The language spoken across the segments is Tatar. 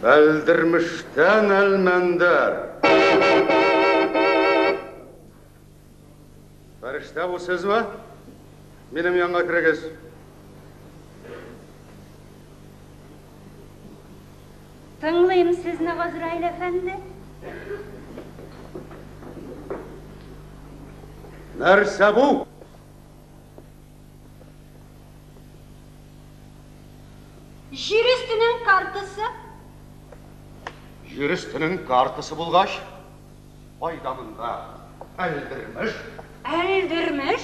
Әлдермештән Әлмәндәр. Фәрештә бу сезме? Минем янга керегез. Тыңлыйм сезне, Газраил әфәнде. Нәрсә бу? Җир өстенең картасы. Җир өстенең картасы булгач, кайда монда Әлдермеш? Әлдермеш?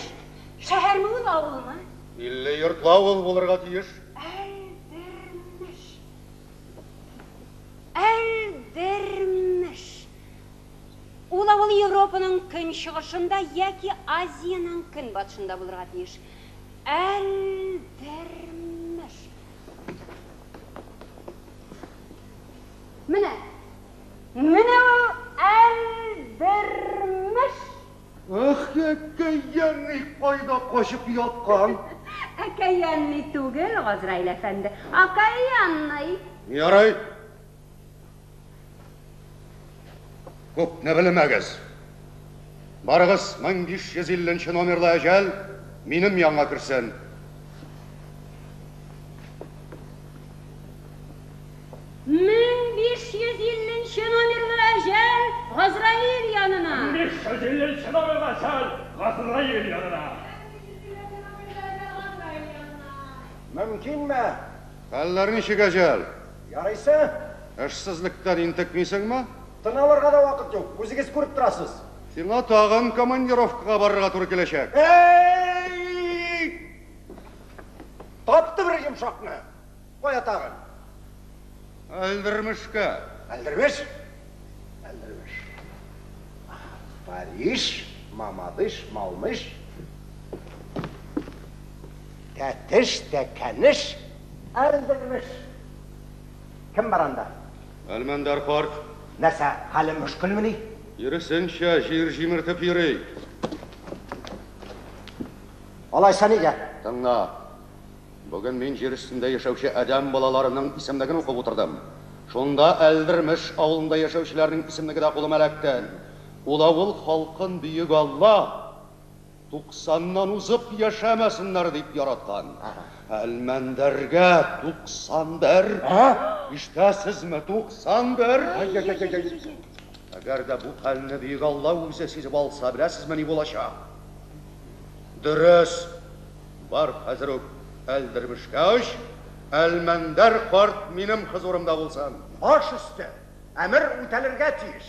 Шәһәрме ул, авылмы? 50 йортлы авыл булырга тиеш. Әлдермеш. Әлдермеш. Ул авыл Европаның көнчыгышында яки Азиянең көнбатышында булырга тиеш. Әлдермеш. Менә. Менә ул Әлдермеш. Ах, әкәянный кайда качып яткан? Әкәянный түгел, Газраил әфәнде. Окаянный. Ярый. Күпне белмәгез. Барыгыз 1550 номерлы әҗәл минем янга керсен. 1550 номерлы әҗәл Газраил янына. 1550 номерлы әҗәл Газраил янына. Мөмкинме? Хәлләр ничек, әҗәл? Ярыйсы? Эшсезлектән интекмисеңме? Тын алырга да вакыт юк, үзегез күреп торасыз. Сиңа тагын командировкага барырга туры киләчәк. Эй! Тапты бер йомшакны. Кая тагын? Әлдермешкә. Әлдермеш? Әлдермеш. Париж, Мамадыш, Малмыш. Тәтеш, Тәкәнеш, Әлдермеш. Кем бар анда? Әлмәндәр карт. Нәрсә, хәле мөшкелмени? Киресенчә, җир җимертеп йөри. Алайса нигә? Тыңла. Бүген мин җир өстендә яшәүче адәм балаларының исемлеген укып утырдым. Шунда Әлдермеш авылында яшәүчеләрнең исемлеге дә кулыма эләкте. Ул авыл халкын бөек Алла 90-нан узып яшәмәсеннәр дип яраткан. Әлмәндәргә 91. Ишетәсезме? 91. Әгәр дә бу хәлне бөек Алла үзе сизеп алса, беләсезме ни булачак? Дөрес. Бар хәзер үк Әлдермешкә оч, Әлмәндәр карт минем хозурымда булсын. Баш өсте. Әмер үтәлергә тиеш.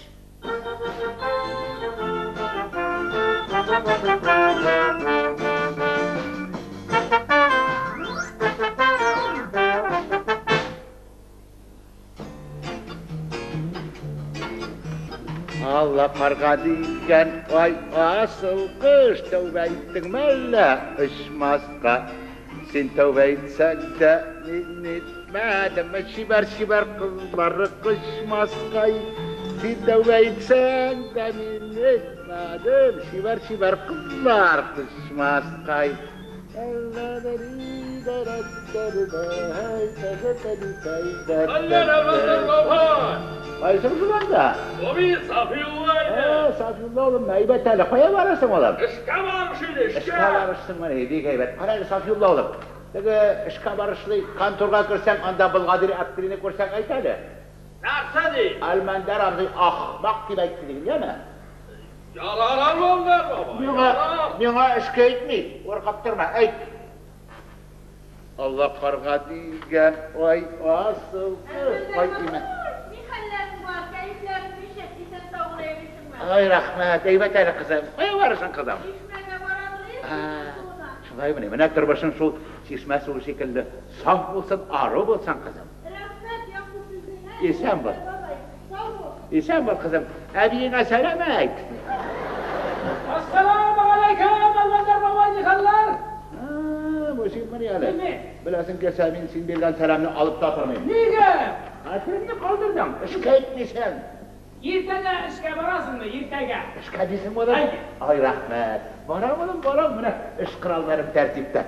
Алла карга дигән ай асыл кыш, тәүбә иттеңме әллә очмаска? Син тәүбә итсәң дә, мин итмәдем, чибәр-чибәр кызлары кочмаска. Син тәүбә итсәң дә, мин итмәдем, чибәр-чибәр кызлар кочмаска. Хәлләр Әлмәндәр бабай! Кайсы шуланда? Бу бит Сафиулла иде. Сафиулла улым, әйбәт әле. Кая барасың, улым? Эшкә барыш иде, эшкә. Эшкә барышсың менә, бик әйбәт. Кара әле, Сафиулла улым. Теге эшкә барышлый конторга керсәң, анда Болгадир Әптрине күрсәң, әйт әле. Нәрсә ди? Әлмәндәр абзый ахмак дип әйтте диген, яме? Ярар, Әлмәндәр бабай. Миңа, миңа эшкә әйтми, куркып торма, әйт. Алла карга дигән ай асыл кыз, ай имә. Ни хәлләрең бар, кәефләрең ничек, исән-сау гына йөрисеңме? Ай, рәхмәт, әйбәт әле, кызым. Кая барасың, кызым? Чишмәгә барам, чишмә суына. Шулай менә, менә тормышың шул чишмә суы шикелле саф булсын, ару булсын, кызым. Рәхмәт, яхшы сүзеңә. Исән бул. Бабай, сау бул. Исән бул, кызым. Әбиеңә сәлам әйт. Ассаламу алейкум, Әлмәндәр бабай, ни хәлләр? Бу син мени әле? Мин. Беләсең килсә, мин син биргән сәламне алып та тормыйм. Нигә? Хәтереңне калдырдың, эшкә әйтмисең. Иртәгә эшкә барасыңмы, иртәгә? Эшкә дисең, улым? Әйе. Ай, рәхмәт. Барам, улым, барам. Менә эш коралларым тәртиптә.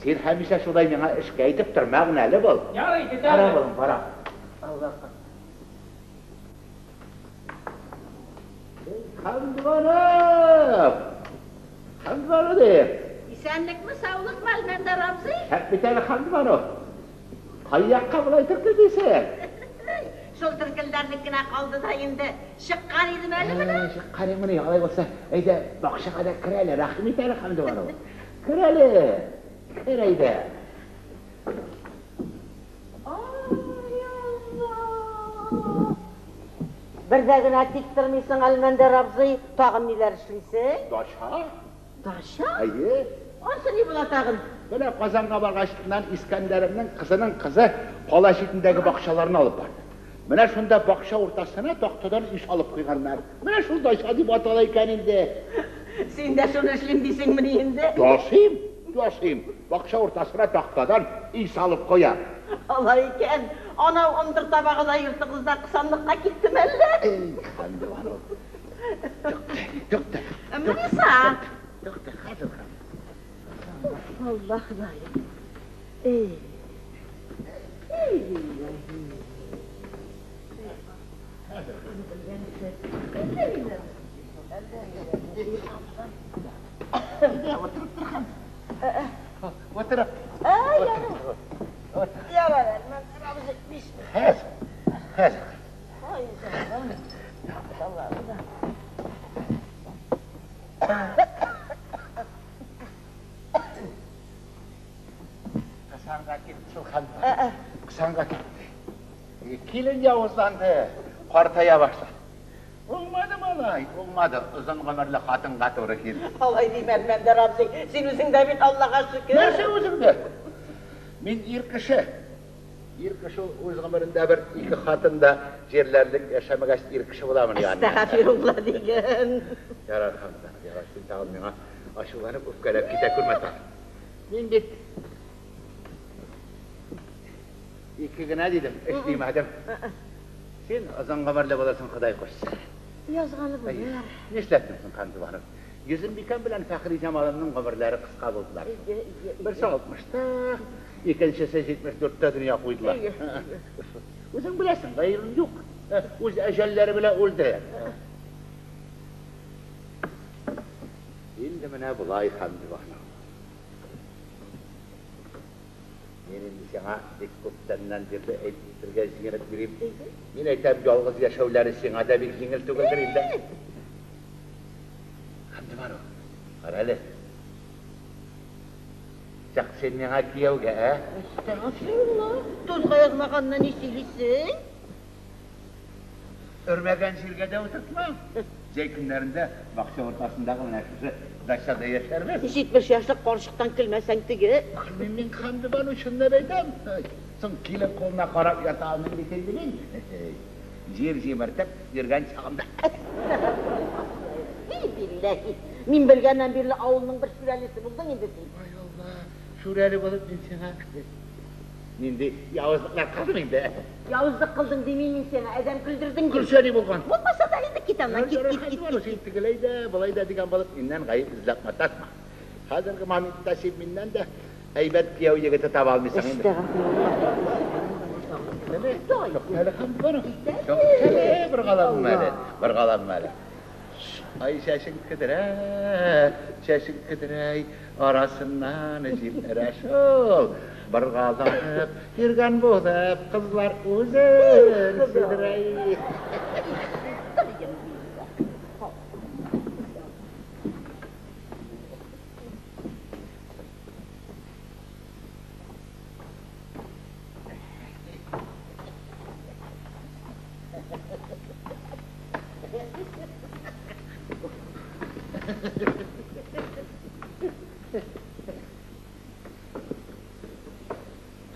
Син һәмишә шулай миңа эшкә әйтеп тор, мәгънәле бул. Ярый, Барам, китәбез. улым, барам. Аллаһ. Хәмдүанов! Хәмдүанов дим. Исәнлекме, саулыкмы, Әлмәндәр абзый? Шәп бит әле, Хәмдүанов. Кай якка болай төркелдисең? Шул төркелдәрлек кенә калды да инде. Чыккан идем әле менә. Чыккан идең, алай булса, әйдә, бакчага да кер әле, рәхим ит әле, Хәмдүанов. Кер әле, кер әйдә. Ай, Алла! Бер дә генә тик тормыйсың, Әлмәндәр абзый, тагын ниләр эшлисең? Дача? Дача? Әйе. Ансы ни була тагын? Менә Казанга баргачтыннан Искәндәремнең кызының кызы кала читендәге бакчаларны алып барды. Менә шунда бакча уртасына тактадан өй салып куйганнар. Менә шул дача дип атала икән инде. Син дә шуны эшлим дисеңмени инде? Ясыйм, ясыйм. Бакча уртасына тактадан өй салып куям. Алай икән. Анау ындыр табагыдай йортыгызда кысанлыкка киттеме әллә? Эй, Хәмдебану. Тукта, тукта. Муниса! Тукта, хәзер. Алла Ходаем. Эй. Эй, билләһи. Утырып тор, Хәм. Утырып. Ярар, Әлмәндәр абзый, бисмилла. Хәзер, хәзер. Ай, Аллам. Кысанга китте шул, Хәмдебану. Кысанга китте. Килен явызланды, картая башлады. Булмады, малай, булмады. Озын гомерле хатынга туры килде. Алай димә, Әлмәндәр абзый. Син үзең дә бит Аллага шөкер. Нәрсә үзеңдә? Мин ир кеше. Ир кеше ул үз гомерендә бер ике хатын да җирләрлек яшәмәгәч ир кеше буламыни аннан? Әстәгъфирулла диген. Ярар, Хәмзә, ярар, син тагын миңа ачуланып, үпкәләп китә күрмә тагын. Мин бит ике генә дидем, өч димәдем. Син озын гомерле булырсың, Ходай кушса. Язганы булыр. Нишләттең соң, Хәмдүбану? Йөзембикәм белән Фәхриҗамалымның гомерләре кыска булдылар. Берсе алтмышта, икенчесе 74-тә дөнья куйдылар. Үзең беләсең, гаебем юк. Үз әҗәлләре белән үлделәр. Инде менә болай, Хәмдүбану. Мин инде сиңа бик күптәннән бирле әйтергә җыенып йөрим. Мин әйтәм, ялгыз яшәүләре сиңа да бик җиңел түгелдер инде. Хәмдебану, кара әле. Чык син миңа кияүгә, ә? Әстәгъфирулла, тузга язмаганны ни сөйлисең? Өрмәгән җиргә дә утыртмам. Җәй көннәрендә бакча уртасындагы менә шушы дачада яшәрбез. 70 яшьлек карчыктан көлмәсәң теге. Көлмим мин, Хәмдебану, чынлап әйтәм. Соң килен кулына карап ята алмыйм бит инде мин. Җир җимертеп йөргән чагымда. И билләһи, мин белгәннән бирле авылның бер шүрәлесе булдың инде син. Ай Алла, шүрәле булып мин сиңа нинди явызлыклар кылдым инде. Явызлык кылдың димим мин сиңа, адәм көлдердең дим. Көлсә ни булган? Булмаса да инде кит аннан, кит, кит, кит, кит. Син тегеләй дә, болай да дигән булып, миннән гаеп эзләп маташма. Хәзерге моментта син миннән дә әйбәт кияү егете таба алмыйсың инде. Әстәгъфирулла. Туктале, бер галам әле, бер галам әле. Ай, чәчең кедрә, чәчең кедрә, арасыннан җил өрә шул. Боргаланып йөргән булып, кызлар үзен сидерә.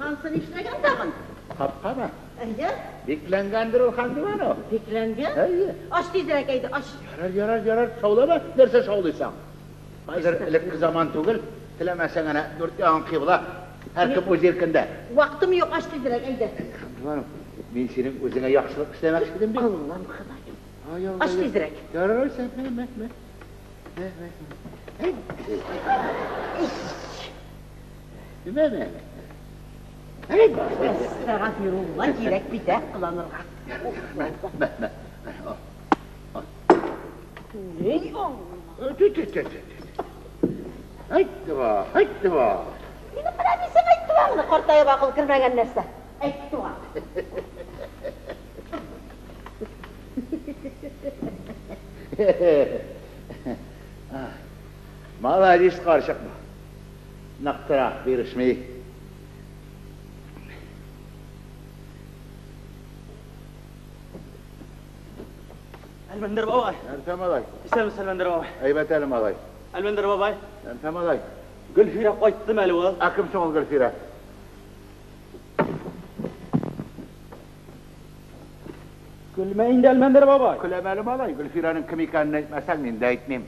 Ансы нишләгән тагын? Капкамы? Әйе. Бикләнгәндер ул, Хәмдебану. Бикләнгән? Әйе. Ач тизрәк, әйдә, ач. Ярар, ярар, ярар, шаулама, нәрсә шаулыйсың? Хәзер элекке заман түгел, теләмәсәң әнә дүрт ягың кыйбла, һәркем үз иркендә. Вакытым юк, ач тизрәк, әйдә. Хәмдебану, мин синең үзеңә яхшылык эшләмәкче идем бит. Аллам, Ходаем. Ай, Алла. Ач тизрәк. Ярар, алайса, мә, мә, мә. Мә, мә. Мә, мә, мә. Әстәгъфирулла, кирәк бит, ә, кыланырга. Мә, мә. Ни Алла. Әйтте ба, әйтте ба. Минем менә мин әйтте ба, картаеп акыл кермәгән нәрсә. Әйтте ба. Молодец, карчык. Нык тора, бирешми. Әлмәндәр бабай. Нәрсә, малай? Исәнмесез, Әлмәндәр бабай. Әйбәт әле, малай. Әлмәндәр бабай. Нәрсә, малай? Гөлфирә кайттымы әле ул? Ә кем соң ул Гөлфирә? Көлмә инде, Әлмәндәр бабай. Көләм әле, малай. Гөлфирәнең кем икәнен әйтмәсәң, мин дә әйтмим.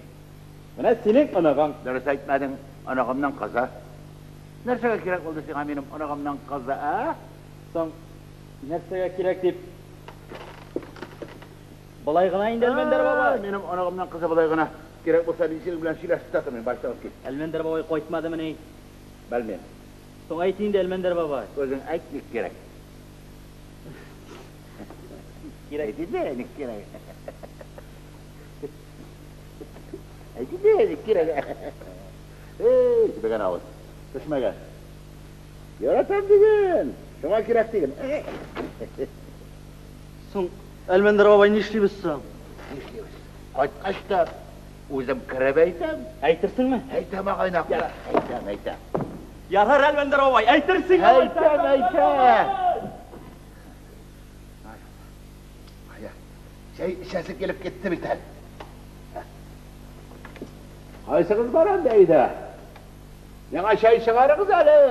Менә синең оныгың. Дөрес әйтмәдең, оныгымның кызы. Нәрсәгә кирәк булды сиңа минем оныгымның кызы, ә? Соң нәрсәгә кирәк дип Болай гына инде, Әлмәндәр бабай. Минем оныгымның кызы болай гына. Кирәк булса, мин синең белән сөйләшеп тә тормыйм, башта алып кит. Әлмәндәр бабай кайтмадымыни? Белмим. Соң әйт инде, Әлмәндәр бабай. Үзең әйт, ник кирәк. Кирәк. Әйт инде, ник кирәк. Әйт инде, ник кирәк. Эй, җебегән авыз. Төшмәгән. Яратам диген. Шуңа кирәк диген. Соң Әлмәндәр бабай нишлибез соң? Нишлибез? Кайткач та үзем кереп әйтәм. Әйтерсеңме? Әйтәм, агайнак. Әйтәм, әйтәм. Ярар, Әлмәндәр бабай, әйтерсең. Әйтәм, әйтәм. Чәй эчәсе килеп китте бит әле. Кайсыгыз бар анда өйдә? Миңа чәй чыгарыгыз әле.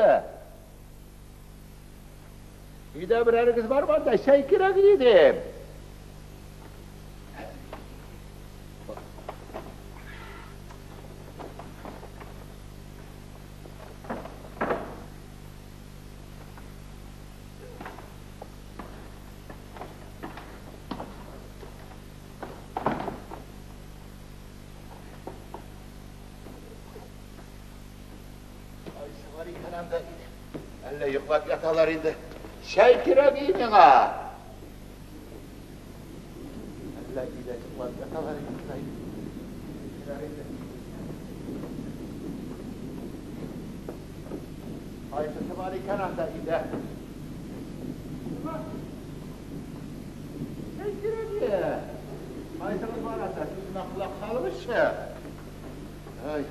Өйдә берәрегез бармы анда? Чәй кирәк иде. Кайсы бар икән анда өйдә? Әллә йоклап яталар инде. Чәй кирәк иде миңа. Әллә өйдә йоклап яталар инде. Кирәк иде. Кайсысы бар икән анда өйдә? Чәй кирәк иде. Кайсыгыз бар анда? Сүземә колак салыгызчы. Ай.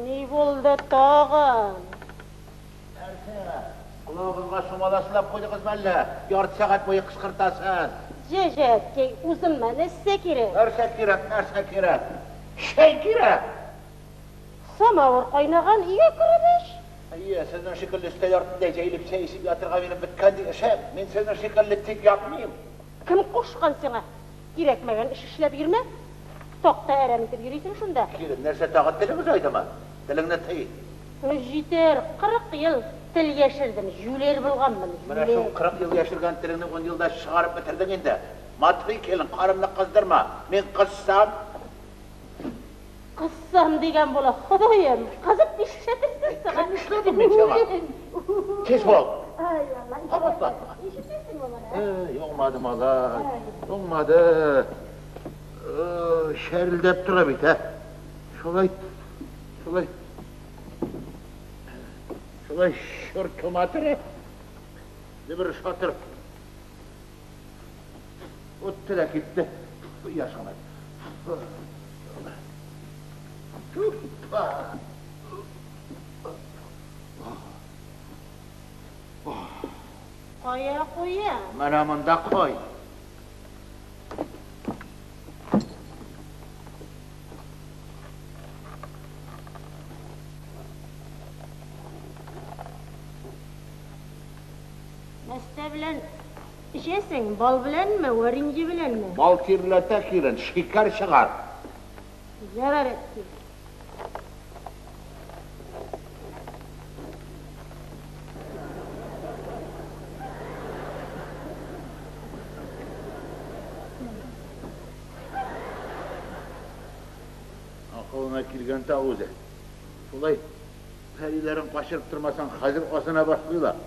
Ни булды тагын? Нәрсә? Колагыгызга сумала сылап куйдыгызмы әллә? Ярты сәгать буе кычкыртасыз. Җәҗәткәй, үземә нәрсә кирәк? Нәрсә кирәк, нәрсә кирәк? Чәй кирәк. Самавыр кайнаган, өйгә кереп эч. Әйе, сезнең шикелле өстәл артында җәелеп чәй эчеп ятырга минем беткән ди эшем. Мин сезнең шикелле тик ятмыйм. Кем кушкан сиңа? Кирәкмәгән эш эшләп йөрмә. Такта әрәм итеп йөрисең шунда. Килен, нәрсә тагы телең озайдымы? Телеңне тый. Җитәр, 40 ел тел яшердем, җүләр булганмын. Менә шул 40 ел яшергән телеңне 10 елда чыгарып бетердең инде. Матри килен, карымны кыздырма. Мин кызсам, Кызсам дигән була, Ходаем, кызып нишләтерсең сиңа? Кем эшләдем мин сиңа? Тиз бул. Ай, Алла, Кабатлатма. Ишетәсеңме моны? Эй, уңмады малай, уңмады. Шәрелдәп тора бит, ә? Шулай, шулай, шулай шыртыма тора. Бер шатыр. Үтте дә китте. Яшамай. Тупа. Кая куя? Менә монда куй. Нәрсә белән эчәсең? Бал беләнме, варенье беләнме? Бал тирләтә килен, шикәр чыгар. Ярар әткәй. Акылына килгән тагы үзе. Шулай пәриләрен качырып тормасаң, хәзер азына башлыйлар.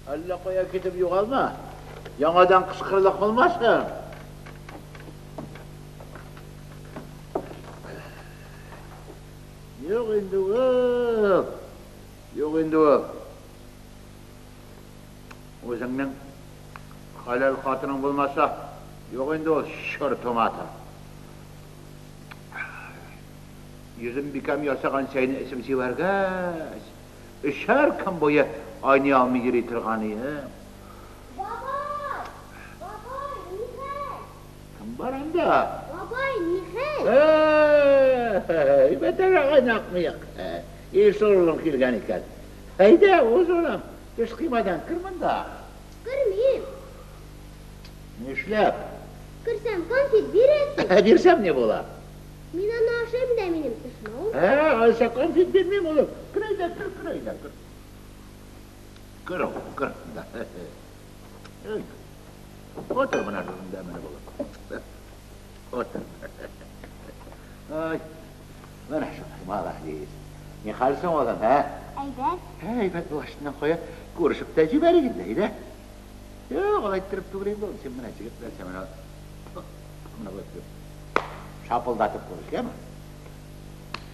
Әллә кая китеп югалма. Яңадан кычкырыла калмасын. Юк инде ул. Юк инде ул. Үзеңнең хәләл хатының булмаса, юк инде ул чортымата. Йөзембикәм ясаган чәйне эчеп җибәргәч, өчәр көн буе айный алмый йөри торган идем. Бабай! Бабай, нихәл? Кем бар анда? Бабай, нихәл? Әйбәтрәк айнакмыйк. Илсур улым килгән икән. Әйдә, уз улым, төш коймадан, кер монда. Кермим. Нишләп? Керсәм, конфет бирәсең. Бирсәм ни була? Мин аны ашыйм да, минем тешем авырта. Ә, алайса конфет бирмим, улым. Кер әйдә, кер, кер әйдә, кер. Кер, улым, кер. Утыр менә шушында менә булып. Утыр. Ай, менә шулай, молодец. Ни хәл соң, улым, ә? Әйбәт. Әйбәт булачыннан кая күрешеп тә җибәрик инде, әйдә. Юк, алай иттереп түгел инде ул. Син менә җегет белән син менә менә болай иттереп шапылдатып күреш, яме?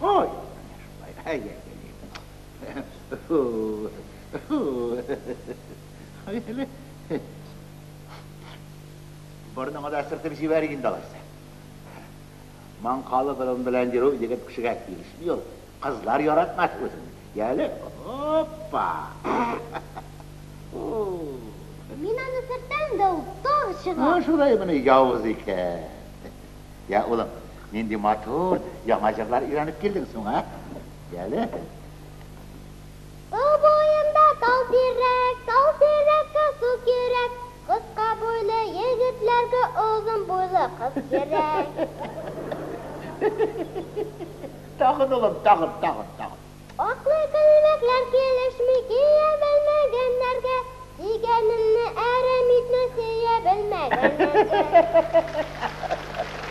Ой, менә шулай. Әй, әй, әй. Ай, әле. Борыныңа да сөртеп җибәрик инде алайса. Маңкалы борын белән йөрү егет кешегә килешми ул. Кызлар яратмас үзеңне. Яле, опа! Мин аны сөртәм дә ул тагы чыга. Шулай менә явыз икән. Я, улым, нинди матур яңа җырлар өйрәнеп килдең соң, ә? Яле. Тау буенда тал тирәк, тал тирәккә су кирәк. Кыска буйлы егетләргә озын буйлы кыз кирәк. Тагын, улым, тагын, тагын, тагын. Аклы күлмәкләр килешми кия белмәгәннәргә, сөйгәнемне әрәм итмә сөя белмәгәннәргә.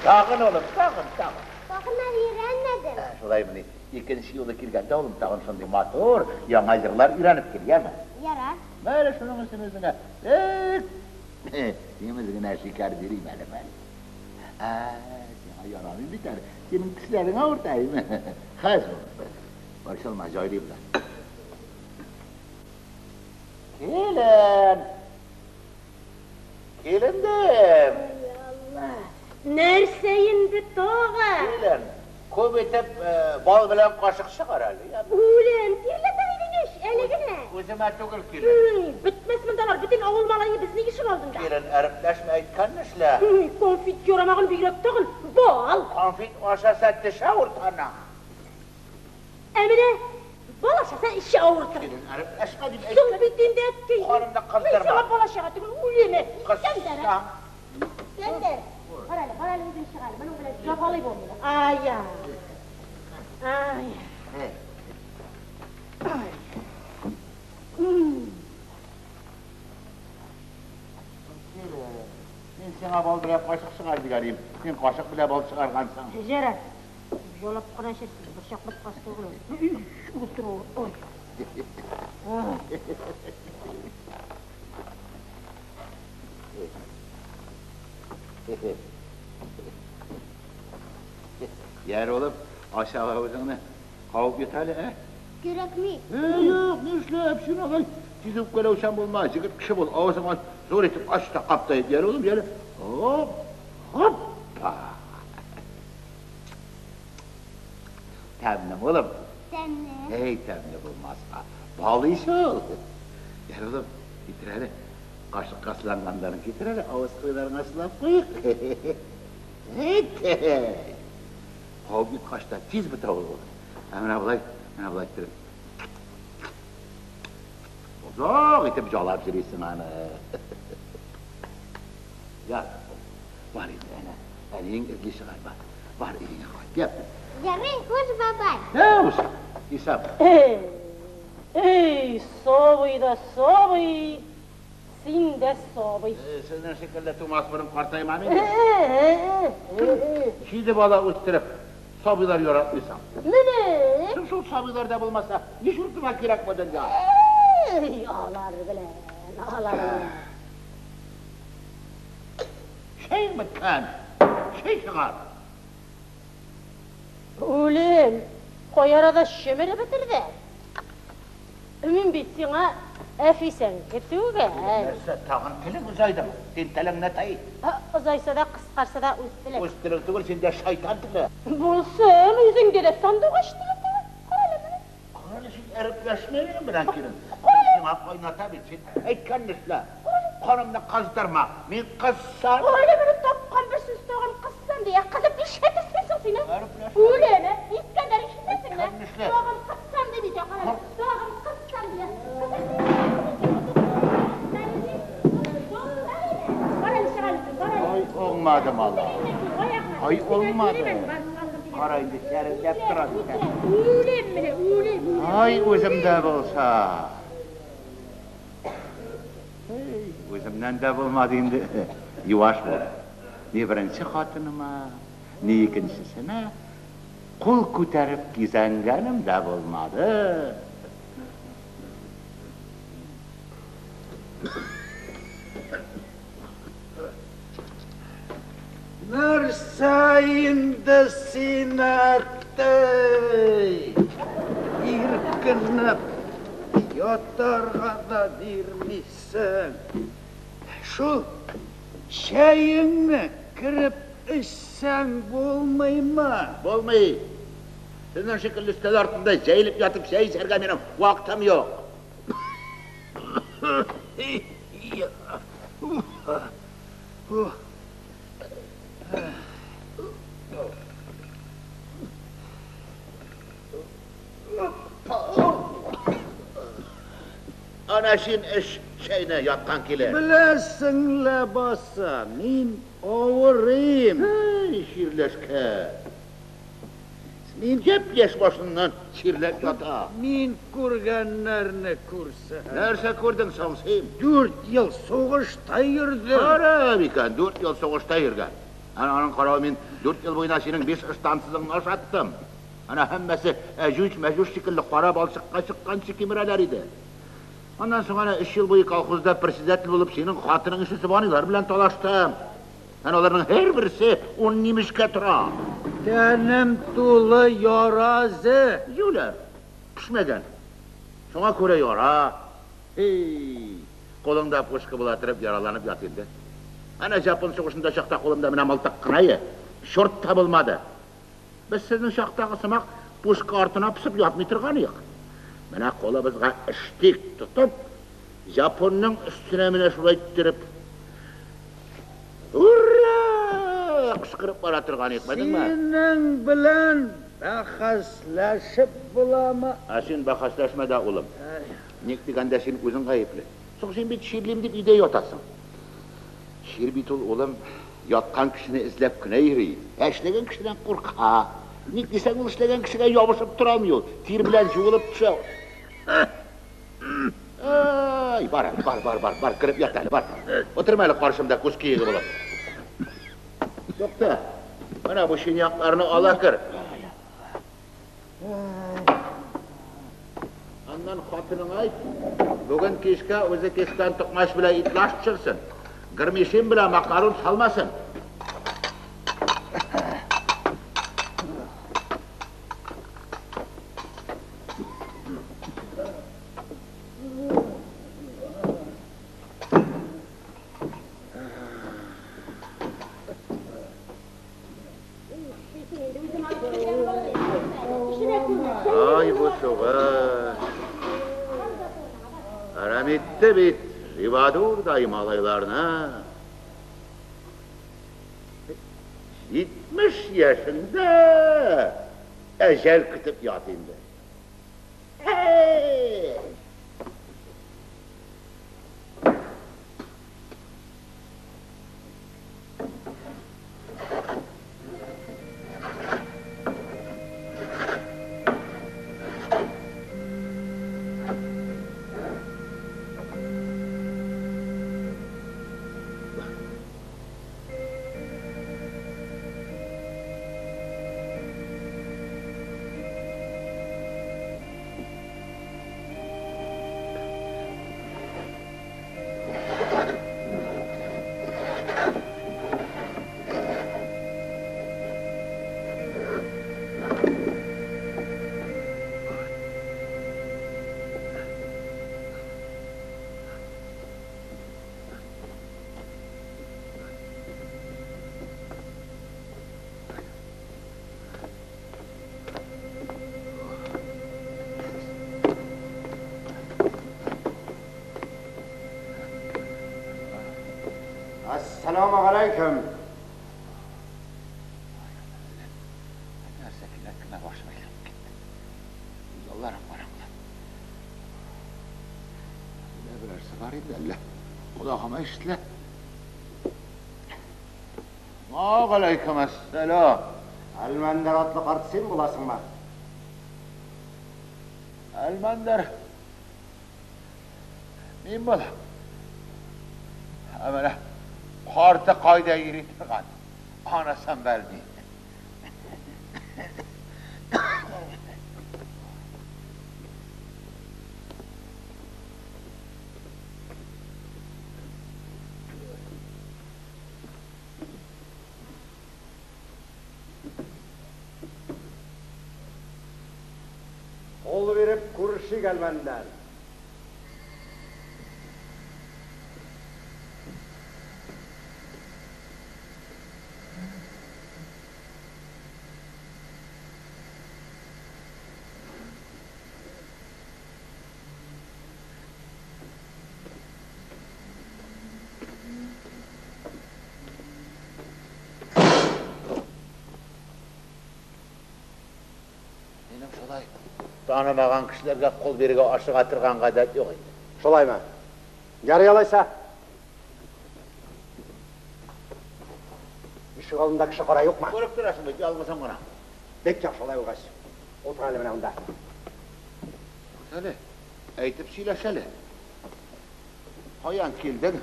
Тагын, улым, тагын, тагын. Тагын әле өйрәнмәдем. Шулаймыни? Икенче юлы килгәндә, улым, тагын шундый матур яңа җырлар өйрәнеп кил, яме? Ярар. Менә шуның өчен үзеңә симез генә шикәр бирим әле, менә. Ә, сиңа ярамый бит әле. Синең тешләрең авырта, әйме? Хәзер, улым, борчылма, җайлыйбыз әле. Килен! Килендем! Ай, Алла! Нәрсә инде тагы? Килен, күп итеп бал белән кашык чыгар әле, яме? Үлем, тирләтә идең ич, әле генә. Үземә түгел, килен. Бетмәс мондалар, бөтен авыл малае безнең ишек алдында. Килен, әрепләшмә, әйткәнне эшлә. Конфет ярамаган бигрәк тагын, бал. Конфет ашаса теш авырта аның. Ә менә бал ашаса эче авыртыр. Килен, әрепләшмә дип Соң әйткән. бит инде, әткәй. Карынны Мин кыздырма. сиңа бал ашарга түгел, үлеме. Искәндәр. Кызсаң. Искәндәр. Бар әле, бар әле, үзең чык әле. Моның белән җафалый бу мине. Ай-яй. Ай. Ай. Мин сиңа бал белән кашык чыгар дигән идем. Син кашык белән бал чыгаргансың. Җәрән. Ялап кына эчерсең, борчак боткасы түгел ул. Утыр ул. Ой. Йәр, улым, аша авызыңны. Кабып йот әле, ә? Кирәкми. Юк, нишләп, син алай тиз үпкәләүчән булма, җегет кеше бул, авызыңны зур итеп ач та кап та ит. Йәр, улым, йәр. Хоп, хоппа. Тәмлеме, улым? Тәмле. Эй, тәмле булмаска. Бал ич ул. Йәр, улым, китер әле. Кашыкка сыланганнарын китер әле, авыз кырыйларыңа сылап куйык. Әйт. Кабып йоткач та тиз бетә ул, улым. Ә менә болай, менә болай иттереп. Озак итеп җалап йөрисең аны. Я, бар инде, әнә, әниең эзли чыгар, бар. Бар өеңә кайт, яп. Ярый, хуш, бабай. Әүс, исәп. Эй, эй, сабый да сабый, син дә сабый. Сезнең шикелле тумас борын картаймам инде. Җиде бала үстереп, сабыйлар яратмыйсың. Менә. Соң шул сабыйлар да булмаса, ни чуртыма кирәк бу дөнья? Эй, алар белән, алар белән. Чәең беткән, чәй чыгар. Үлем, кай арада чөмереп бетерде. Мин бит сиңа әфисәңке түгел. Нәрсә, тагын телең озайдымы? Син телеңне тый. Озайса да, кыскарса да үз телең. Үз телең түгел, синдә шайтан теле. Булсын, үзеңдә дә сандугач теле түгел. Карале менә. Карале, син әрепләшмә минем белән, килен. Мин сиңа кайната бит, син әйткәнне эшлә. Канымны кыздырма. Мин кызсам. Карале менә, тапкан бер сүз тагын кызсам ди. Кызып нишләтерсең соң син, ә? Үләме? Искәндәр, ишетәсеңме? Тагын кызсам ди бит, карале. Тагын кызсам ди. Ай, уңмады малай. Ай, уңмады. Кара инде, чәрелдәп тора бит. Үлем менә, үлем. Ай, үземдә булса. Үземнән дә булмады инде. Юаш бул. Ни беренче хатыныма, ни икенчесенә кул күтәреп кизәнгәнем дә булмады. Нәрсә инде син, әттәй? Иркенләп ятарга да бирмисең. Шул чәеңне кереп эчсәң булмыймы? Булмый. Сезнең шикелле өстәл артында җәелеп ятып чәй эчәргә минем вакытым юк. Ана син эч чәйне яткан килеш. Беләсең ләбаса, мин авырыйм. Һей, чирләшкән. Мин япь-яшь башыннан чирләп ята. Мин күргәннәрне күрсәң. Нәрсә күрдең соң син? 4 ел сугышта йөрдем. Харап икән, 4 ел сугышта йөргән. Ана аның каравы мин 4 ел буена синең 5 ыштансызыңны ашаттым. Ана һәммәсе әҗүҗ-мәҗүҗ шикелле кара балчыкка чыкканчы кимерәләр иде. Аннан соң ана 3 ел буе колхозда председатель булып синең хатының ише сыбаныйлар белән талаштым. Һәм аларның һәрберсе 10 нимешкә тора. Тәнем тулы яразы. Юләр, пешмәгән. Шуңа күрә яра. Эй, кулыңда пушка була торып яраланып ят инде. Ана Япон сугышында чакта кулымда менә мылтык кына иде. Чорт табылмады. Без сезнең чактагы сымак пушка артына пысып ятмый торган идек. Менә кулыбызга штик тотып, Японның өстенә менә шулай иттереп, ура! Кычкырып бара торган идек, белдеңме? Синең белән бәхәсләшеп буламы? Ә син бәхәсләшмә дә, улым. Ник дигәндә син үзең гаепле. Соң син бит чирлим дип өйдә ятасың. Чир бит ул, улым, яткан кешене эзләп кенә йөри. Ә эшләгән кешедән курка. Ник дисәң, ул эшләгән кешегә ябышып тора алмый ул. Тир белән җуылып төшә. Ай, бар, бар, бар, бар, бар, кереп ят әле, бар. Утырма әле каршымда күз киеге булып. Тукта. Менә бу чинякларны ала кер. Аннан хатыныңа әйт, бүген кичкә үзе кискән токмач белән итлаш пешерсен. Гырмишин белән макарон салмасын. Ай, бу сугыш. Әрәм итте бит Живадурдай малайларны. 70 яшендә Әҗәл көтеп ят инде. Әй! Әссәламү галәйкем. Нәрсә кинәт кенә башым әйләнеп китте. Күз алларым караңгы. Әллә берәрсе бар инде, әллә колагыма ишетелә. Ва галәйкем әссәлам. Әлмәндәр атлы карт син буласыңмы? Әлмәндәр. Мин булам. Ә менә карты кайда йөри торган, анысын белмим. Кул биреп күрешик, Әлмәндәр. Минем шулай танымаган кешеләргә кул бирергә ашыга торган гадәт юк инде. Шулаймы? Ярый алайса. Ишек алдында кеше кара юкмы? Күреп торасың бит, ялгызым гына. Бик яхшы алай булгач. Утыр әле менә монда. Әле, әйтеп сөйләш әле. Каян килдең?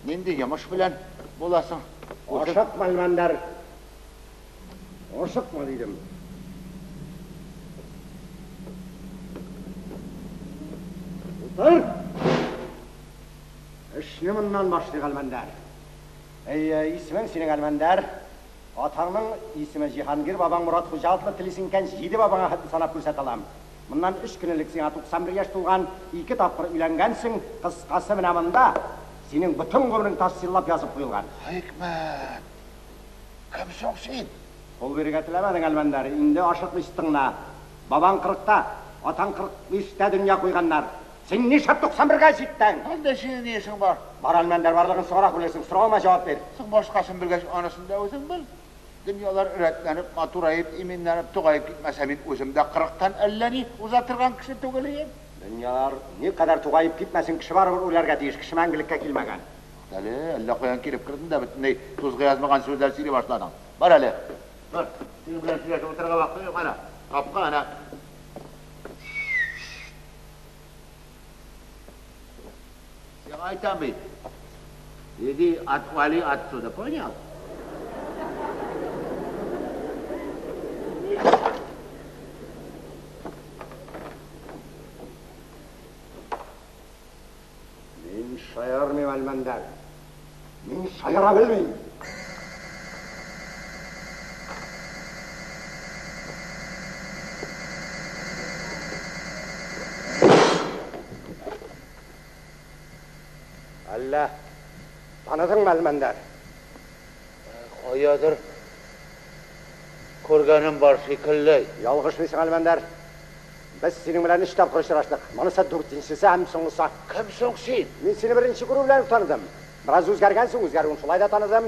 Нинди йомыш белән буласың? Ашыкма, Әлмәндәр. Ашыкма, дидем. Утыр! Эшне моннан башлыйк, Әлмәндәр. Әй, исемең синең Әлмәндәр. Атаңның исеме Җиһангир, бабаң Морат Хуҗа атлы, телисең икән, җиде бабаңа хәтле санап күрсәтә алам. Моннан өч көн элек сиңа 91 яшь тулган, ике тапкыр өйләнгәнсең, кыскасы менә монда. Синең бөтен гомерең тасвирлап язып куелган. Хикмәт! Кем соң син? Кул бирергә теләмәдең, Әлмәндәр, инде ашыкмыйча тыңла. Бабаң 40-та, атаң 45-тә дөнья куйганнар. Син нишләп 91-гә җиттең? Анда синең ни эшең бар? Бар, Әлмәндәр, барлыгын соңрак белерсең. Соравыма җавап бир. Соң башкасын белгәч, анысын да үзең бел. Дөньялар рәтләнеп, матураеп, иминләнеп, тугаеп китмәсә, мин үзем дә 40-тан әллә ни уза торган кеше түгел идем. Дөньялар никадәр тугаеп китмәсен, кеше барыбер үләргә тиеш, кеше мәңгелеккә килмәгән. Әле, әллә каян килеп кердең дә бөтенләй тузга язмаган сүзләр сөйли башладың. Бар әле. Бар, синең белән сөйләшеп утырырга вакытым юк әнә. Капка әнә. Сиңа әйтәм бит. Иди, отвали отсюда, понял? Мин шаярмыйм, Әлмәндәр. Мин шаяра белмим. Әллә таныдыңмы, Әлмәндәр? Каядыр күргәнем бар шикелле. Ялгышмыйсың, Әлмәндәр. Без синең белән өч тапкыр очраштык. Монысы дүртенчесе һәм соңгысы. Кем соң син? Мин сине беренче күрү белән үк таныдым. Бераз үзгәргәнсең, үзгәрүен шулай да таныдым.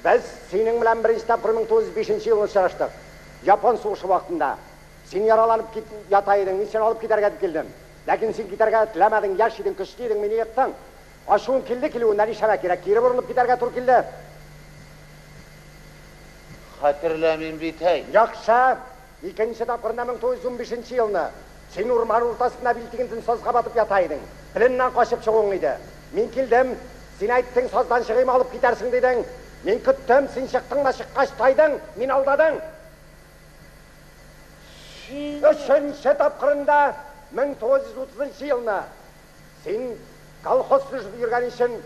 Без синең белән беренче тапкыр 1905 елны очраштык. Япон сугышы вакытында. Син яраланып кит, ята идең, мин сине алып китәргә дип килдем. Ләкин син китәргә теләмәдең, яшь идең, көчле идең, мине ектың. Ачуың килде килүеннән нишләмәк кирәк, кире борылып китәргә туры килде. Хәтерләмим бит, әй. Яхшы. Икенче тапкырында 1915 елны син урман уртасында бил тигентен сазга батып ята идең. Пленнан качып чыгуың иде. Мин килдем, син әйттең, саздан чыгыйм, алып китәрсең дидең. Мин көттем, син чыктың да чыккач тайдың, мин алдадың. Өченче тапкырында 1930 елны син колхоз төзеп йөргән өчен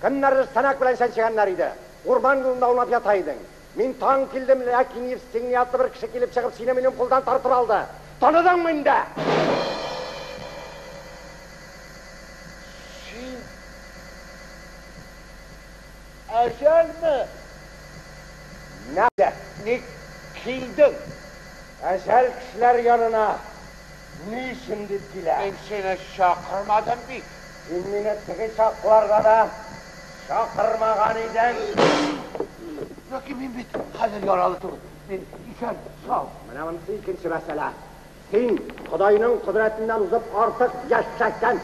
кемнәрдер сәнәк белән чәнчегәннәр иде. Урман юлында аунап ята идең. Мин таң килдем, ләкин Евстигней атлы бер кеше килеп чыгып, сине минем кулдан тартып алды. Таныдыңмы инде? Син Әҗәлме? Нәрсә? Ник килдең? Әҗәл кешеләр янына ни өчен дип килә? Мин сине чакырмадым бит. Син мине теге чакларда да чакырмаган идең. Ләкин мин бит хәзер яралы түгел. Мин исән, сау. Менә монысы икенче мәсьәлә. Син Ходайның кодрәтеннән узып артык яшәсәң.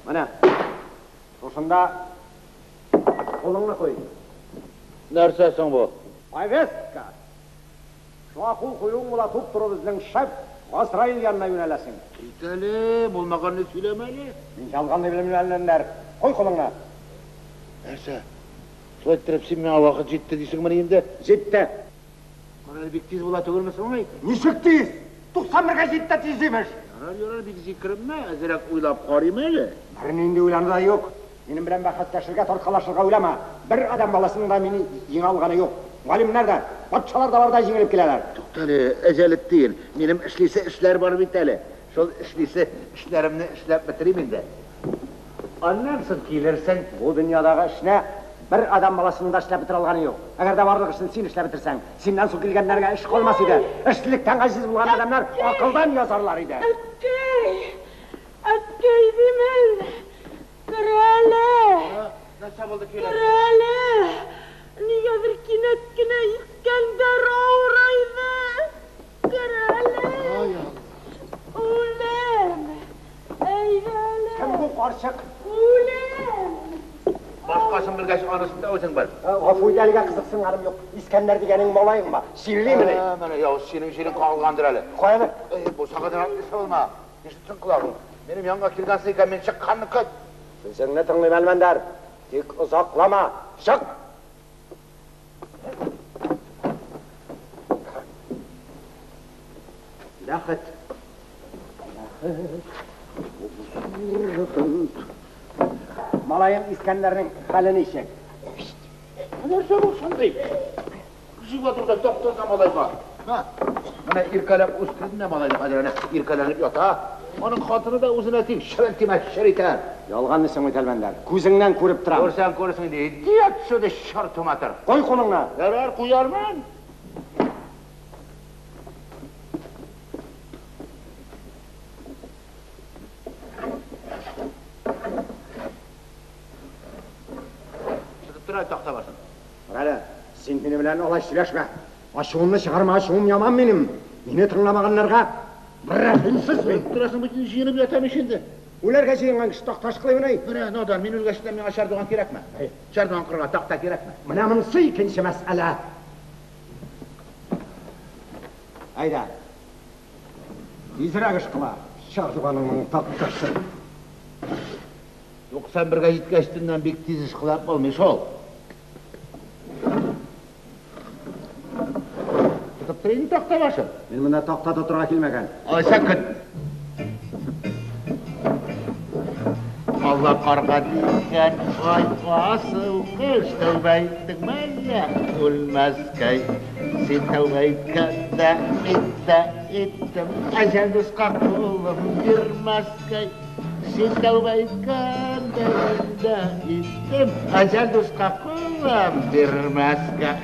Менә шушында кулыңны куй. Нәрсә соң бу? Повестка. Шуңа кул куюың була туп-туры безнең шеф Газраил янына юнәләсең. Кит әле, булмаганны сөйләмә әле. Мин ялганны белмим, Әлмәндәр. Куй кулыңны. Нәрсә? Шулай иттереп син миңа вакыт җитте дисеңмени инде? Җитте. Кара әле, бик тиз була түгелме соң, әй? Ничек тиз? 91-гә җитте тиз имеш. Ярар, ярар, бик зикеренмә, әзрәк уйлап карыйм әле. Бернинди уйлану да юк. Минем белән бәхәсләшергә, тарткалашырга уйлама. Бер адәм баласының да мине җиңә алганы юк. Галимнәр дә, патшалар да бар да җиңелеп киләләр. Туктале, Әҗәлетдин, минем эшлисе эшләр бар бит әле. Шул эшлисе эшләремне эшләп бетерим инде. Аннан соң килерсең. Бу дөньядагы эшне бер адәм баласының да эшләп бетерә алганы юк. Әгәр дә барлык эшне син эшләп бетерсәң, синнән соң килгәннәргә эш калмас иде. Эшсезлектән гаҗиз булган адәмнәр акылдан язарлар иде. Әткәй! Әткәй димен! Кер әле! Нәрсә булды килен? Кер әле! Нигәдер кинәт кенә Искәндәр авырайды. Кер әле! Үләм! Әйдә әле! Кем бу карчык? Үләм! Башкасын белгәч, анысын да үзең бел. Гафу ит, әлегә кызыксынганым юк. Искәндәр дигәнең малаеңмы? Чирлимени? Менә явыз синең җирең кагылгандыр әле. Кая әле? Бусагадан атлый салма. Ишетсен колагың. Минем янга килгәнсең икән, мин чыкканны көт. Сүзеңне тыңлыйм, Әлмәндәр. Тик озаклама. Чык! Бәхет. Бәхет. Малаең Искәндәрнең хәле ничек? Нәрсә булсын ди? Җыйга торган таптаза малайга. Ха, менә иркәләп үстердем дә малайны, хәзер әнә иркәләнеп ята. Аның хатыны да үзенә тиң, черек тимәс, чер итәр. Ялганмыйсың бит, Әлмәндәр. Күзеңнән күреп торам. Күрсәң күрерсең инде. Иди отсюда, черту матер. Куй кулыңны. Ярар, куярмын. Тотып тор әле такта башын. Карале, син минем белән алай сөйләшмә. Ачуымны чыгарма, ачуым яман минем. Мине тыңламаганнарга рәхимсез мин. Тотып торасың бит, җыенып ятам ич инде. Үләргә җыенган кеше такта ышкылыймыни? Менә, надан, мин үлгәч тә миңа чардуган кирәкме? Чардуган корырга такта кирәкме? Менә монысы икенче мәсьәлә. Әйдә. Тизрәк ышкыла, чардуганыңның тактасын. 91-гә җиткәч төннән бик тиз ышкылап булмый шул. Тотып тор инде такта башын. Мин монда такта тотырга килмәгән. Алайса көт. Алла карга дигән ай асыл кыш, тәүбә иттеңме әллә үлмәскәй? Син тәүбә иткәндә мин дә иттем, әҗәл дуска кулым бирмәскәй. Син тәүбә иткәндә мин дә иттем, әҗәл дуска кулым бирмәскә.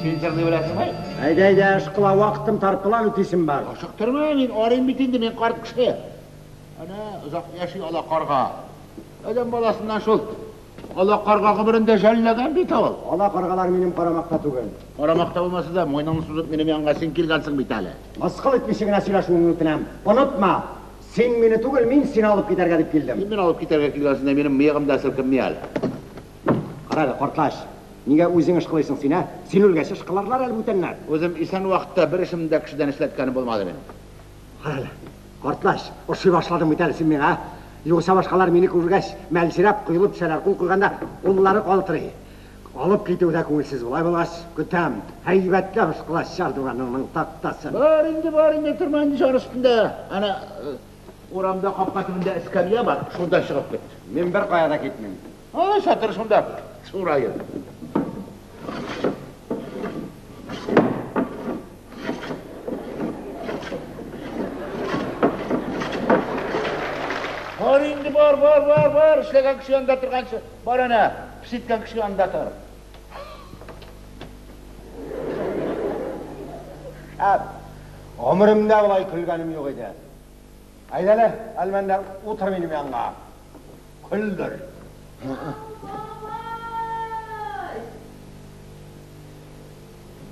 Син җырлый беләсеңме? Әйдә, әйдә, ышкыла, вакытым тар, план үтисем бар. Ашыктырма, мин арыйм бит инде, мин карт кеше. Әнә, озак яши ала карга. Адәм баласыннан шул ала карга гомерендә жәлләгән бит ул. Ала каргалар минем карамакта түгел. Карамакта булмаса да, муеныңны сузып минем янга син килгәнсең бит әле. Мыскыл итмичә генә сөйләшүеңне үтенәм. Онытма, син мине түгел, мин сине алып китәргә дип килдем. Син мине алып китәргә килгәнсең дә, минем мыегым да селкенми әле. Кара әле, картлач, нигә үзең ышкылыйсың син, ә? Син үлгәч ышкыларлар әле бүтәннәр. Үзем исән вакытта бер эшемне дә кешедән эшләткәнем булмады минем. Кара әле, картлач, ошый башладың бит әле син миңа, ә? Югыйсә башкалар мине күргәч, мәлҗерәп, коелып төшәләр, кул куйганда куллары калтырый. Алып китүе дә күңелсез болай булгач, көтәм, һәйбәтләп ышкылач чардуганыңның тактасын. Бар инде, бар инде, торма инде җан өстендә. Әнә, урамда капка төбендә эскәмия бар, шунда чыгып кит. Мин беркая да китмим. Алайса тор шунда, сураеп. Бар инде, бар, бар, бар, бар, эшләгән кеше янында торганчы, бар әнә, пес иткән кеше янында тор. Шәп! Гомеремдә болай көлгәнем юк иде. Әйдәле, Әлмәндәр, утыр минем янга. Көлдер. Бабай!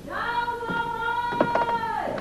Дәү бабай!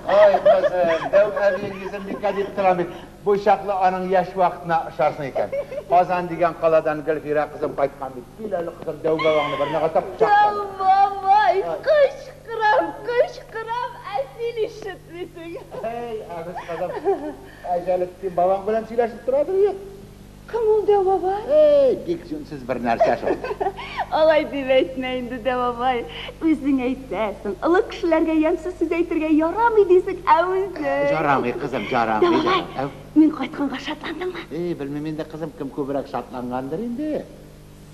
Ай, кызым, дәү әбиең йөзен бикә дип тора бит. Бу чаклы аның яшь вакытына ошарсың икән. Казан дигән каладан Гөлфирә кызым кайткан бит. Кил әле, кызым, дәү бабаңны бер ныгытып кочакла. Дәү бабай, кычкырам, кычкырам, ә син ишетмисең. Әй, әбес кызым, әҗәлетдин бабаң белән сөйләшеп торадыр бит. Кем ул дәү бабай? Әй, бик җүнсез бер нәрсә шул. Алай дип әйтмә инде, дәү бабай. Үзең әйтәсең, олы кешеләргә ямьсез сүз әйтергә ярамый дисең, ә үзең. Ярамый, кызым, ярамый. Дәү бабай, мин кайтканга шатландыңмы? Эй, белмим инде, кызым, кем күбрәк шатлангандыр инде.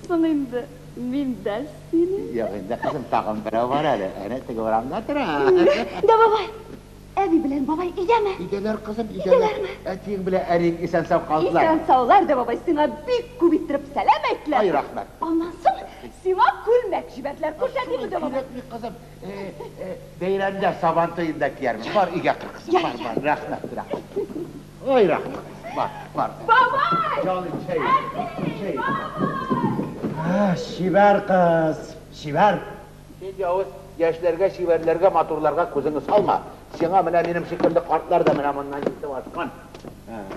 Соң инде, мин дә сине. Юк инде, кызым, тагын берәү бар әле. Әнә теге урамда тора. Дәү бабай, әби белән бабай өйдәме? Өйдәләр, кызым, өйдәләр. Өйдәләрме? Әтиең белән әниең исән-сау калдылар. Исән-саулар, дәү бабай, сиңа бик күп иттереп сәлам әйттеләр. Ай, рәхмәт. Аннан соң сиңа күлмәк җибәрделәр. Күрсәтимме, дәү бабай? Кирәкми, кызым. Бәйрәмдә, Сабан туенда киярмен. Бар, өйгә кер, кызым. Бар, бар, рәхмәт, рәхмәт. Ай, рәхмәт. Бар, бар. Бабай! Ял ит, чәй. Чәй. Чибәр кыз, чибәр. Син явыз яшьләргә, чибәрләргә, матурларга күзеңне салма. Сиңа менә минем шикелле картлар да менә моннан җитеп ашкан.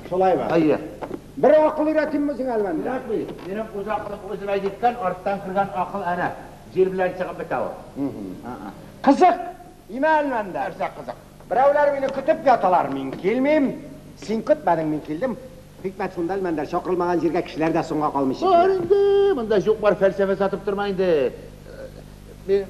Шулаймы? Әйе. Бер акыл өйрәтимме сиңа, Әлмәндәр? Кирәкми. Минем үз акылым үземә җиткән, арттан кергән акыл әнә җил белән чыгып бетә ул. Кызык! Имә, Әлмәндәр. Нәрсә кызык? Берәүләр мине көтеп яталар, мин килмим. Син көтмәдең, мин килдем. Хикмәт шунда, Әлмәндәр, чакырылмаган җиргә кешеләр дә соңга калмый Бар шикелле. инде, монда юк бар фәлсәфә сатып торма инде. Мин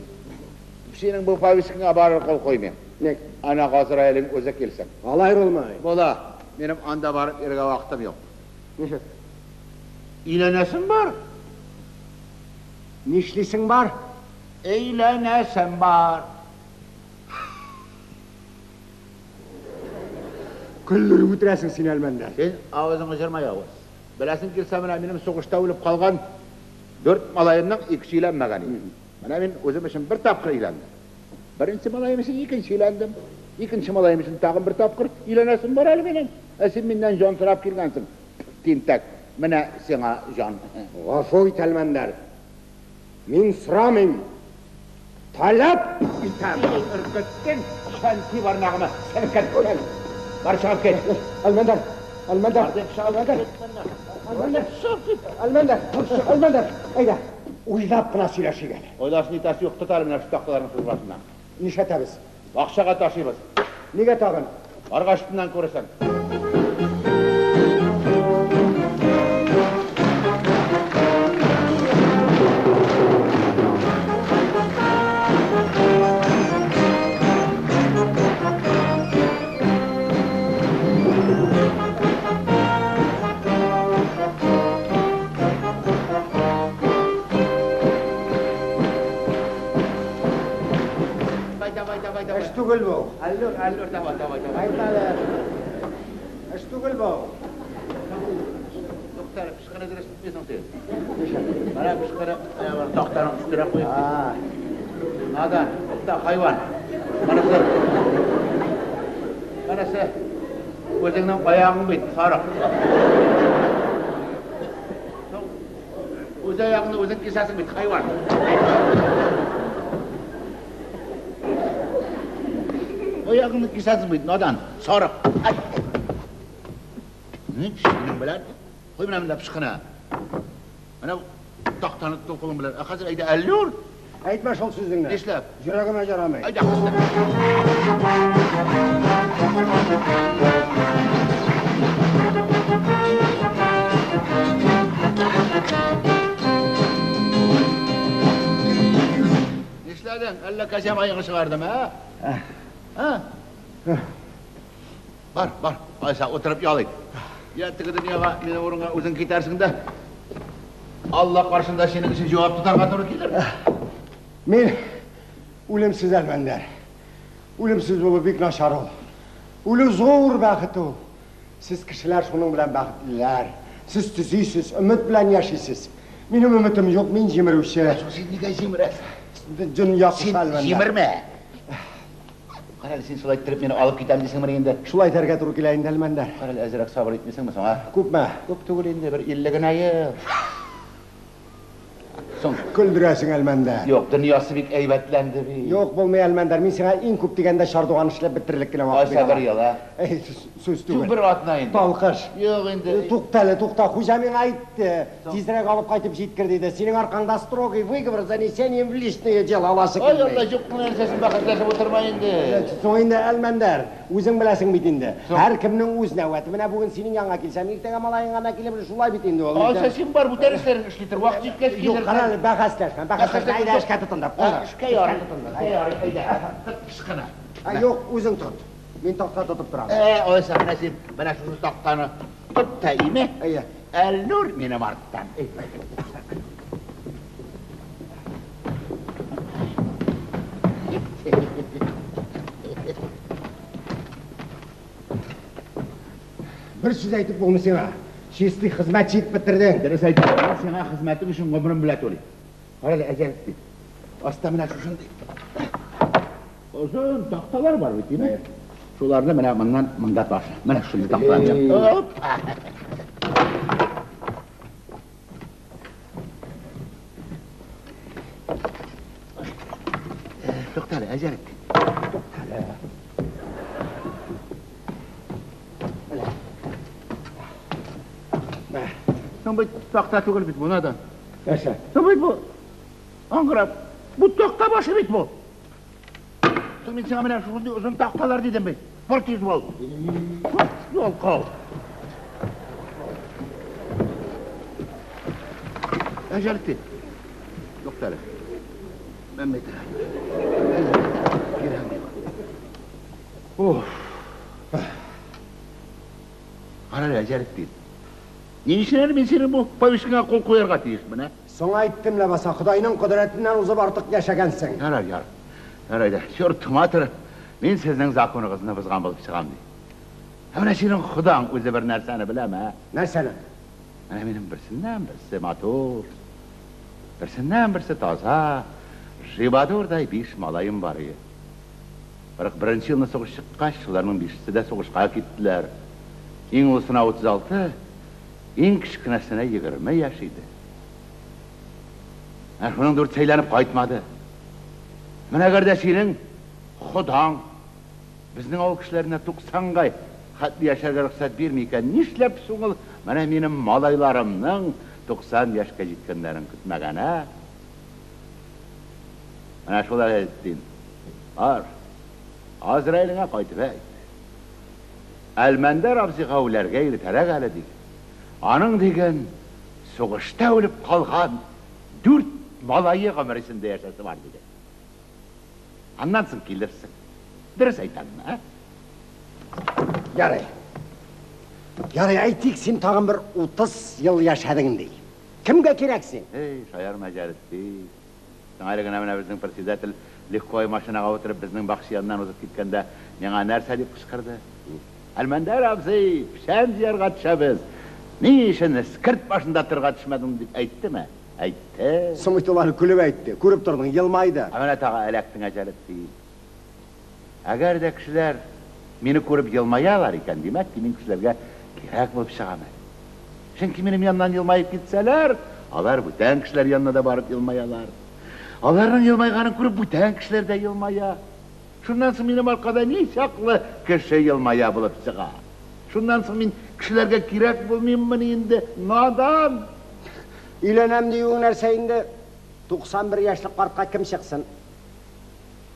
синең бу повесткаңа барыр кул куймыйм. Ник? Ана Газраилең үзе килсен. Алай булмый. Була. Минем анда барып йөрергә вакытым юк. Ничек? Өйләнәсем бар. Нишлисең бар? Өйләнәсем бар. Көлдереп үтерәсең син, Әлмәндәр. Син авызыңны җырма, явыз. Беләсең килсә, менә минем сугышта үлеп калган дүрт малаемның икесе өйләнмәгән иде. Менә мин үзем өчен бер тапкыр өйләндем. Беренче малаем өчен икенче өйләндем. Икенче малаем өчен тагын бер тапкыр өйләнәсем бар әле минем. Ә син миннән җан сорап килгәнсең. Тинтәк, менә сиңа җан. Гафу ит, Әлмәндәр. Мин сорамыйм. Таләп итәм. Өркеттең, чәнти бармагымы селкеттең. Бар чыгып кит. Әлмәндәр, Әлмәндәр, Әлмәндәр, Әлмәндәр, Әлмәндәр, Әлмәндәр, әйдә, уйлап кына сөйләшик әле. Уйлаш нитәсе юк, тот әле менә шу такталарны шул башыннан. Нишләтәбез? Бакчага ташыйбыз. Нигә тагын? Баргач өстеннән күрерсең. давай. Эш түгел бу. Әллүр, әллүр, давай, давай, давай. Әйт әле. Эш түгел бу. Туктале, пычкыны дөрес тотмыйсың син. Менә пычкыны, менә тактаның өстенә куеп. Надан, тукта, хайван. Монысы. Монысы. Үзеңнең аягың бит, сарык. Үз аягыңны үзең кисәсең бит, хайван. Аягыңны кисәсең бит, надан, сарык. Ай. Ни синең белән? Куй менә монда пычкыны. Менә тактаны тот кулың белән. Ә хәзер әйдә, әллүр. Әйтмә шул сүзеңне. Нишләп? Йөрәгемә ярамый. Әйдә, кыстыр. Нишләдең? Әллә кәҗә маеңны чыгардым, ә? Ә? Бар, бар. Айса, утырып ял ит. Я теге дөньяга минем урынга үзең китәрсең дә. Алла каршында синең өчен җавап тотарга туры килер. Мин үлемсез, Әлмәндәр. Үлемсез булу бик начар ул. Үлү зур бәхет ул. Сез кешеләр шуның белән бәхетлеләр. Сез төзисез, өмет белән яшисез. Минем өметем юк, мин җимерүче. Син нигә җимерәсең? Дөнья Син куша, Әлмәндәр. җимермә. Карале, син шулай иттереп мине алып китәм дисеңмени инде? Шулай итәргә туры килә инде, Әлмәндәр. Карале, әзрәк сабыр итмисеңме соң, а? Күпме? Күп түгел инде, бер 50 генә ел. Соң, Көлдерәсең, Әлмәндәр. юк, дөньясы бик әйбәтләнде бит. Юк, булмый, Әлмәндәр. Мин сиңа иң күп дигәндә чардуган эшләп бетерерлек кенә вакыт Айса бер ел, а? Әй, сүз түгел. Бер атна инде. Талкыш. Юк инде. Тукта әле, тукта. Хуҗа миңа әйтте. Тизрәк алып кайтып җиткер диде. Синең аркаңда строгий выговор с занесением в личное дело аласы Ай, килми. Алла, юк нәрсәсен бәхәсләшеп утырма инде. Соң инде, Әлмәндәр, үзең беләсең бит инде. Соң. Һәркемнең үз нәүбәте. Менә бүген синең янга килсәм, иртәгә малаең гына килеп, шулай бит инде ул. Айса, син бар, бүтән эшләрен эшли тор. Вакыт җиткәч Юк, килерсең. кара әле, бәхәсләшмә, бәхәсләшмә. Әйдә, эшкә тотындык. Ә, Эшкә ярый. Эшкә ярый, әйдә. Тот пычкыны. Ә, юк, үзең тот. Мин такта тотып торам. Ә, алайса, менә син, менә шушы тактаны тот та име? Әйе. Әлнур минем арттан. Әй. Бер сүз әйтеп булмый сиңа. Чистый хезмәтче итеп бетердең. Дөрес әйтәм, мин сиңа хезмәтең өчен гомерем белән түлим. Кара әле, әҗәл бит. Аста менә шушындый озын такталар бар бит, димме? Шуларны менә моннан монда ташы. Менә шундый такталар. Опа! Туктале, әҗәл. Туктале. Соң бит такта түгел бит бу, надан. Нәрсә? Соң бит бу. Аңгырап. Бу такта башы бит бу. Соң мин сиңа менә шундый озын такталар дидем бит. Бар тиз бул. Ялкау. Әҗәл итте. Туктале. Мәммәт. Кирәкми. Уф. Кара әле, әҗәл итте. Ни өчен әле мин синең бу повесткаңа кул куярга тиешмен, ә? Соң әйттем ләбаса, Ходайның кодрәтеннән узып артык яшәгәнсең. Ярар, ярар. Ярар, әйдә. Черт матер, мин сезнең законыгызны бозган булып чыгам, ди. Ә менә синең Ходаң үзе бер нәрсәне беләме, ә? Нәрсәне? Менә минем берсеннән берсе матур, берсеннән берсе таза, жибадурдай биш малаем бар иде. 41 елны сугыш чыккач, шуларның бишесе дә сугышка киттеләр. Иң олысына 36, иң кечкенәсенә 20 яшь иде. Ә шуның дүрт әйләнеп кайтмады. Менә әгәр дә синең Ходаң безнең авыл кешеләренә 90-га хәтле яшәргә рөхсәт бирми икән, нишләп соң ул менә минем малайларымның 90 яшькә җиткәннәрен көтмәгән, ә? Менә шулай әйттем. Бар. Азраилеңә кайтып әйт. Әлмәндәр абзыйга үләргә иртәрәк әле диген. Аның диген сугышта үлеп калган дүрт малайы гомер эчендә яшәсе бар диген. Аннан соң килерсең. Дөрес әйтәмме, ә? Ярый. Ярый, әйтик, син тагын бер 30 ел яшәдең ди. Кемгә кирәк син? Эй, шаярма, Җәлетдин. Соң әле генә менә безнең председатель легковой машинага утырып безнең бакча яныннан узып киткәндә миңа нәрсә дип кычкырды? Әлмәндәр абзый, печән җыярга төшәбез. Ни өчен эскерт башында торырга төшмәдең дип әйттеме? Әйтте. Соң бит ул аны көлеп әйтте. Күреп тордың, елмайды. Ә менә тагы эләктең, Әҗәлетдин. Әгәр дә кешеләр мине күреп елмаялар икән, димәк ки, мин кешеләргә кирәк булып чыгам әле. Чөнки минем яннан елмаеп китсәләр, алар бүтән кешеләр янына да барып елмаялар. Аларның елмайганын күреп, бүтән кешеләр дә елмая. Шуннан соң минем аркада ничаклы кеше елмая булып чыга. Шуннан соң мин кешеләргә кирәк булмыйммыни инде, надан? Өйләнәм диюең нәрсә инде? 91 яшьлек картка кем чыксын?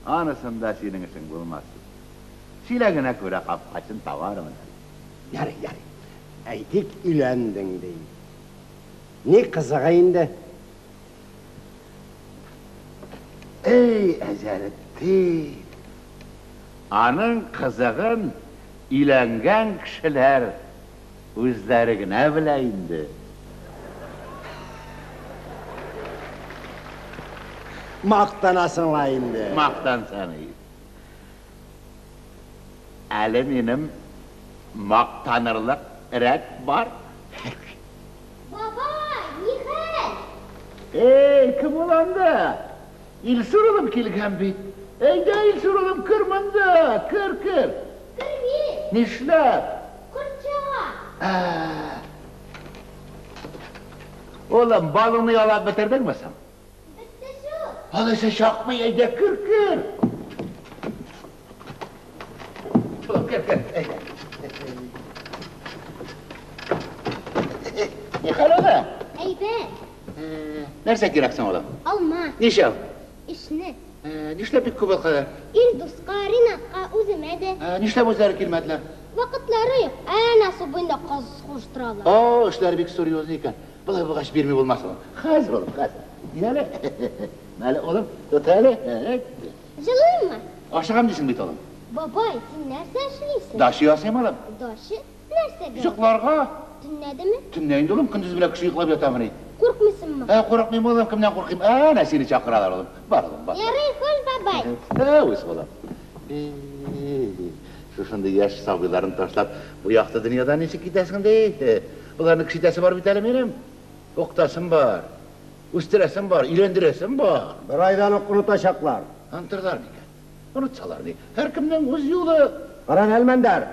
Анысында синең эшең булмас. Чиләгенә күрә капкачын табармын әле. Ярый, ярый. Әйтик, өйләндең ди. Ни кызыгы инде? Эй, Әҗәлетдин! Аның кызыгын өйләнгән кешеләр үзләре генә белә инде. Мактанасың ла инде. Мактансаң и. Әле минем мактанырлык рәт бар. Бабай, нихәл? Эй, кем ул анда? Илсур улым килгән бит. Әйдә, Илсур улым, кер монда, кер, кер. Кермим. Нишләп? Корт чага. Улым, балыңны ялап бетердеңме соң? Бетте шул. Алайса чакмый, әйдә, кер, кер. Улым, кер, кер, әйдә. Нихәл, улым? Әйбәт. Нәрсә кирәк соң, улым? Алма. Ничәү? Өчне. Нишләп бик күп ул кадәр? Илдуска, Ринатка, үземә дә. Нишләп үзләре килмәделәр? Вакытлары юк. Әнә су буенда каз куыштыралар. О, эшләре бик серьезный икән. Болай булгач бирми булмас, улым. Хәзер, улым, хәзер. Бир әле. Әле, улым, тот әле. Җылыйммы? Ашыгам дисең бит, улым. Бабай, син нәрсә эшлисең? Дача ясыйм, улым. Дача? Нәрсәгә? Йокларга. Төнлә дәме? Төнлә инде, улым, көндез белән кеше йоклап ятамыни? Куркмыйсыңмы? Ә, курыкмыйм, улым, кемнән куркыйм? Әнә сине чакыралар, улым. Бар, улым, бар. Ярый, хуш, бабай. Ә, үз улым. Шушындый яшь сабыйларын ташлап, бу якты дөньядан ничек китәсең ди? Боларны кеше итәсе бар бит әле минем. Укытасым бар, үстерәсем бар, өйләндерәсем бар. Бер айдан ук онытачаклар. Онытырлар микән? Онытсалар ни? Һәркемнең үз юлы. Кара, Әлмәндәр.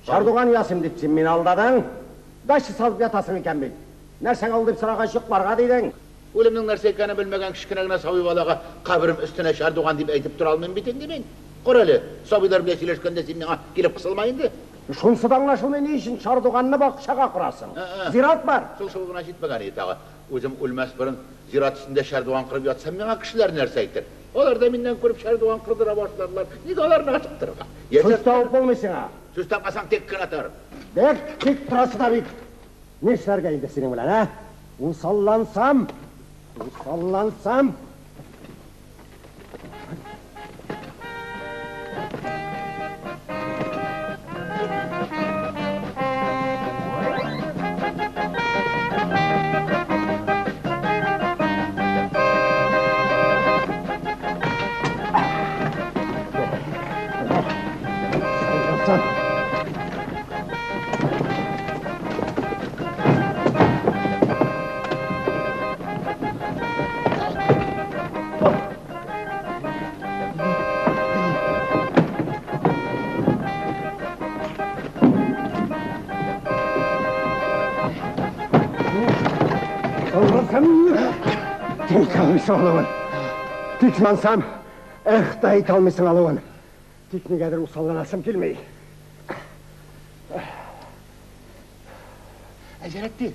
Чардуган ясыйм дип син мине алдадың. Дача салып ятасың икән бит. Нәрсәгә ул дип сорагач, йокларга дидең. Үлемнең нәрсә икәнен белмәгән кечкенә генә сабый балага каберем өстенә чардуган дип әйтеп тора алмыйм бит инде мин. Кара әле, сабыйлар белән сөйләшкәндә син миңа килеп кысылма инде. Шунысы да аңлашылмый, ни өчен чардуганны бакчага корасың? Зират бар. Шул шул гына җитмәгән иде тагы. Үзем үлмәс борын зират өстендә чардуган корып ятсам, миңа кешеләр нәрсә әйтер? Алар да миннән күреп чардуган кордыра башларлар. Нигә аларны ашыктырырга? Сүз табып булмый сиңа. Сүз тапмасаң, тик кенә тор. Бик тик торасы да бит. Нишләргә инде синең белән, ә? Усаллансам, усаллансам. Тик алмыйсың алуын. Тик мансам, эх та әйтә алмыйсың алуын. Тик нигәдер усалланасым килми. Әҗәлетдин.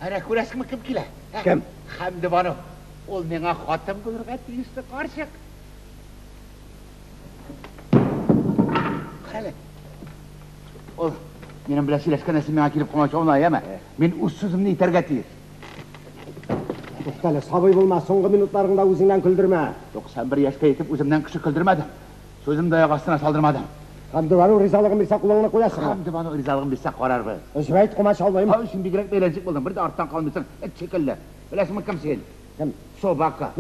Әнә күрәсеңме кем килә? Кем? Хәмдебану. Ул миңа хатын булырга тиешле карчык. Карале. Ул минем белән сөйләшкәндә син миңа килеп комачаулама, яме? Мин үз сүземне әйтергә тиеш. Туктале, сабый булма, соңгы минутларыңда үзеңнән көлдермә. 91 яшькә җитеп үземнән кеше көлдермәдем. Сүзем дә аяк астына салдырмадым. Хәмдебану ризалыгын бирсә, кулыңны куясыңмы? Хәмдебану ризалыгын бирсә, карарбыз. Өзеп әйт, комачаулыйм. Һай, син бигрәк бәйләнчек булдың, бер дә арттан калмыйсың, эт шикелле. Беләсеңме, кем син? Кем? Собака.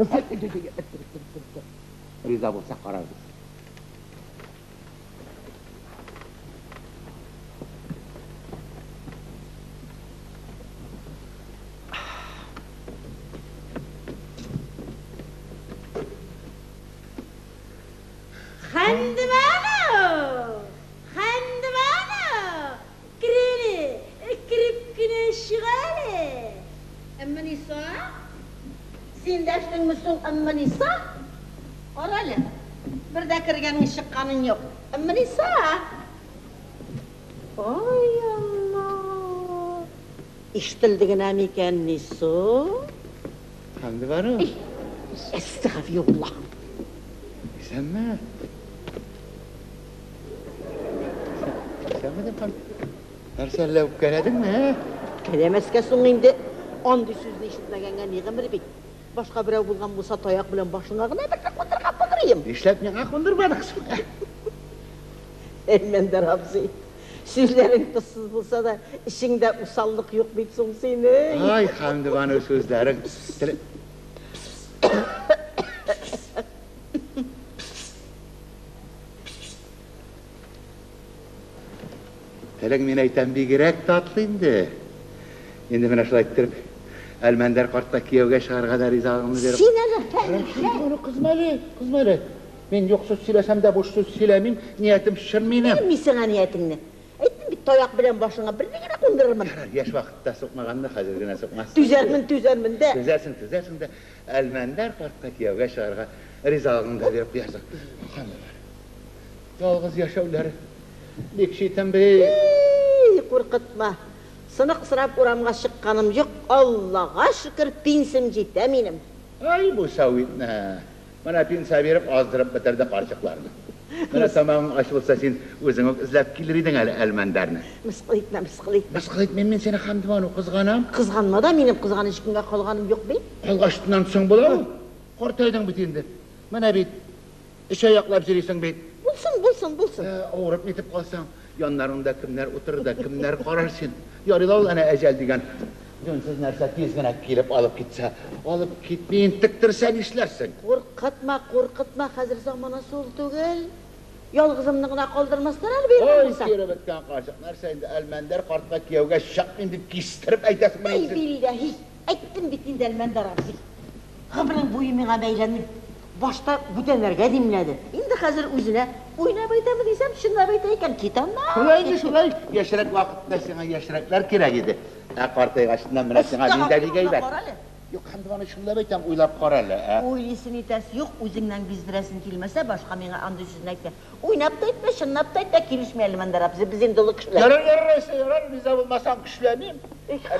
Риза булса карарбыз. Хәмдебану! Хәмдебану! Керәле, кереп кенә чык әле. Әммениса? Син дәштеңме соң, Әммениса? Кара әле, бер дә кергәнең чыкканың юк. Әммениса! Ай Алла! Ишетелде генә микән ни соң? Хәмдебану. Әстәгъфируллаһ. Исәнме? Исәнме дип кал. Нәрсә әллә үпкәләдеңме, ә? Үпкәләмәскә соң инде. Андый сүзне ишетмәгәнгә ни гомер бит. Башка берәү булган булса, таяк белән башыңа гына бер кундырган булыр идем. Нишләп миңа кундырмадың соң? Әлмәндәр абзый, сүзләрең тозсыз булса да, эчеңдә усаллык юк бит соң синең. Ай, Хәмдебану, сүзләрең. Телең, мин әйтәм, бигрәк татлы инде. Инде менә шулай иттереп, Әлмәндәр картка кияүгә чыгарга да ризалыгыңны биреп. Син әле хәзер. Кызма әле, кызма әле. Мин юк сүз сөйләсәм дә буш сүз сөйләмим, ниятем чын минем. Белмим сиңа ниятеңне. Әйттем бит, таяк белән башыңа берне генә кундырырмын. Ярар, яшь вакытта сукмаганны хәзер генә сукмассың. Түзәрмен, түзәрмен дә. Түзәрсең, түзәрсең дә, Әлмәндәр картка кияүгә чыгарга ризалыгыңны да биреп куярсың. Хәмдебану. Ялгыз яшәүләре бик читен бит. Ий, куркытма. Сынык сорап урамга чыкканым юк, Аллага шөкер, пенсиям җитә минем. Ай, бу сәвитне. Менә пенсия биреп аздырып бетерде карчыкларны. Менә тамагың ач булса, син үзең үк эзләп килер идең әле Әлмәндәрне. Мыскыл итмә, мыскыл итмә. Мыскыл итмим мин сине, Хәмдебану, кызганам. Кызганма да, минем кызганыч көнгә калганым юк бит. Калгачтыннан соң була ул. Картайдың бит инде. Менә бит, өч аяклап йөрисең бит. Булсын, булсын, булсын. Авырып нитеп калсаң, яннарыңда кемнәр утырыр да, кемнәр карар син. Ярый ла ул әнә әҗәл дигән җүнсез нәрсә тиз генә килеп алып китсә. Алып китми интектерсә нишләрсең? Куркытма, куркытма, хәзер заманасы ул түгел. Ялгызымны гына калдырмаслар әле биргән Ой, булса. кире беткән карчык, нәрсә инде Әлмәндәр картка кияүгә чыкмыйм дип кистереп әйтәсең Әй, менә син. билләһи, әйттем бит инде Әлмәндәр абзый. Гомерең буе миңа бәйләнеп, башта бүтәннәргә димләде. Инде хәзер үзенә уйнап әйтәме дисәм, чынлап әйтә икән, кит аннан. Шулай инде, шулай. Яшьрәк вакытта сиңа яшьрәкләр кирәк иде. Ә картайгачыннан менә сиңа мин дә бик әйбәт. Юк, Хәмдебану, чынлап әйтәм, уйлап кара әле, ә? Уйлыйсы нитәсе юк, үзеңнән биздерәсең килмәсә, башка миңа андый сүзне әйтмә. Уйнап та әйтмә, чынлап та әйтмә, килешми әле Әлмәндәр абзый, без инде олы кешеләр. Ярар, ярар, әйсә, ярар, риза булмасаң көчләмим.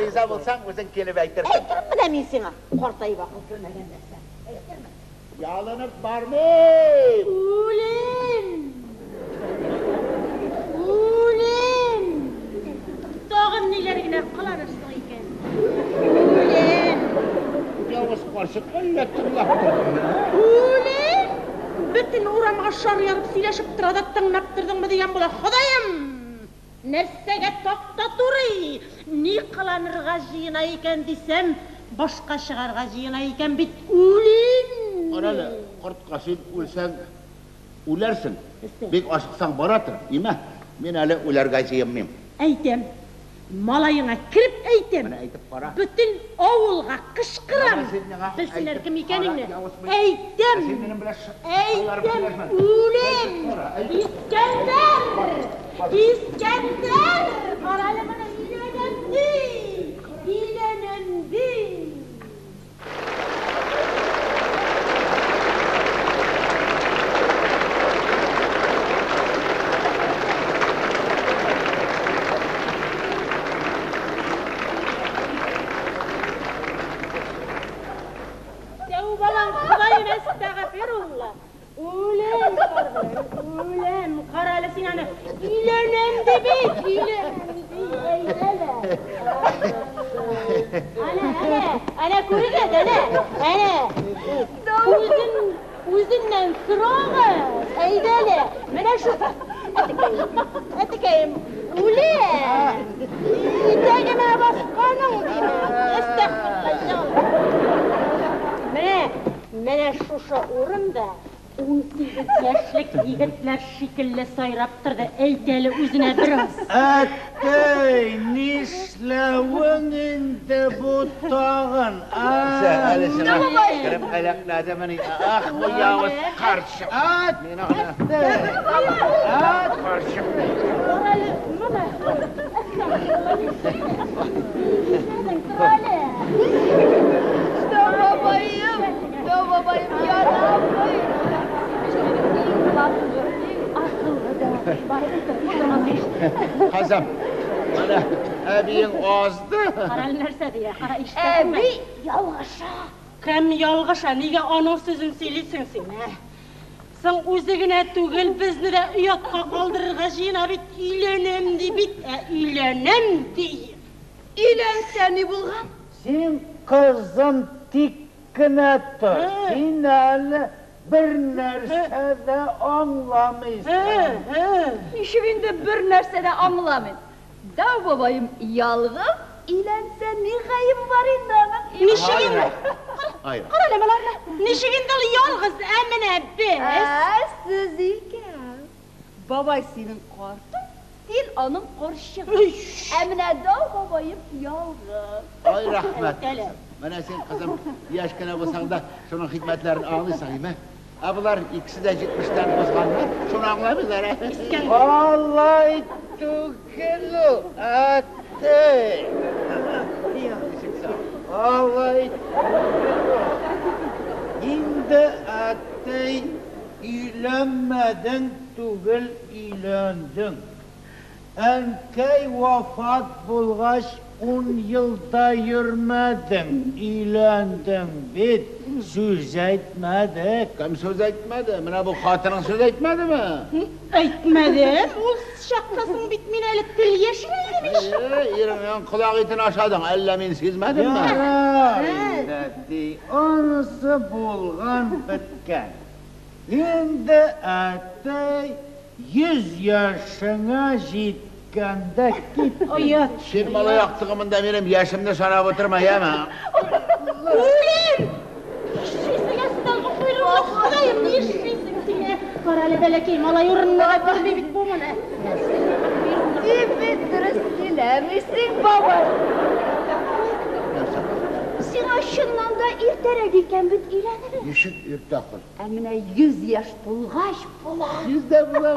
Риза булсаң, үзең килеп әйтерсең. Әйтермен менә мин сиңа, картаеп акыл кермәгән нәрсә. Әйтермен. Ялынып бармыйм. Үлем! Үлем! Тагын ниләр генә кыланырсың икән? Үлем! Явыз карчык, әллә тыңлап тордыңмы? Үлем! Бөтен урамга шар ярып сөйләшеп тора да тыңлап тордыңмы дигән була. Ходаем! Нәрсәгә такта турый? Ни кыланырга җыена икән дисәм, башка чыгарга җыена икән бит. Үлем! Кара әле, кортка син үлсәң, үләрсең. Бик ашыксаң бара тор, имә. Мин әле үләргә җыенмыйм. Әйтәм, малаеңа кереп әйтәм. Менә әйтеп кара. Бөтен авылга кычкырам. Менә син миңа Белсеннәр әйтеп кем икәнеңне. кара, явыз мин. Әйтәм. Син минем белән Әйтәм, сөйләшмә. үлем. Кара, әйтеп. Искәндәр! Искәндәр! Кара әле моны, өйләнәм ди! Өйләнәм ди! Тәүбәлән Ходаем, әстәгъфирулла. Үлем, үлем, кара әле син аны. Өйләнәм ди бит, өйләнәм ди, әйдә. Әнә, әнә, әнә күрегез, әнә, әнә. Үзен, үзеннән сорагыз, әйдә әле. Менә шу. Әтекәем, әтекәем, үлем. Итәгемә басканың диме? Әстәгъфирулла. Менә шушы урында 18 яшьлек егетләр шикелле сайрап торды. Әйт әле үзенә бераз. Әттәй, нишләвең инде бу тагын, а? Әле сиңа кереп әләкләдемени? Ах, бу явыз карчык. Мин аны карчык. Тор әле, моны. Нишләдең, тор әле. Дәү бабаем, дәү бабаем ярамый. Иң матур, иң акыллы дәү. Бар, утыр, утырмасаң. Кызым, менә әбиең азды. Кара әле нәрсә дия, кара ишетәсеңме? Әби ялгыша. Кем ялгыша, нигә аның сүзен сөйлисең син, ә? Соң үзе генә түгел, безне дә оятка калдырырга җыена бит, өйләнәм ди бит, ә өйләнәм ди. Өйләнсә ни булган? Син, кызым, тик кенә тор. Син әле бер нәрсә дә аңламыйсың. Ничек инде бер нәрсә дә аңламыйм? Дәү бабаем ялгыз өйләнсә ни гаебе бар инде аның? Ничек инде? Ай. Кара әле боларны. Ничек инде ул ялгыз, ә менә без. Ә, сез икәү. Бабай синең картың, син аның карчыгың. Ә менә дәү бабаем ялгыз. Ай, рәхмәт. Әйт әле. Менә син, кызым, яшь кенә булсаң да, шуның хикмәтләрен аңлыйсың, име? Ә болар икесе дә 70-тән узганнар, шуны аңламыйлар, ә? Алай түгел ул, әттәй. Алай түгел ул. Инде, әттәй, өйләнмәдең түгел, өйләндең. Әнкәй вафат булгач, 10 елда йөрмәдең, өйләндең бит, сүз әйтмәдек. Кем сүз әйтмәде? Менә бу хатының сүз әйтмәдеме? Әйтмәдем, ул чакта соң бит мин әле тел яшерә идем ич. Әйе, иреңнең колак итен ашадың, әллә мин сизмәдемме? Ярар инде, әти, анысы булган беткән. Инде, әтәй, 100 яшеңә җиткәндә кит. Оят. Син малай актыгы монда минем яшемне санап утырма, яме? Үлем! Нишлисең, әстәгъфирулла, Ходаем, нишлисең син? Кара әле бәләкәй малай урынына да белми бит бу моны. Син бит дөрес сөйләмисең, бабай. Сиңа чыннан да иртәрәк икән бит өйләнергә. Ничек иртә кыз? Ә менә 100 яшь тулгач була. Йөздә була.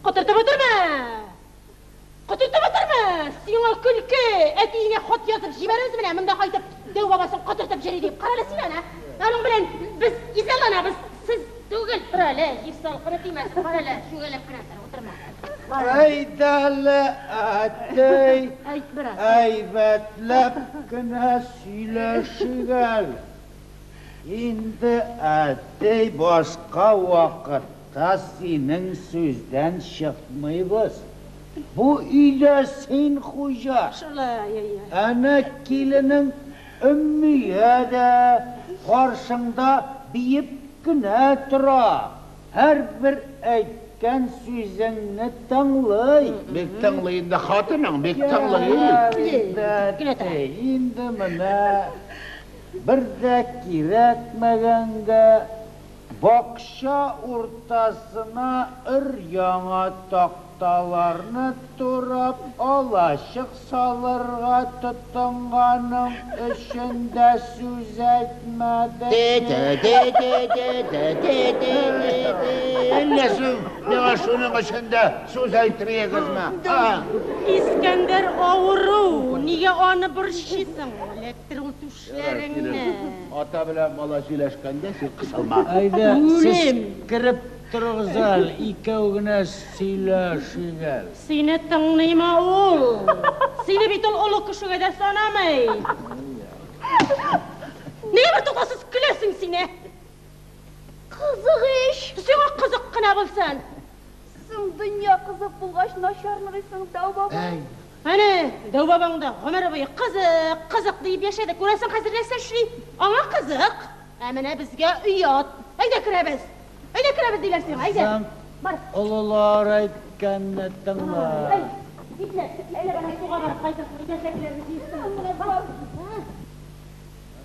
Котыртып утырма! Котыртып утырма! Сиңа көлке! Әтиеңә хат язып җибәрәбез менә, монда кайтып, дәү бабасын котыртып йөри дип. Кара әле син аны. Аның белән без изаланабыз, сез түгел. Тор әле, җир салкыны тимәсен, кара әле, чүгәләп кенә тор, утырма. Әйдә әле, әтәй, Әйт бераз. әйбәтләп кенә сөйләшик әле. Инде, әтәй, башка вакытта синең сүздән чыкмыйбыз. Бу өйдә син хуҗа. Шулай, әйе. Әнә киленең Өммия дә каршыңда биеп кенә тора. Һәрбер әйткән сүзеңне тыңлый. Бик тыңлый инде хатының, бик тыңлый. Ярар инде, әтәй, инде менә бер дә кирәкмәгәнгә бакча уртасына өр-яңа такталарны турап алачык салырга тотынганың өчен дә сүз әйтмәдек. Те те те те те те те те те те. Әллә соң миңа шуның өчен дә сүз әйтмәгезме? А? Искәндәр авыру, нигә аны борчыйсың? Эләктер ул түшләреңне. Ата белән бала сөйләшкәндә син кысылма. Әйдә, сез Үлем. кереп торыгыз әле, икәү генә сөйләшик әле. Сине тыңлыймы ул? Сине бит ул олы кешегә дә санамый. Нигә бер туктаусыз көләсең син, ә? Кызык ич. Сиңа кызык кына булсын. Соң дөнья кызык булгач начарлыйсың, дәү бабай. Әй, Әнә, дәү бабаң да гомере буе кызык, кызык диеп яшәде. Күрәсең, хәзер нәрсә эшли? Аңа кызык. Ә менә безгә оят. Әйдә керәбез. Әйдә керәбез диләр сиңа, әйдә. Кызым, Бар. олылар әйткәнне тыңла. Әй, ипләп, ипләп әнә суга барып кайтырсың, итәсәкләрне җыйсын. Бар.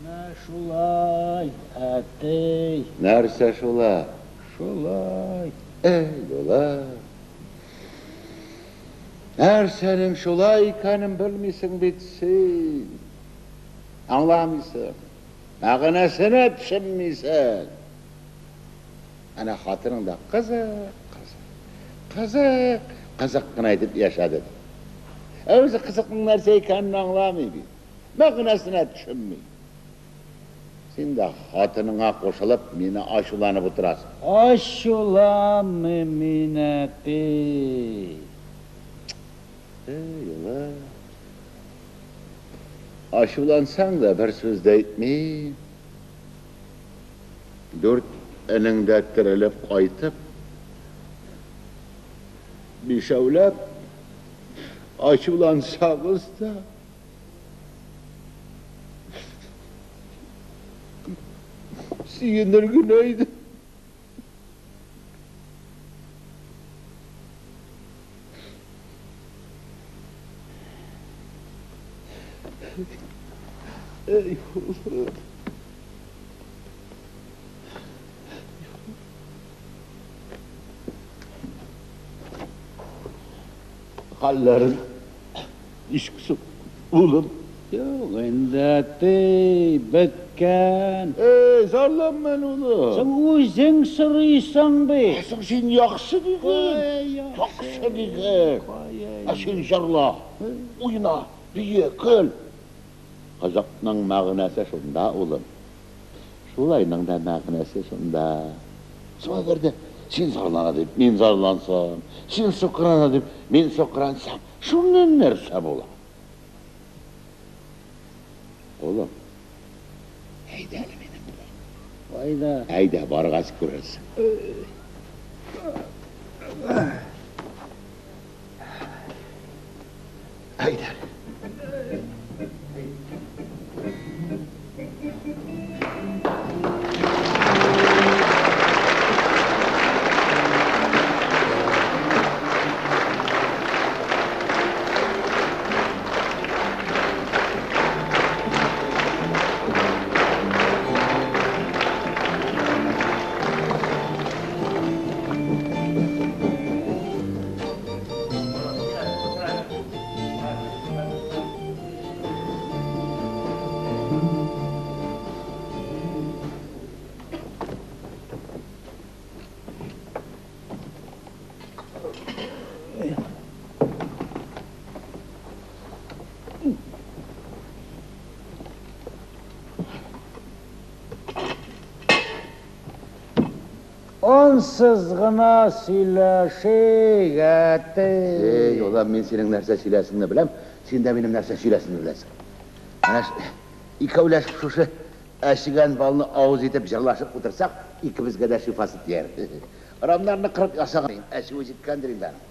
Менә шулай, әти. Нәрсә шулай? Шулай. Әй, улым. Нәрсәнең шулай икәнен белмисең бит син. Аңламыйсың. Мәгънәсенә төшенмисең. Әнә хатының да кызык, кызык, кызык, кызык кына итеп яшәде. Ә үзе кызыкның нәрсә икәнен аңламый бит. Мәгънәсенә төшенми. Син дә хатыныңа кушылып, мине ачуланып утырасың. Ачуланмыйм мин, әти. Әй, улым. Ачулансаң да бер сүз дә әйтмим. Дүрт энең дә терелеп кайтып, бишәүләп ачулансагыз да, сөенер генә идем. Әй, улым. Хәлләрең ничек соң, улым? Юк инде, әти, беткән. Әй, зарланма әле, улым. Соң үзең сорыйсың бит. Ә соң син яхшы диген. Яхшы диген. Ә син җырла, уйна, бие, көл. Кызыкның мәгънәсе шунда, улым. Шулайның да мәгънәсе шунда. Соң әгәр дә син зарлана дип, мин зарлансам, син сукрана дип, мин сукрансам, шуннан нәрсә була? Улым, әйдә әле минем белән. Кайда? Әйдә, баргач күрерсең. Әйдә. Ансыз гына сөйләшик, әти. Эй, улым, мин синең нәрсә сөйләсеңне беләм, син дә минем нәрсә сөйләсеңне беләсең. Менә икәүләшеп шушы әчегән балны авыз итеп җырлашып утырсак, икебезгә дә шифасы тияр. Рамнарны кырып ясаган, әчүе җиткәндер инде аның.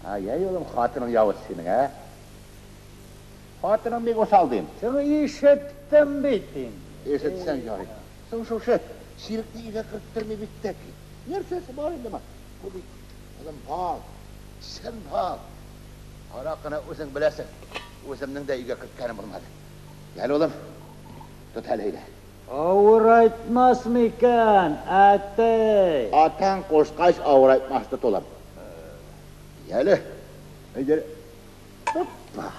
Ай-яй, улым, хатының явыз синең, ә? Хатының бик усал дим. Соң ишеттем бит инде. Ишетсәң ярый. Соң шушы чирекне өйгә керттерми бит тәки. Нәрсәсе бар инде моның? Бу бит, улым, бал. Чын бал. Аракыны үзең беләсең. Үземнең дә өйгә керткәнем булмады. Гел, улым, тот әле әйдә. Авырайтмас микән, әти? Атаң кушкач авырайтмас, тот, улым. Яле, әйдә. Опа.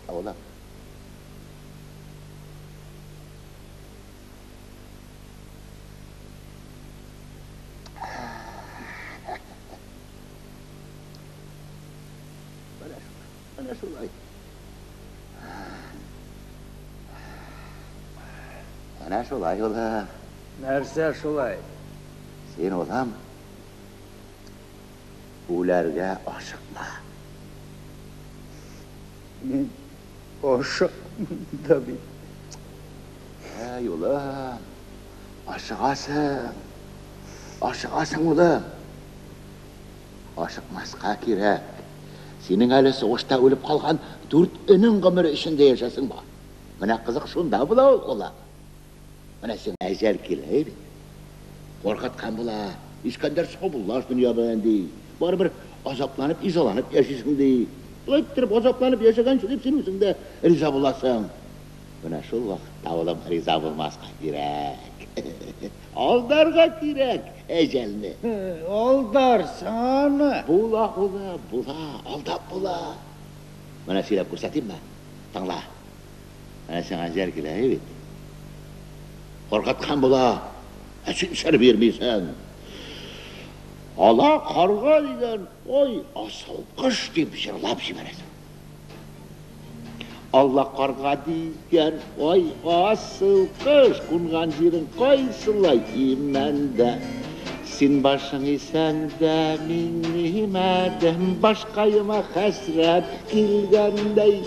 Улым. Менә шулай, менә шулай. Менә шулай, улым. Нәрсә шулай? Син, улым, үләргә ашыкма. Мин ашыкмыйм да бит. Әй, улым, ашыгасың. Ашыгасың, улым. Ашыкмаска кирәк. Синең әле сугышта үлеп калган дүрт энең гомере эчендә яшәсең бар. Менә кызык шунда була ул, улым. Менә сиңа әҗәл килә бит. Куркыткан була. Искәндәр саубуллаш дөнья белән, ди. Барыбер азапланып, изаланып яшисең, ди. Болай иттереп азапланып яшәгәнче дип син үзең дә риза буласың. Менә шул вакытта, улым, риза булмаска кирәк. Алдарга кирәк әҗәлне. Алдарсың аны. Була, улым, була, алдап була. Менә сөйләп күрсәтимме? Тыңла. Менә сиңа җыр килә бит. Куркыткан була. Ә син сер бирмисең. Ала карга дигән, ой, асыл кош дип җырлап җибәрәсең. Алла карга дигән, ой, асыл кош, кунган җирең кайсылай имәндә. Син башың исән дә, мин имәдем, башкаема хәсрәт килгәндәй.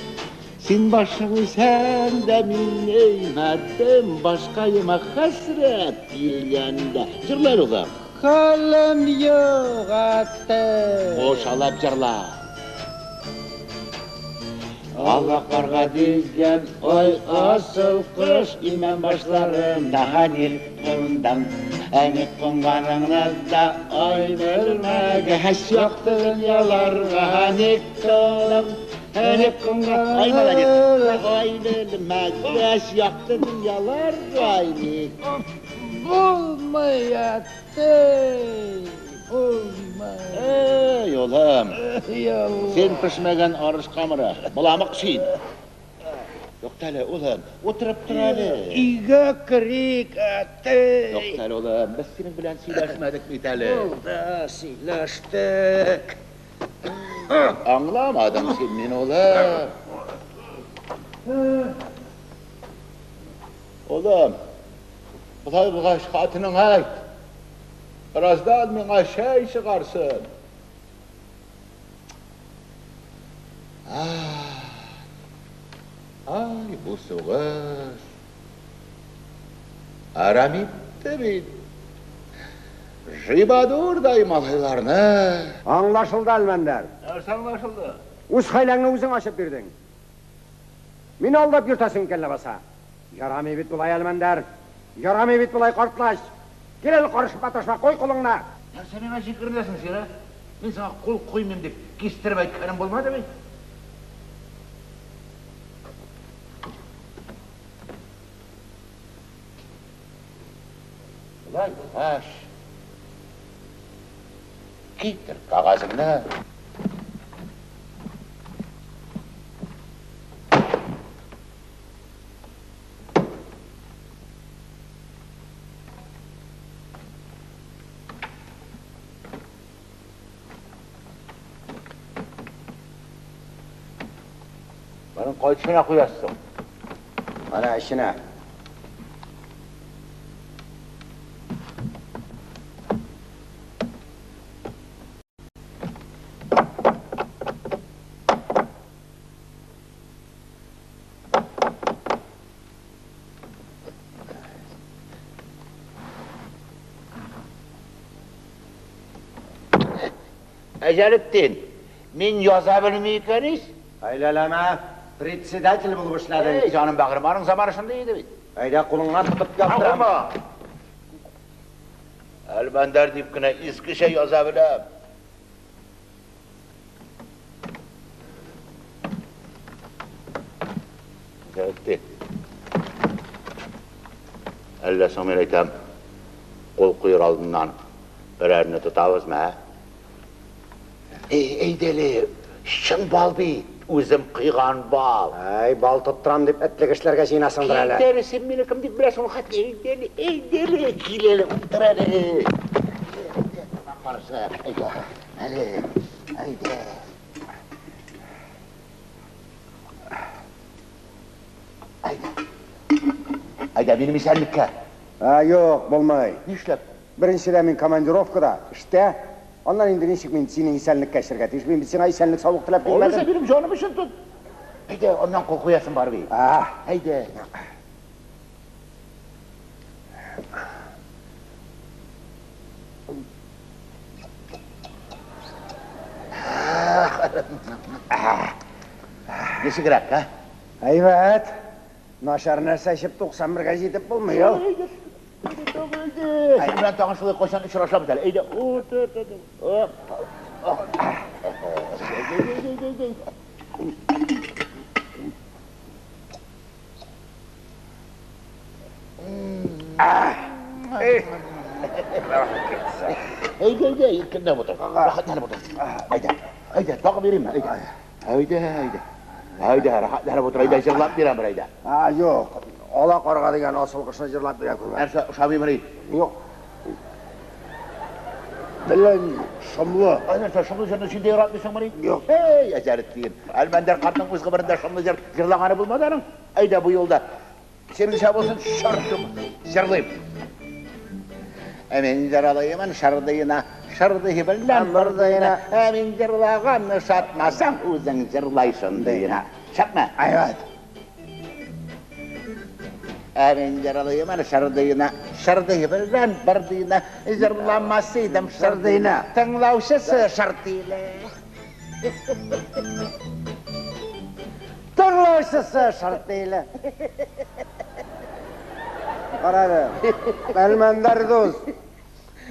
Син башың исән дә, мин имәдем, башкаема хәсрәт килгәндә. Җырла, улым. Хәлем юк, әти. Кушалап җырла. Ала карга дигән, ой, асыл кош, имән башларымда ник кундаң? Ник кунганыңны да, ай, белмәгәч, якты дөньяларга ник тулдың? Ник кунган, ай, молодец, ай, белмәгәч, якты дөньяларга ник Булмый, әти, булмый. Эй, улым, Ай, син пешмәгән арыш камыры, боламык син. Туктале, улым, утырып тор әле. Өйгә керик, әти. Туктале, улым, без синең белән сөйләшмәдек бит әле. Булды, сөйләштек. Аңламадың син мине, улым. Улым, болай булгач хатыныңа әйт. Бераздан миңа чәй чыгарсын. Ай, бу сугыш. Әрәм итте бит. Жибадурдай малайларны. Аңлашылды, Әлмәндәр. Нәрсә аңлашылды? Үз хәйләңне үзең ачып бирдең. Мине алдап йөртәсең икән ләбаса. Ярамый бит болай, Әлмәндәр. Ярамый бит болай, картлач. Кил әле, карышып маташма, куй кулыңны. Нәрсә миңа җикеренәсең син, ә? Мин сиңа кул куймыйм дип кистереп әйткәнем булмады бит. Болай булгач, китер кәгазеңне. Моның кайсына куясың? Менә эченә. Әҗәлетдин, мин яза белми икән ич. Әйләләмә, председатель булып эшләдең. Эй, җаным бәгырем, аның заманы шундый иде бит. Әйдә, кулыңнан тотып яптырам. Әлмәндәр дип кенә искечә яза беләм. Әҗәлетдин. Әллә соң мин әйтәм, кул куер алдыннан берәрне тотабызмы, ә? Эй, әйдәле, чын бал бит, үзем кыйган бал. Әй, бал тоттырам дип этлек эшләргә җыенасыңдыр әле. Әйдәле, син мине кем дип беләсең, ул хәтле? Әйдәле, әйдәле, кил әле, утыр әле. Каршы, әйдә, әле, әйдә. Әйдә. Әйдә, минем исәнлеккә. Ә, юк, булмый. Нишләп? Беренчедән мин командировкада, эштә. Аннан инде ничек мин синең исәнлеккә эчәргә тиеш? Мин бит сиңа исәнлек саулык теләп Алайса килмәдем. минем җаным өчен тот. Әйдә, аннан кул куясың бар бит. А, Әйдә. Ничегрәк, ә? Әйбәт. Начар нәрсә эчеп 91-гә җитеп булмый ул. Юк инде. Син белән тагын шулай кайчан очрашабыз әле. Әйдә, утыр, утыр. Әйдә, әйдә, иркенләп утыр. Рәхәтләнеп утыр. Әйдә, әйдә, тагы бирим, әйдә. Әйдә, әйдә. Әйдә, рәхәтләнеп утыр, әйдә, җырлап бирәм, әйдә. А, юк. Ала карга дигән асыл кошны җырлап бирә күрмә. Нәрсә, ошамыймыни? Юк. Әллә ни, шомлы. Ай, нәрсә, шомлы җырны син дә яратмыйсыңмыни? Юк. Эй, Әҗәретдин, Әлмәндәр картның үз гомерендә шомлы җыр җырлаганы булмады аның. Әйдә, бу юлда синеңчә булсын, шыр җырлыйм. Ә мин җырлыймын шырдыйна, шырдый белән бырдыйна. Ә мин җырлаганны шатмасаң, үзең җырлайсың дыйна. Шатма. Әйбәт. Ә мин җырлыймын шырдыйна, шырдый белән бырдыйна. Җырламас идем шырдыйна, тыңлаучысы шыртыйлы. Тыңлаучысы шыртыйлы. Карады. Әлмәндәр дус.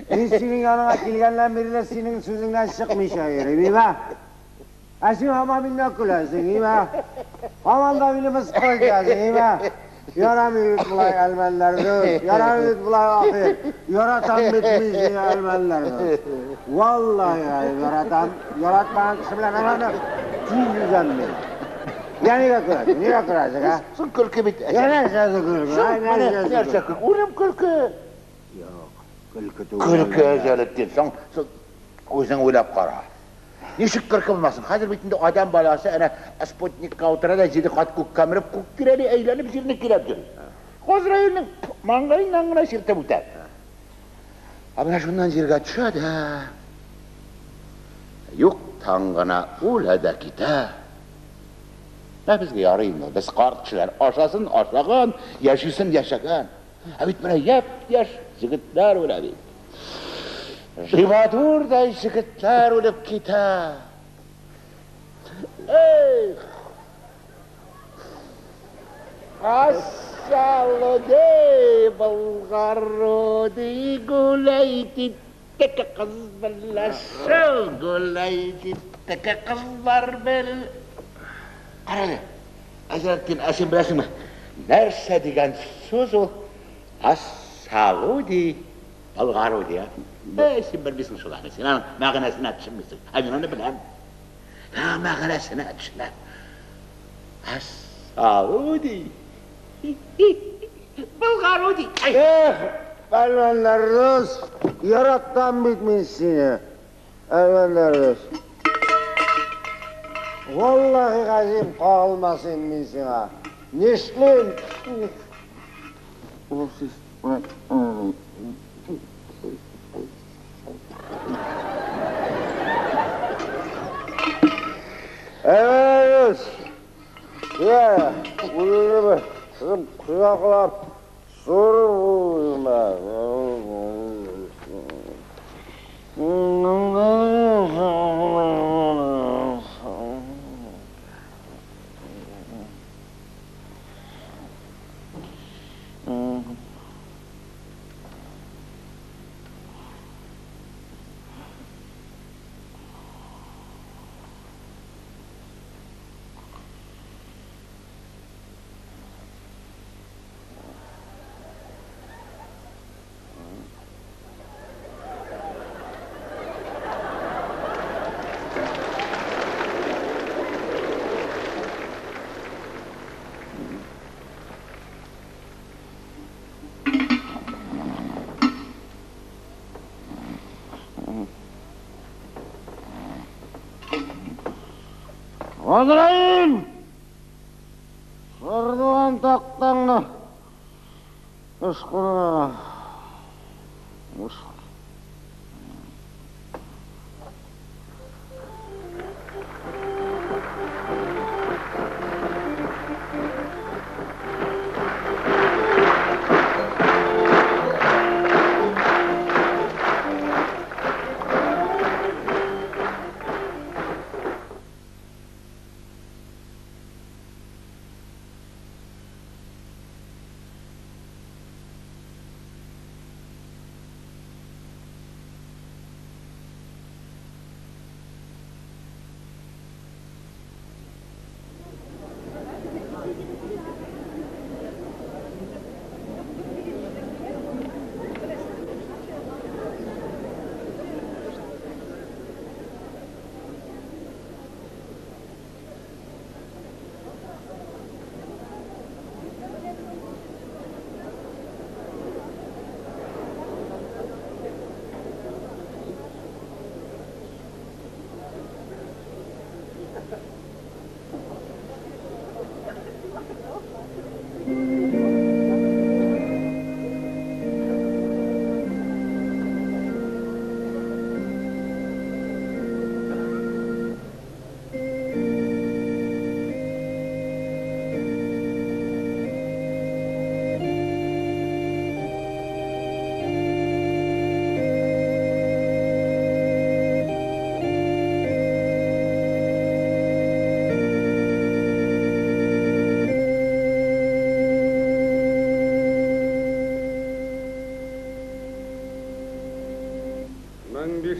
Мин синең яныңа килгәннән бирле синең сүзеңнән чыкмыйча йөрим, име? Ә син һаман миннән көләсең, име? Һаман да мине мыскыл итәсең, име? Ярамый бит болай, Әлмәндәр дус. Ярамый бит болай, ахир. Яратам бит мин сине, Әлмәндәр дус. Валлаһи, яратам. Яратмаган кеше белән араны тиз өзәм мин. Я нигә көләсең? Нигә көләсең, а? Соң көлке бит. Я нәрсәсе көлке? Соң а? менә Нәрсәсе нәрсә көлке? көлке? Үлем көлке. Юк, көлке түгел. Көлке Әлмәндәр. Әҗәлетдин. Соң, соң үзең уйлап кара. Ничек көлке булмасын? Хәзер бит инде адәм баласы әнә спутникка утыра да җиде кат күккә менеп, күк тирәли әйләнеп җирне киләп йөри. Газраилнең маңгаеннан гына чиртеп үтә. Ә менә шуннан җиргә төшә дә юктан гына үлә дә китә. Ә безгә ярый инде, без карт кешеләр, ашасын ашаган, яшисен яшәгән. Ә бит менә япь-яшь җегетләр үлә бит. Живодурдай җегетләр үлеп китә. Эх! Асалуди, Болгаруди, гуләй титтек кыз белән шул гуләй титтек кызлар бел. Карале, Әҗәлетдин, ә син беләсеңме, нәрсә дигән сүз ул Асалуди, Болгаруди, а? Эй, син белмисең шул аны, син аның мәгънәсенә төшенмисең. Ә мин аны беләм. Ә мәгънәсенә төшенәм. Асалуди, Болгаруди. Ай! Эх, Әлмәндәр дус, яратам бит мин сине. Әлмәндәр дус. Валлаһи газим кагылмас идем мин сиңа. Нишлим? Әлмәндәр дус. Я, үзеңне бер кызым кочаклап, сорып үземә. Газраил! Сырдыган тактаңны ышкына.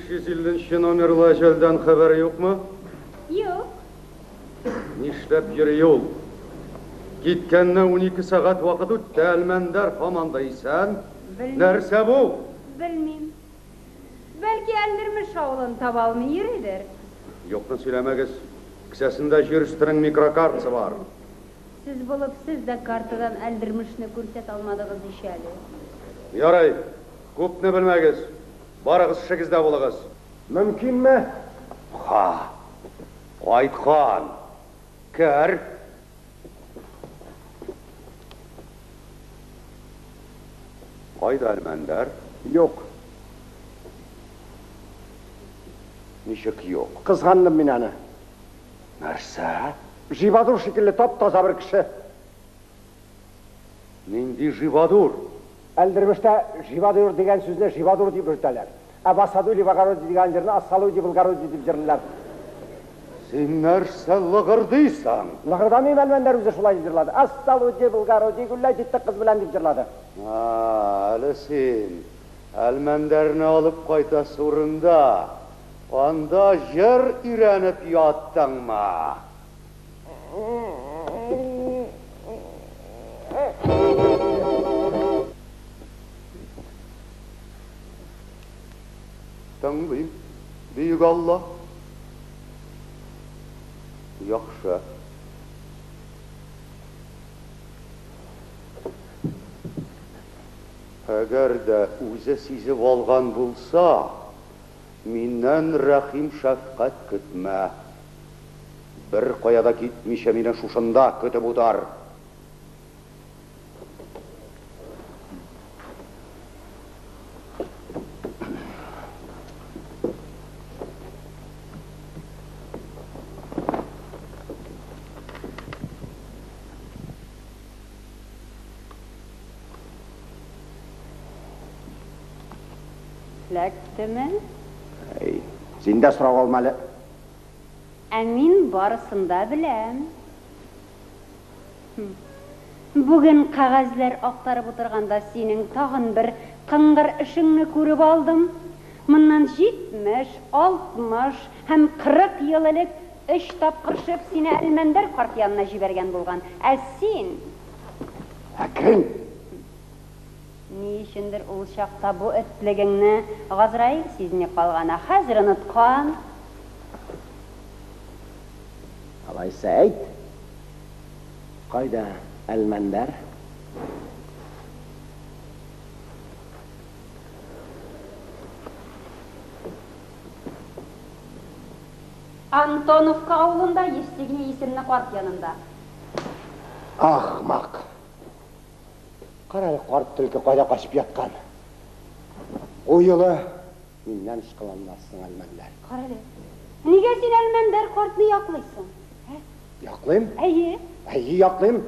550 номерлы әҗәлдән хәбәр юкмы? Юк. Нишләп йөри ул? Киткәнне 12 сәгать вакыт үтте, Әлмәндәр һаман да исән. Нәрсә бу? Белмим. Бәлки Әлдермеш авылын таба алмый йөридер. Юкны сөйләмәгез. Кесәсендә җир өстенең микрокартасы бар. Сез булып сез дә картадан Әлдермешне күрсәтә алмадыгыз ич әле. Ярай, күпне белмәгез. Барыгыз эшегездә булыгыз. Мөмкинме? Ха! Кайткан. Кер. Кайда Әлмәндәр? Юк. Ничек юк? Кызгандым мин аны. Нәрсә? Живадур шикелле тап-таза бер кеше. Нинди Живадур? Әлдермештә Живадур дигән сүзне Живадур дип йөртәләр. Ә в саду или в огороде дигән җырны Ассалуди в огороде дип җырлыйлар. Син нәрсә лыгырдыйсың? Лыгырдамыйм, Әлмәндәр үзе шулай җырлады. Ассалуди в огороде гулять итте кыз белән дип җырлады. А, әле син Әлмәндәрне алып кайтасы урында анда җыр өйрәнеп яттыңмы? Тыңлыйм, бөек Алла. Яхшы. Әгәр дә үзе сизеп алган булса, миннән рәхим шәфкать көтмә. Бер кая да китмичә мине шушында көтеп утыр. Эләктеме? Әй, син дә сорау алма әле. Ә мин барысын да беләм. Бүген кәгазьләр актарып утырганда синең тагын бер кыңгыр эшеңне күреп алдым. Моннан 70, 60 һәм 40 ел элек өч тапкыр шеф сине Әлмәндәр карт янына җибәргән булган. Ә син Әкрен. Ни өчендер ул чакта бу этлегеңне Газраил сизми калган, ә хәзер оныткан. Алайса әйт. Кайда Әлмәндәр? Антоновка авылында Евстигней исемле карт янында. Ахмак. Кара әле, карт төлке кайда качып яткан. Бу юлы миннән ышкыланмассың, Әлмәндәр. Кара әле. Нигә син Әлмәндәр картны яклыйсың? Ә? Яклыйм? Әйе. Әйе, яклыйм.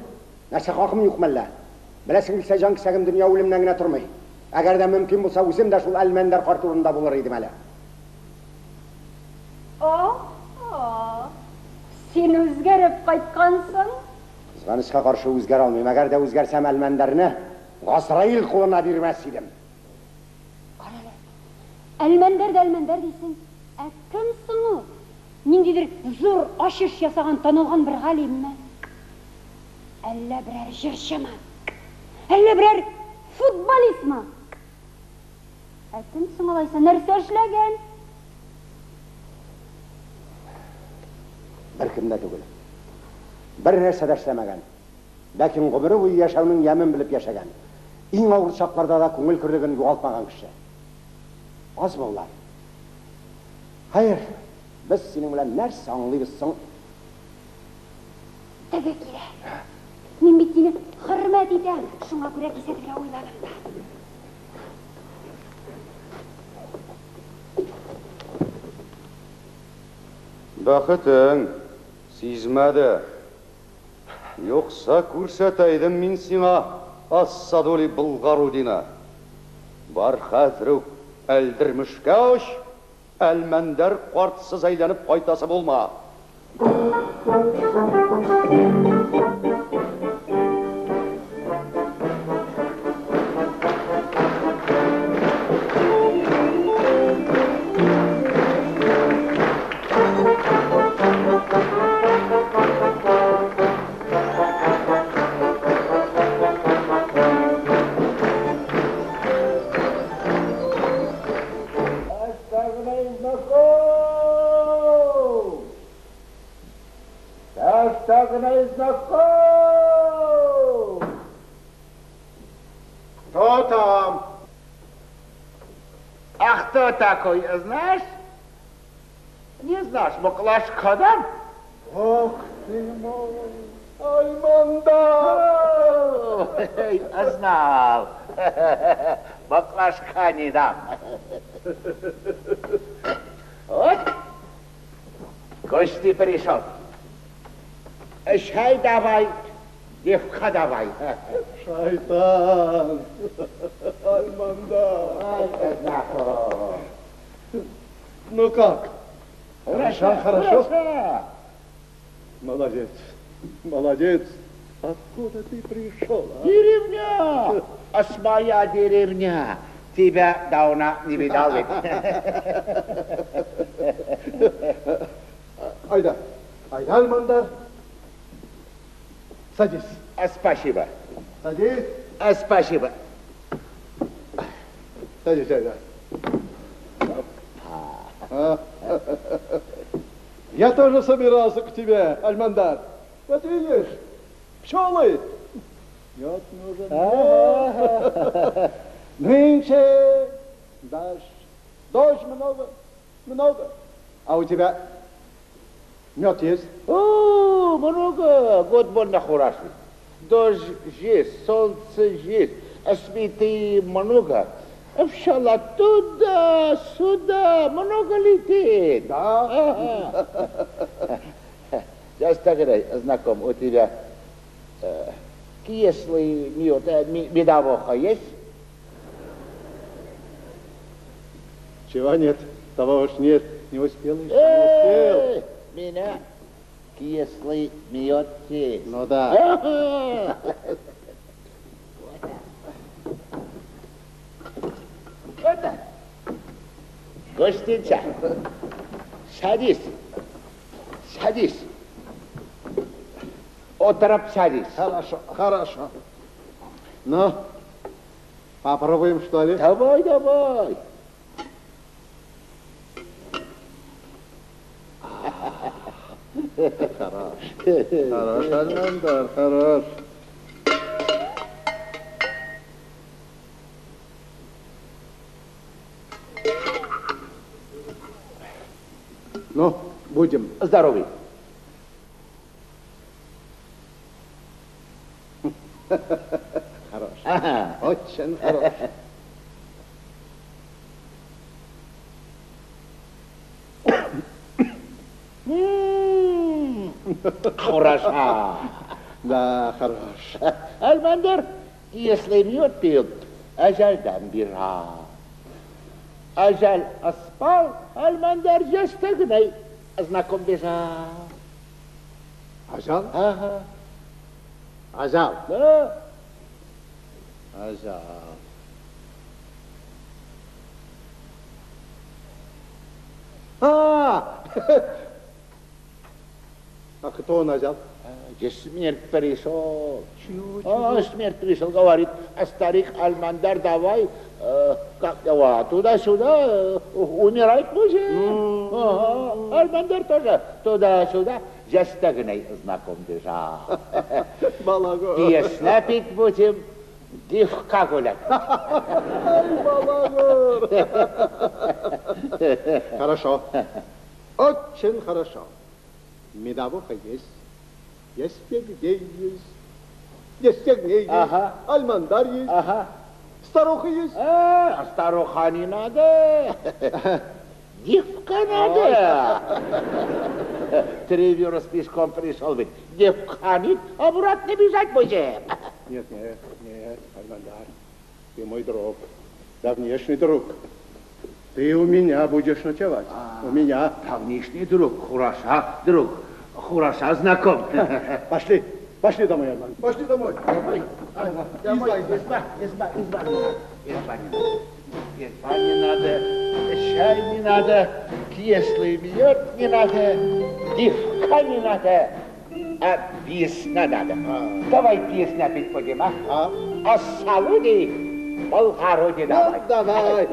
Нәрсә хакым юк мәллә? Беләсең килсә, җан кисәгем дөнья үлемнән генә тормый. Әгәр дә мөмкин булса, үзем дә шул Әлмәндәр карт урынында булыр идем әле. О-о! Син үзгәреп кайткансың. Кызганычка каршы үзгәрә алмыйм. Әгәр дә үзгәрсәм, Әлмәндәрне Газраил кулына бирмәс идем. Кара әле. Әлмәндәр дә Әлмәндәр дисең. Ә кем соң ул? Ниндидер зур ачыш ясаган танылган бер галимме? Әллә берәр җырчымы? Әллә берәр футболистмы? Ә кем соң алайса, нәрсә эшләгән? Беркем дә түгел. Бер нәрсә дә эшләмәгән. Ләкин гомере буе яшәүнең ямен белеп яшәгән. Иң авыр чакларда да күңел көрлеген югалтмаган кеше. Азмы болар? Хәер, без синең белән нәрсә аңлыйбыз соң? Теге килә. Мин бит сине хөрмәт итәм, шуңа күрә кисәтергә уйладым да. Бәхетең сизмәде. Юкса күрсәтә идем мин сиңа Ассадули Болгарудина. Бар хәзер үк Әлдермешкә оч, Әлмәндәр картсыз әйләнеп кайтасы булма. Знаком! Кто там? А кто такой, знаешь? Не знаешь, баклажка дам? Бог ты мой, Альмандар! Знал. Баклажка не дам. Вот. Гости пришел. Чай давай, девка давай. Шайтан! Альмандар! Ну как? Хорошо, хорошо. Молодец, молодец. Откуда ты пришел? А? Деревня! А своя деревня. Тебя давно не видал ведь. Айда, айда, Альмандар. Садись. Спасибо. Садись. Спасибо. Садись, айда. Я тоже собирался к тебе, Альмандар. Вот видишь, пчелы. Мед нужен. Нынче дождь. Дождь много, много. А у тебя мед есть? О, много. Год больно хороший. Дождь есть, солнце есть, а цветы много. А пчела туда-сюда много летит. Да. Сейчас тогда знаком у тебя кислый мед, медовуха есть? Чего нет? Того уж нет. Не успел еще, не успел. Меня кислый мед есть. Ну да. Вот. Гостинца, садись, садись. Оторопь садись. Хорошо, хорошо. Ну, попробуем, что ли? Давай, давай. Хорош. Хорош, Альмандар, хорош. Ну, будем. Здоровый. Хорош. Ага. Очень хорош. Хороша. Да, хорош. Альмандар, если мед пил, ажальдан бежал. Ажаль спал, Альмандар ястыгной знаком бежал. Ажал? Ага. Ажал? Да. Ажал. А! А кто он ажал? Смерть пришел. Чего? А, смерть пришел, говорит, а старик Альмандар, давай, как его, туда-сюда, умирать будем. Ага. Альмандар тоже туда-сюда, застегнай знаком бежал. Балагур. Песня пить будем, девка гулять. Ай, балагур. Хорошо, очень хорошо. Медовуха есть. Ястегней есть. Ястегней есть. Ага. Альмандар есть. Ага. Старуха есть. А старуха не надо. Девка надо. 3 версты пешком пришел ведь. Девка нет, обратно бежать будем. Нет, нет, нет, Альмандар, ты мой друг, давнешний друг. Ты у меня будешь ночевать, у меня. Давнишний друг, хороша друг, хороша знаком. Пошли, пошли домой, Альмандар. Пошли домой. Домой, изба, изба, изба, изба не надо. Изба не надо, чай не надо, кислый мед не надо, девка не надо, а песня надо. Давай песня пить будем, а? А салуди, болгаруди давай. Ну, давай.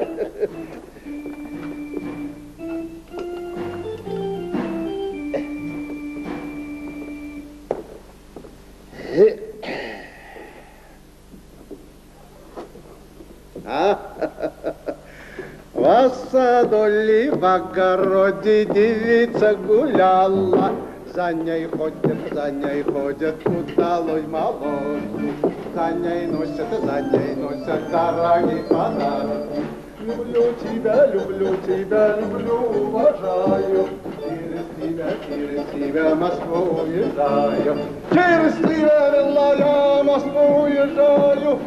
В саду ли в огороде девица гуляла, за ней ходят удалой молодцы, за ней носят дорогие подарки. Люблю тебя, люблю, уважаю, через тебя Москву уезжаю, через тебя, милая, Москву уезжаю.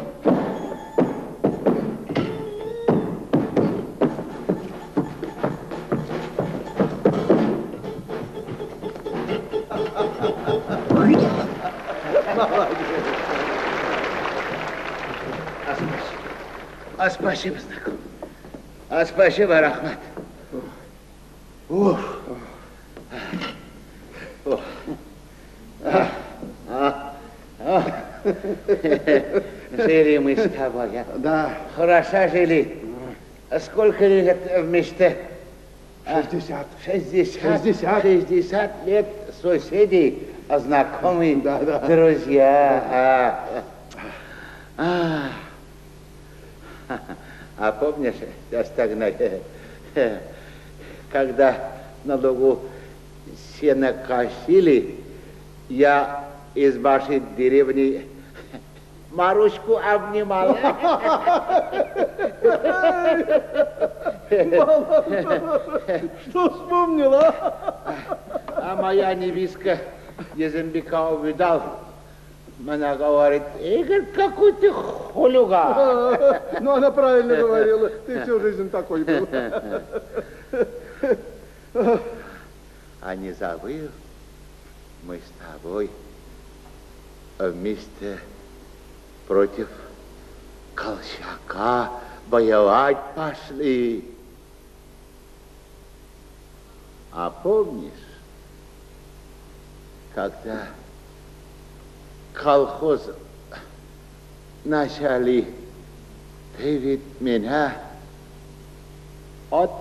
А спасибо, знакомый. А спасибо, Рахмат. Уф. Уф. Жили мы с тобой, а? Да. Хорошо жили. Сколько лет вместе? 60. 60. 60. 60 лет соседей, знакомые, да, да. Друзья. Да. А помнишь, Ястагнай, когда на лугу сено косили, я из вашей деревни Маруську обнимала. Что вспомнила? А моя невестка Езембека увидал. Она говорит: Игорь, какой ты хулиган. Ну, она правильно говорила, ты всю жизнь такой был. А не забыл, мы с тобой вместе против Колчака воевать пошли. А помнишь, когда колхоз начали, ты ведь меня от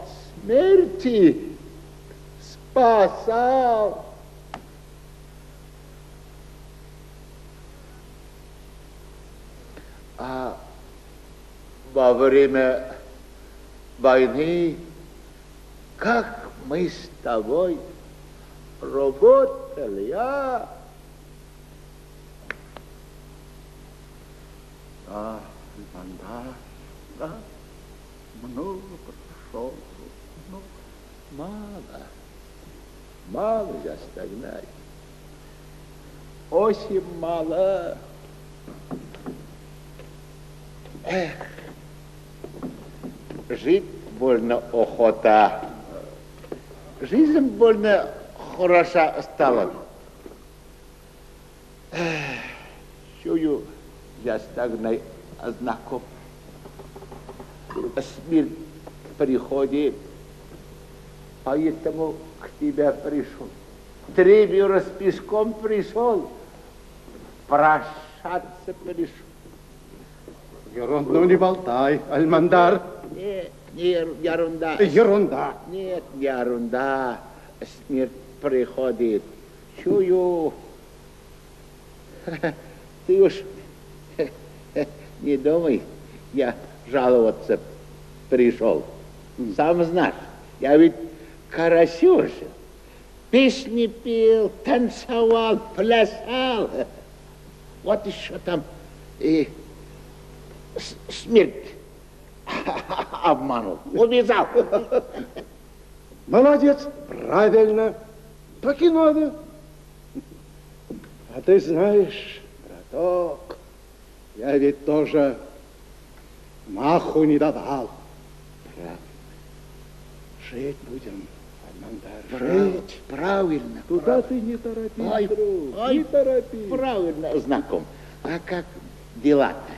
смерти спасал. А во время войны, как мы с тобой работали, а? Да, да, да, много прошел, много. Мало, мало я стогнать, очень мало. Эх, жить больно охота, жизнь больно хороша стала. Эх, чую, я стогнай знаком. Смерть приходит, поэтому к тебе пришел. 3 версты пешком пришел, прощаться пришел. Ерунду не болтай, Альмандар. Нет, не ерунда. Ерунда. Нет, не ерунда. Смерть приходит. Чую. Ты уж не думай, я жаловаться пришел. Сам знаешь, я ведь карасю же. Песни пел, танцевал, плясал. Вот еще там и смерть обманул, увязал. Молодец, правильно, так и надо. А ты знаешь, браток, я ведь тоже маху не давал. Правильно. Жить будем, Альмандар, жить. Правильно. Туда ты не торопись, ой, друг, ой, не торопись. Правильно, знаком. А как дела-то?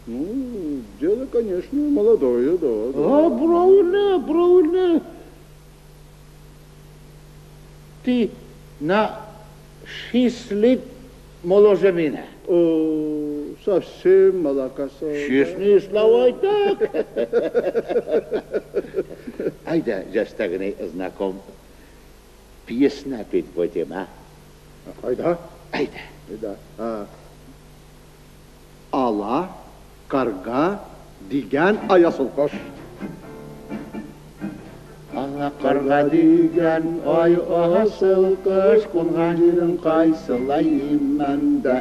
Ну, дело, конечно, молодое, да. А, правильно, правильно. Ты на 6 лет моложе меня. О, совсем молокосос. Честные слова и так. Айда, жастагный знаком, пьесна петь будем, а? Айда. Айда. Айда. Ала, карга, дигән аясылкош. Ала карга дигән ай асылкош, кунган җирең кайсылай имәндә.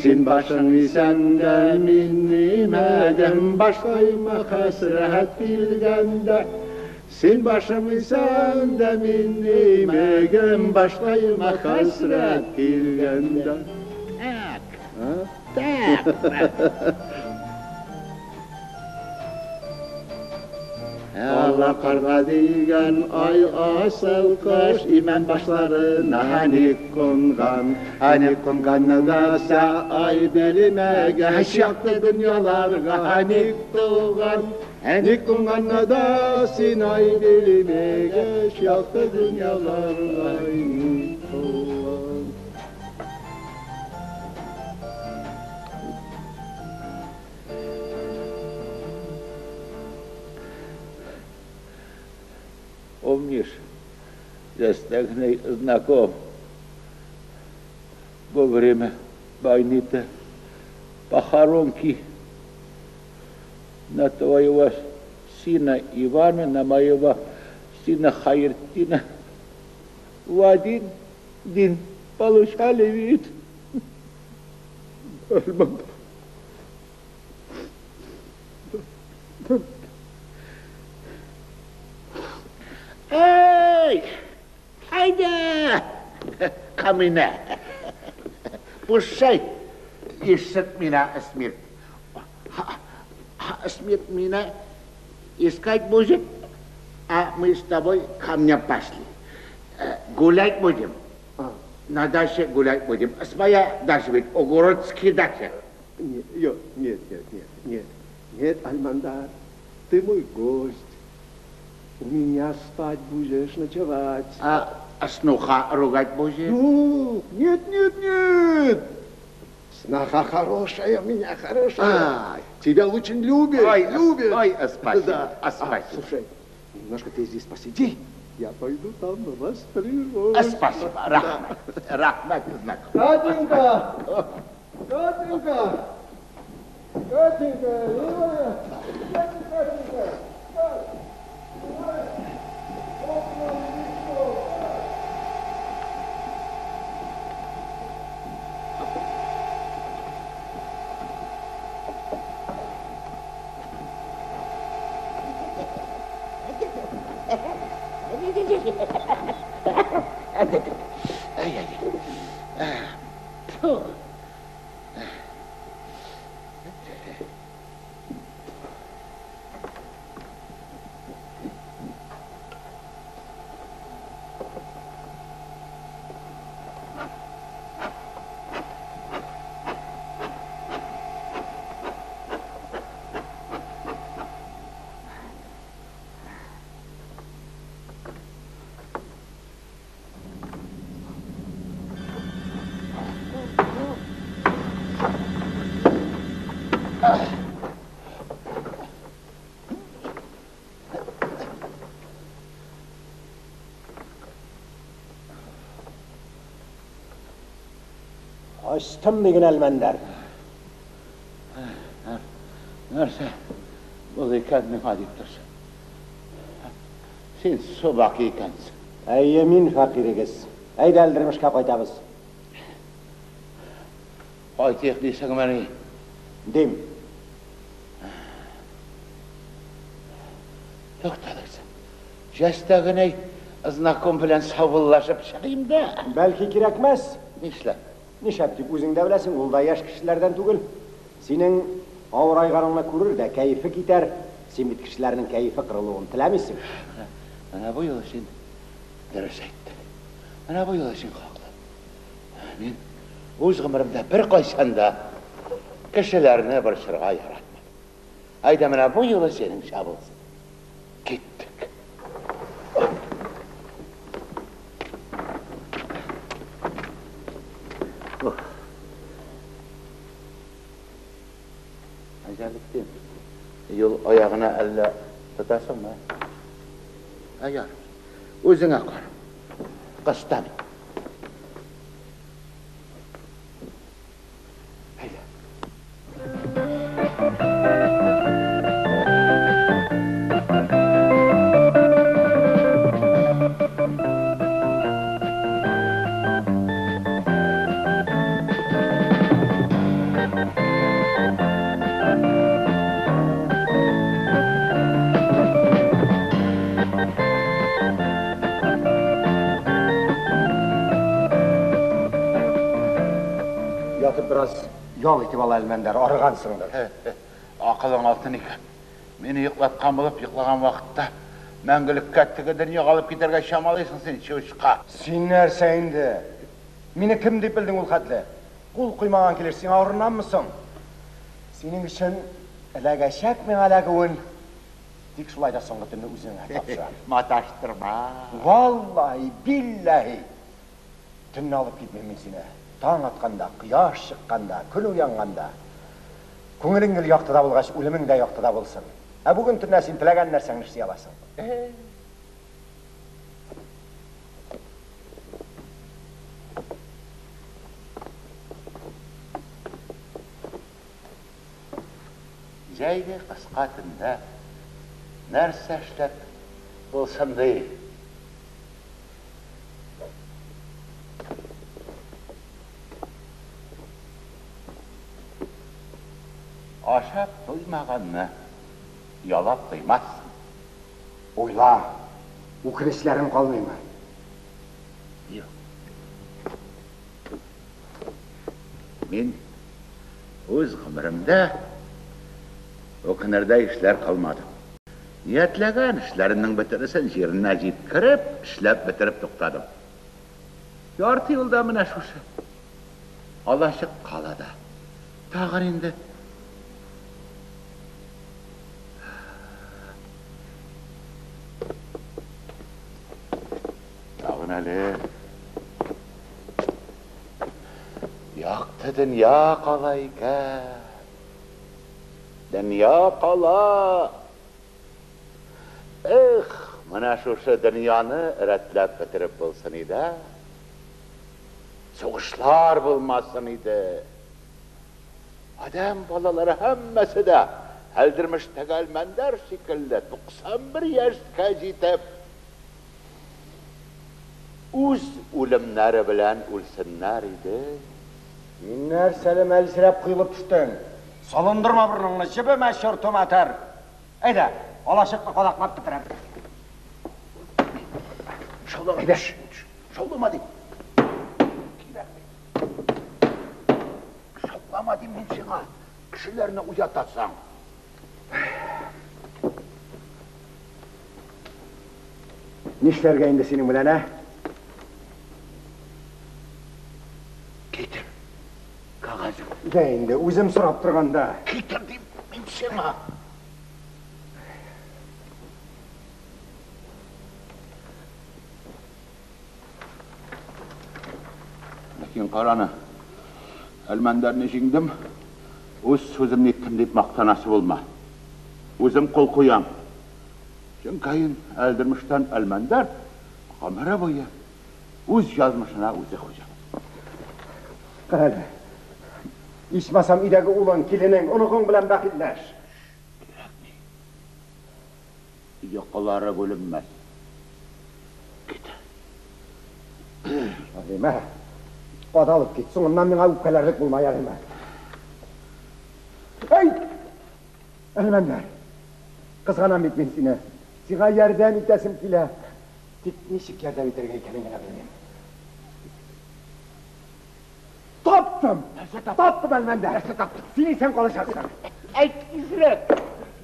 Син башың исәндә, мин имәдем, башкайма хәсрәт килгәндә. Син башың исәндә, мин имәгем, башкайма хәсрәт килгәндә. Так, так. Ала карга дигән ай асылкош, имән башларына ник кунган, ник кунганны да ай белмәгән, якты дөньяларга ник туган, ник кунганны да син ай белмәгән, якты дөньяларга ник туган. Помнишь, жастагный знаком, во время войны-то похоронки на твоего сына Ивана, на моего сына Хайртина в один день получали вид. Эй, айда, ко мне, пущай, ищет меня смерть. Смерть меня искать будет, а мы с тобой ко мне пошли. Гулять будем, на даче гулять будем. Своя дача ведь, огородские дача. Нет, нет, нет, нет, нет, нет, Альмандар, ты мой гость. У меня спать будешь, ночевать. А сноха ругать будешь? Ну, нет, нет, нет. Сноха хорошая у меня, хорошая. Ай. Тебя очень любит, ой, любит. Ой, спасибо, да. Спасибо. Слушай, немножко ты здесь посиди, я пойду там распоряжусь. Спасибо, рахмат, рахмат, знаком. Катенька, Катенька, Катенька, милая, Катенька, Катенька. Ачтым диген Әлмәндәр. Нәрсә булды икән миңа дип торсың. Син собак икәнсең. Әйе, мин фәкыйрегез. Әйдә, Әлдермешкә кайтабыз. Кайтыйк дисеңмени? Дим. Тукталыгыз. Җәстәгенәй знаком белән саубуллашып чыгыйм да. Бәлки кирәкмәс? Нишләп? Нишләп дип, үзең дә беләсең, ул да яшь кешеләрдән түгел. Синең авырайганыңны күрер дә, кәефе китәр. Син бит кешеләрнең кәефе кырылуын теләмисең. Менә, менә бу юлы син дөрес әйттең. Менә бу юлы син хаклы. Мин үз гомеремдә беркайчан да кешеләрне борчырга яратмадым. Әйдә, менә бу юлы синеңчә булсын. Киттек. Әҗәлектин, юл аягына әллә тотасыңмы? Әгәр үзеңә кара. Кыстан. Әйдә. Ятып бераз ял итеп ал, Әлмәндәр, арыгансыңдыр. Акылың алтын икән. Мине йоклаткан булып, йоклаган вакытта мәңгелеккә теге дөньяга алып китәргә чамалыйсың син, чучка. Син нәрсә инде? Мине кем дип белдең ул хәтле? Кул куймаган килеш сиңа орынаммы соң? Синең өчен эләгәчәк миңа эләгүен. Тик шулай да соңгы төнне үзеңә тапшырам. Маташтырма. Валлаһи, билләһи. Төнне алып китмим мин сине. Таң атканда, кояш чыкканда, көн уянганда. Күңелең гел яктыда булгач, үлемең дә яктыда булсын. Ә бүген төнлә син теләгән нәрсәңне эшли аласың. Җәйге кыска төндә нәрсә эшләп булсын ди? Ашап туймаганны ялап туймассың. Уйла, үкенечләрең калмыймы? Юк. Мин үз гомеремдә үкенердәй эшләр кылмадым. Ниятләгән эшләремнең бөтенесен җиренә җиткереп, эшләп бетереп туктадым. Ярты юлда менә шушы алачык кала да. Тагын инде Тагын әле якты дөнья кала икән. Дөнья кала. Эх, менә шушы дөньяны рәтләп бетереп булсын иде. Сугышлар булмасын иде. Адәм балалары һәммәсе дә Әлдермештәге Әлмәндәр шикелле 91 яшькә җитеп, үз үлемнәре белән үлсеннәр иде. Син нәрсәле мәлсерәп коелып төштең? Салындырма борыныңны, җебемә, чорту матер! Әйдә, алачыкны кадаклап бетерәбез. Шаулама, әйдә, шаулама дим. Кирәкми. Шаулама дим мин сиңа. Кешеләрне уятасың. Нишләргә инде синең белән, ә? Китер кәгазен. Дә инде, үзем сорап торганда. Китер дим мин сиңа. Ләкин караны, Әлмәндәрне җиңдем, үз сүземне иттем дип мактанасы булма. Үзем кул куям. Чөнки Әлдермештән Әлмәндәр гомере буе үз язмышына үзе хуҗа. Карале. Ичмасам өйдәге улың, киленең, оныгың белән бәхилләш. Кирәкми. Йокылары бүленмәс. Китә. Мә, кадалып кит. Соңыннан миңа үпкәләрлек булма, ярыймы? Әй! Әлмәндәр, кызганам бит мин сине. Сиңа ярдәм итәсем килә. Тик ничек ярдәм итәргә икәнен генә белмим. Таптым! Таптым, Әлмәндәр! Нәрсә таптың? Син исән калачаксың. Әйт тизрәк!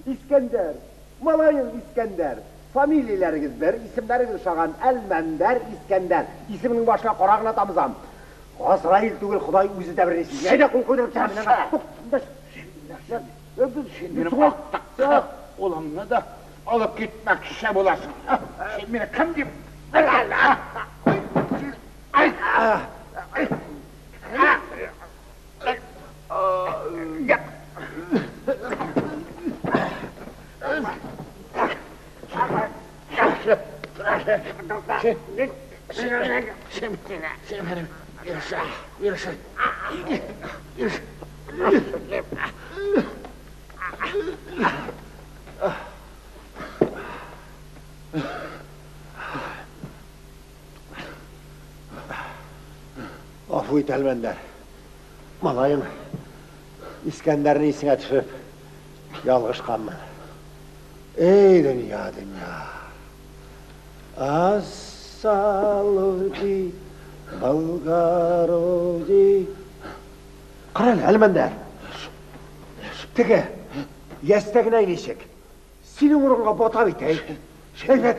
Искәндәр! Малаең Искәндәр! Фамилияләрегез бер, исемнәрегез ошаган. Әлмәндәр, Искәндәр. Исемеңнең башына кара гына тамызам. Газраил түгел, Ходай үзе дә берни сизми. Әйдә, кул куйдырып чыгам мин аңа. Син минем актыккы улымны да алып китмәкче буласың. Син мине кем дип беләләр? Гафу ит, Әлмәндәр. Малаең Искәндәрне исеңә төшереп ялгышканмын. Эй, дөнья, дөнья. Ассалуди, Болгороди. Кара әле, Әлмәндәр. Теге, ястәгенә ничек? Синең урынга бата бит, әй. Әйбәт.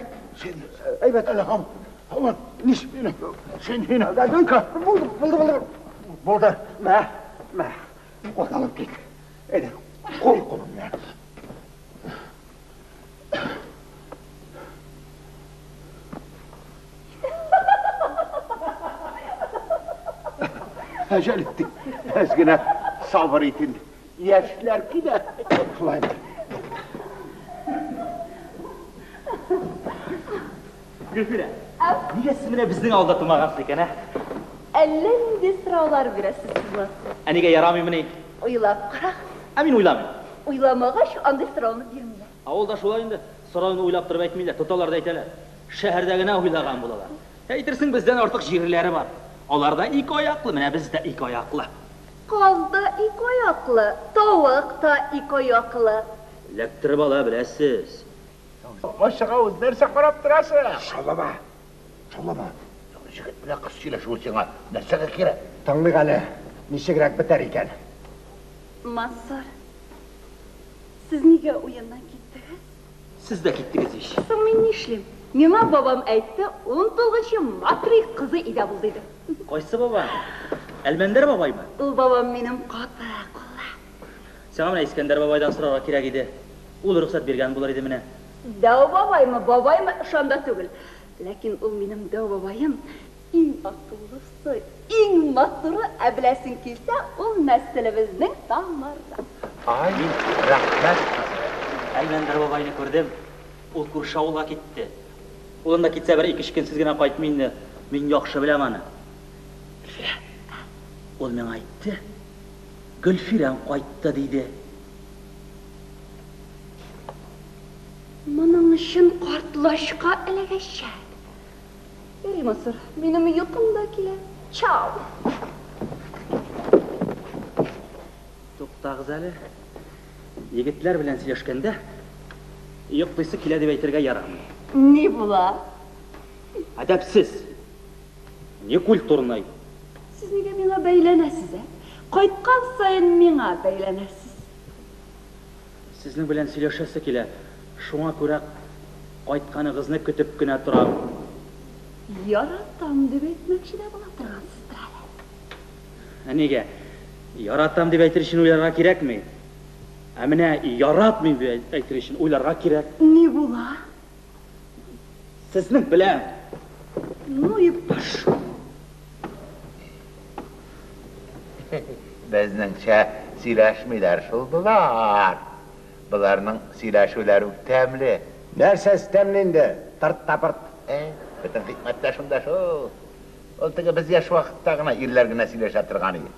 Әйбәт. Әле һаман, һаман, ничек мине? Син мине. Булды, булды, булды. Булды. Мә, мә. Каталып кит. Әйдә, куй кулыңны. Әҗәл итте. Әз генә сабыр ит инде. Яшьләр килә. Шулай. Гөлфирә, нигә сез менә безнең авылда тумагансыз икән, ә? Әллә нинди сораулар бирәсез сез, Мансур. Ә нигә ярамыймыни? Уйлап карагыз. Ә мин уйламыйм. Уйламагач, андый сорауны бирмиләр. Авылда шулай инде, сорауны уйлап торып әйтмиләр, тоталар да әйтәләр. Шәһәрдә генә уйлаган булалар. Әйтерсең, бездән артык җирләре бар. Алар да ике аяклы, менә без дә ике аяклы. Каз да ике аяклы, тавык та ике аяклы. Эләктереп ала беләсез. Ачык авыз, нәрсә карап торасың? Шаулама! Шаулама! Җегет белән кыз сөйләшүе сиңа нәрсәгә кирәк? Тыңлыйк әле, ничегрәк бетәр икән. Мансур, сез нигә уеннан киттегез? Сез дә киттегез ич. Соң мин нишлим? Миңа бабам әйтте, ун тулганчы Матри кызы өйдә бул, диде. Кайсы баба? Әлмәндәр бабаймы? Ул бабам минем каты куллы. Сиңа менә Искәндәр бабайдан сорарга кирәк иде. Ул рөхсәт биргән булыр иде менә. Дәү бабаймы, бабаймы, ышанда түгел. Ләкин ул минем дәү бабаем, иң акыллысы, иң матуры, ә беләсең килсә, ул нәселебезнең тамыры. Ай, рәхмәт, кызым. Әлмәндәр бабайны күрдем. Ул күрше авылга китте. Ул анда китсә, бер ике-өч көнсез генә кайтмый инде. Мин яхшы беләм аны. Гөлфирә. Ул миңа әйтте, Гөлфирәң кайтты, диде. Моның өчен картлачка эләгәчәк. Ярый, Мансур, минем йокым да килә. Чао! Туктагыз әле. Егетләр белән сөйләшкәндә, йоклыйсы килә дип әйтергә ярамый. Ни була? Әдәпсез! Некультурный! Сез нигә миңа бәйләнәсез, ә? Кайткан саен миңа бәйләнәсез. Сезнең белән сөйләшәсе килә, шуңа күрә кайтканыгызны көтеп кенә торам. Яратам дип әйтмәкче дә була торгансыздыр әле. Ә нигә? Яратам дип әйтер өчен уйларга кирәкми. Ә менә яратмыйм дип әйтер өчен уйларга кирәк. Ни була? Сезнең белән. Ну и пошел. Безнеңчә сөйләшмиләр шул болар. Боларның сөйләшүләре үк тәмле. Нәрсәсе тәмле инде? Тырт та пырт. Ә, бөтен хикмәт тә шунда шул. Ул теге без яшь вакытта гына ирләр генә сөйләшә торган иде.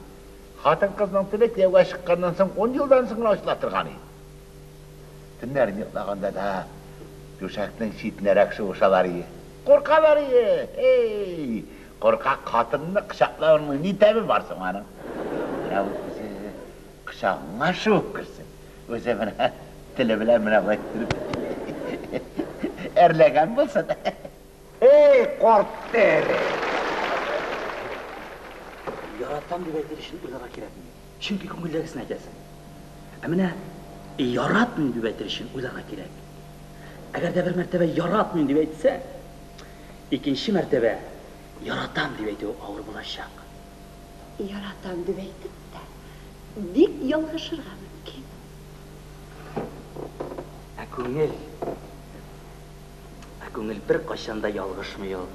Хатын-кызның теле кияүгә чыкканнан соң ун елдан соң гына ачыла торган иде. Төннәрен йоклаганда да түшәкнең читенәрәк шуышалар ие. Куркалар ие! Эй! Куркак хатынны кочаклауның ни тәме бар соң аның? Менә ул үзе кочагыңа шуып керсен. Үзе менә теле белән менә болай иттереп әрләгән булсын. Эй, карт тере! Яратам дип әйтер өчен уйларга кирәкми. Чөнки күңелдәгесен әйтәсең. Ә менә яратмыйм дип әйтер өчен уйларга кирәк. Әгәр дә бер мәртәбә яратмыйм дип әйтсәң, икенче мәртәбә яратам дип әйтүе авыр булачак. Яратам дип әйтеп тә бик ялгышырга мөмкин. Ә күңел, ә күңел беркайчан да ялгышмый ул.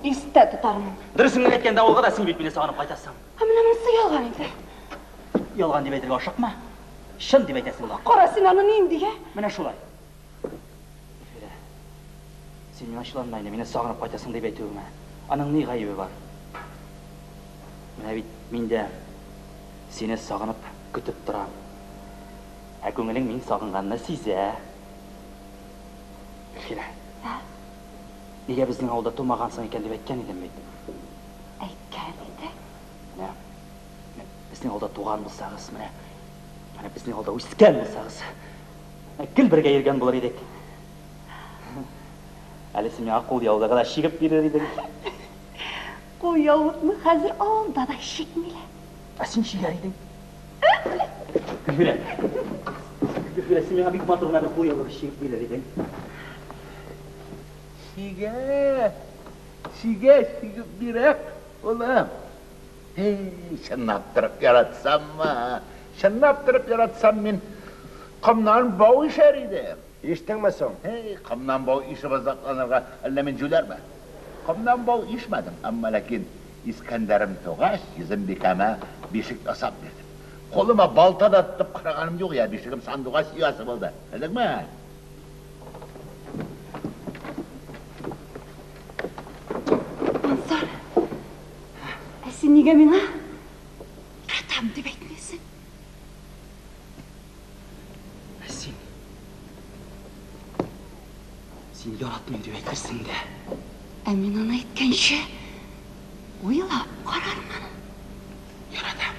Истә тотармын. Дөресен генә әйткәндә, авылга да син бит мине сагынып кайтасың. Ә менә монысы ялган инде. Ялган дип әйтергә ашыкма. Чын дип әйтәсең бар. Кара син аны нинди, ә? Менә шулай. Гөлфирә, син миңа ачуланма инде, мине сагынып кайтасың дип әйтүемә. Аның ни гаебе бар? Менә бит мин дә сине сагынып көтеп торам. Ә күңелең мин сагынганны сизә. Гөлфирә. Ә? Нигә безнең авылда тумагансың икән дип әйткән идем бит. Әйткән идең. Менә, менә безнең авылда туган булсагыз, менә, менә безнең авылда үскән булсагыз, менә гел бергә йөргән булыр идек. Әле син миңа кулъяулыгы да чигеп бирер идең. Кулъяулыкны хәзер авылда да чикмиләр. Ә син чигәр идең. Гөлфирә, Гөлфирә, син миңа бик матур гына бер кулъяулыгы чигеп бирер идең. Чигә, чигә, чигеп бирә, улым. Һей, чынлап торып яратсаммы, чынлап торып яратсам мин комнан бау ишәр идем. Иштеңме соң? Һей, комнан бау ишеп азапланырга әллә мин җүләрме? Комнан бау ишмәдем, әмма ләкин Искәндәрем тугач, Йөзембикәмә бишек ясап бирдем. Кулыма балта да тотып караганым юк я, бишегем сандугач оясы булды. Белдеңме? Мансур, ә син нигә миңа яратам дип әйтмисең? Ә син? Син яратмыйм дип әйтерсең дә. Ә мин аны әйткәнче уйлап карармын. Яратам.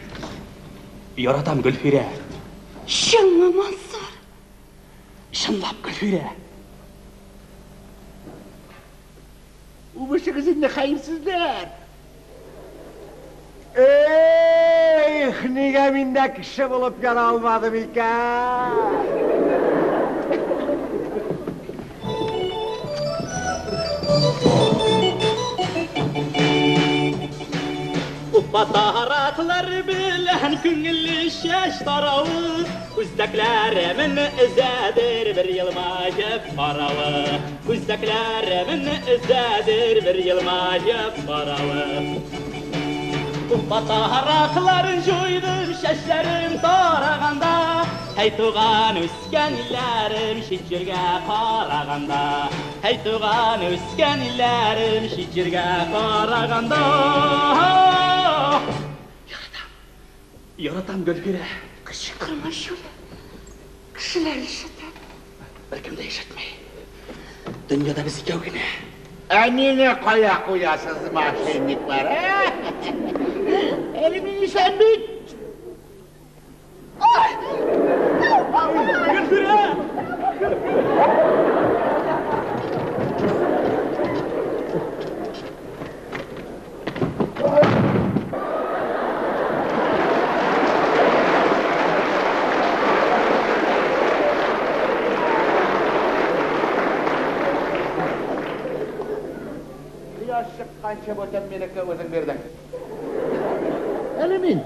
Яратам, Гөлфирә. Чынмы, Мансур? Чынлап, Гөлфирә. Үбешегез инде, хәерсезләр! Эх, нигә мин дә кеше булып яралмадым икән? Уфа тараклар белән күңелле чәч таравы, Күзәкләремен өзәдер бер елмаеп каравы. Күзәкләремен өзәдер бер елмаеп каравы. Уфа таракларын җуйдым чәчләрем тараганда, Һәй туган үскән илләрем чит җиргә караганда. Һәй туган үскән илләрем чит җиргә караганда. Яратам, яратам, Гөлфирә. Кычкырма, җүләр. Кешеләр ишетә. Беркем дә ишетми. Дөньяда без икәү генә. Ә мине кая куясыз, мошенниклар, ә? Әле мин исән бит. Гөлфирә! Кояш чыкканчы бүтән минеке үзең бирдең. Әле мин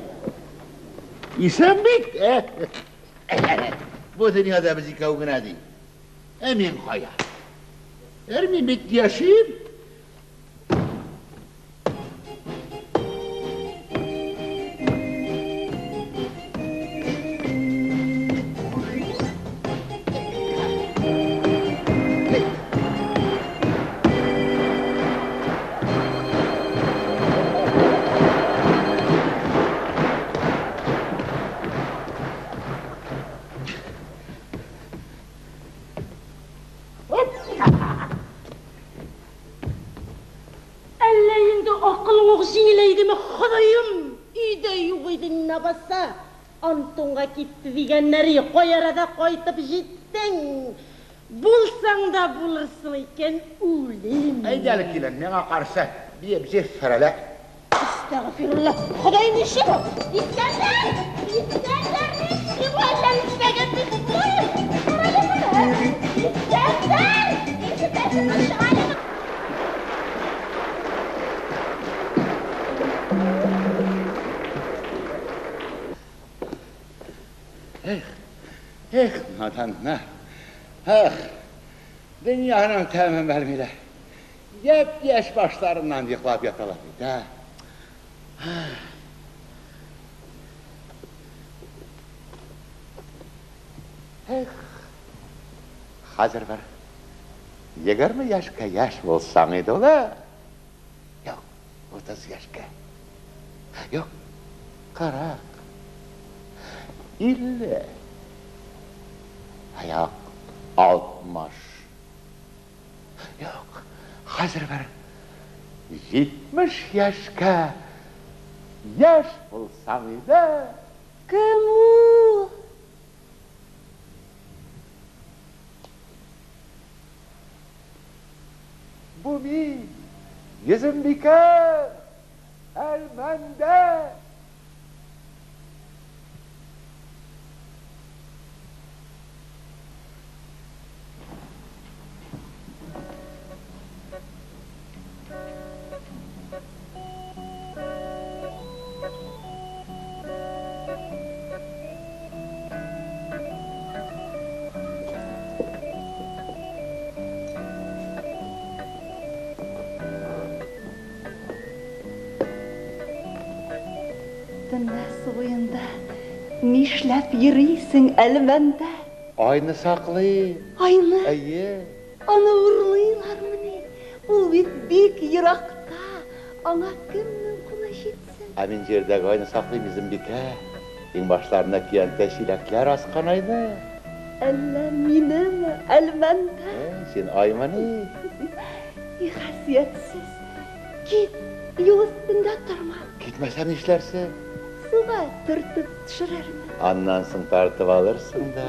исән бит, ә? Бу дөньяда без икәү генә ди. Ә мин кая? Әле мин бит яшим. ук җиңеләйдеме, Ходаем? Өйдә юк иде набаса. Антонга китте дигәннәре, кай арада кайтып җиттең? Булсаң да булырсың икән, үлим. Әйдә әле, килен, миңа каршы биеп җиффер әле. Әстәгъфирулла, Ходай, ничек бу? Искәндәр! Искәндәр, ничек бу? Әллә нишләгән бит бу? Карале моны! Искәндәр! Ишетәсеңме, чык әле. Эх, эх, наданнар. Эх, дөньяның тәмен белмиләр. Япь-яшь башларыннан йоклап яталар бит, ә. Эх, хәзер бер 20 яшькә яшь булсаң иде ул, ә? Юк, 30 яшькә. Юк, 40. 50. Юк, 60. Юк, хәзер бер 70 яшькә яшь булсаң иде. Кем ул? Бу мин, Йөзембикә, Әлмәндәр. Төнлә су буенда нишләп йөрисең, Әлмәндәр? Айны саклыйм. Айны? Әйе. Аны урлыйлармыни? Ул бит бик еракта. Аңа кемнең кулы җитсен? Ә мин җирдәге айны саклыйм, Йөзембикә. Иңбашларына көянтә чиләкләр аскан айны. Әллә минеме, Әлмәндәр? Ә, син аймыни? И хасиятсез. Кит, юл өстендә торма. Китмәсәм нишләрсең? Суга төртеп төшерермен. Аннан соң тартып алырсың да.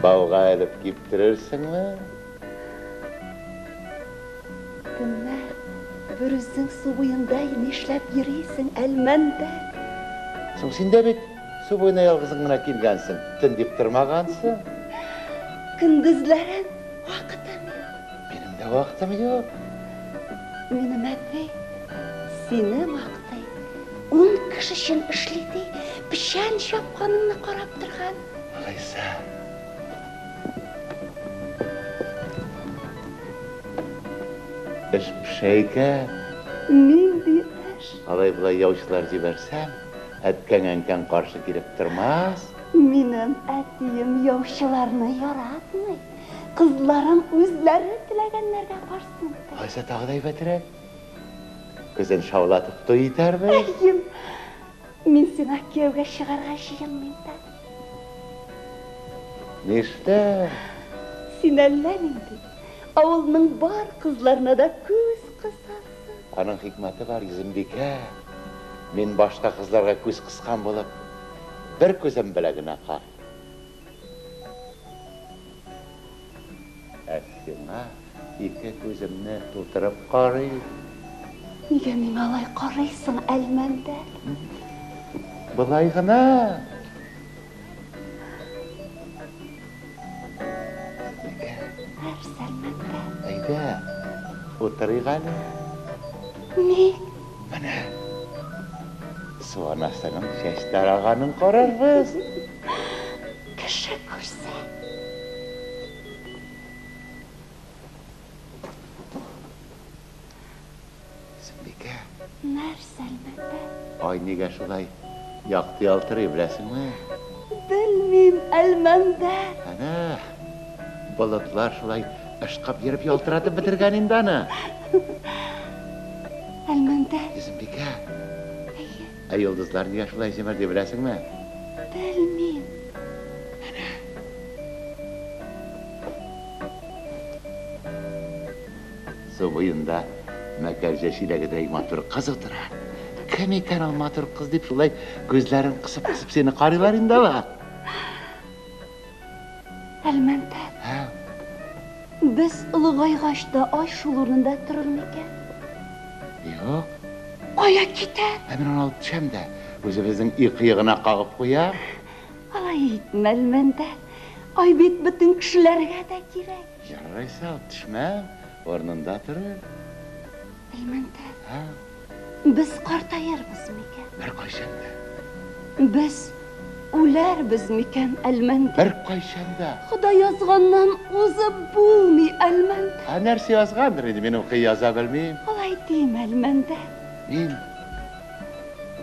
Бауга элеп киптерерсеңме? Төнлә берүзең су буенда нишләп йөрисең, Әлмәндәр? Соң син дә бит су буена ялгызың гына килгәнсең, төн дип тормагансың. Көндезләрен вакытым юк. Минем дә вакытым юк. Минем әти сине мактый. 10 кеше өчен эшли ди, печән чапканыңны карап торган. Алайса. Эш пешә икән. Нинди эш? Алай болай яучылар җибәрсәм, әткәң-әнкәң каршы килеп тормас. Минем әтием яучыларны яратмый. Кызларым үзләре теләгәннәргә барсын ди. Алайса тагы да әйбәтрәк. Көзен шаулатып туй итәрбез. Әйем, мин сиңа кияүгә чыгарга җыенмыйм да. Нишләп? Син әллә нинди, авылның бар кызларына да күз кысасың. Аның хикмәте бар, Йөзембикә. Мин башка кызларга күз кыскан булып, бер күзем белән генә карыйм. Ә сиңа ике күземне тутырып карыйм. Нигә миңа алай карыйсың, Әлмәндәр? Болай гына. Нәрсә, Әлмәндәр? Әйдә, утырыйк әле. Ник? Менә су анасының чәч тараганын карарбыз. Кеше күрсә. Сөмбикә. Нәрсә, Әлмәндәр? Ай нигә шулай якты ялтырый, беләсеңме? Белмим, Әлмәндәр. Әнә, болытлар шулай ышкып йөреп ялтыратып бетергән инде аны. Әлмәндәр. Йөзембикә. Әйе. Ә йолдызлар нигә шулай җемелди, беләсеңме? Белмим. Әнә. Су буенда Мәкәрҗә чиләгедәй матур кыз утыра. Кем икән ул матур кыз дип шулай күзләрен кысып-кысып сине карыйлар инде алар. Әлмәндәр. Һә. Без олыгайгач та ай шул урында торыр микән? Юк. Кая китәр? Ә мин аны алып төшәм дә, үзебезнең өй кыегына кагып куям. Алай итмә, Әлмәндәр. Ай бит бөтен кешеләргә дә кирәк. Ярар алайса, алып төшмәм, урынында торыр. Әлмәндәр. Һә. Без картаербыз микән? Беркайчан да. Без үләрбез микән, Әлмәндәр? Беркайчан да. Ходай язганнан узып булмый, Әлмәндәр. Ә нәрсә язгандыр инде, мин укый яза белмим. Алай димә, Әлмәндәр. Мин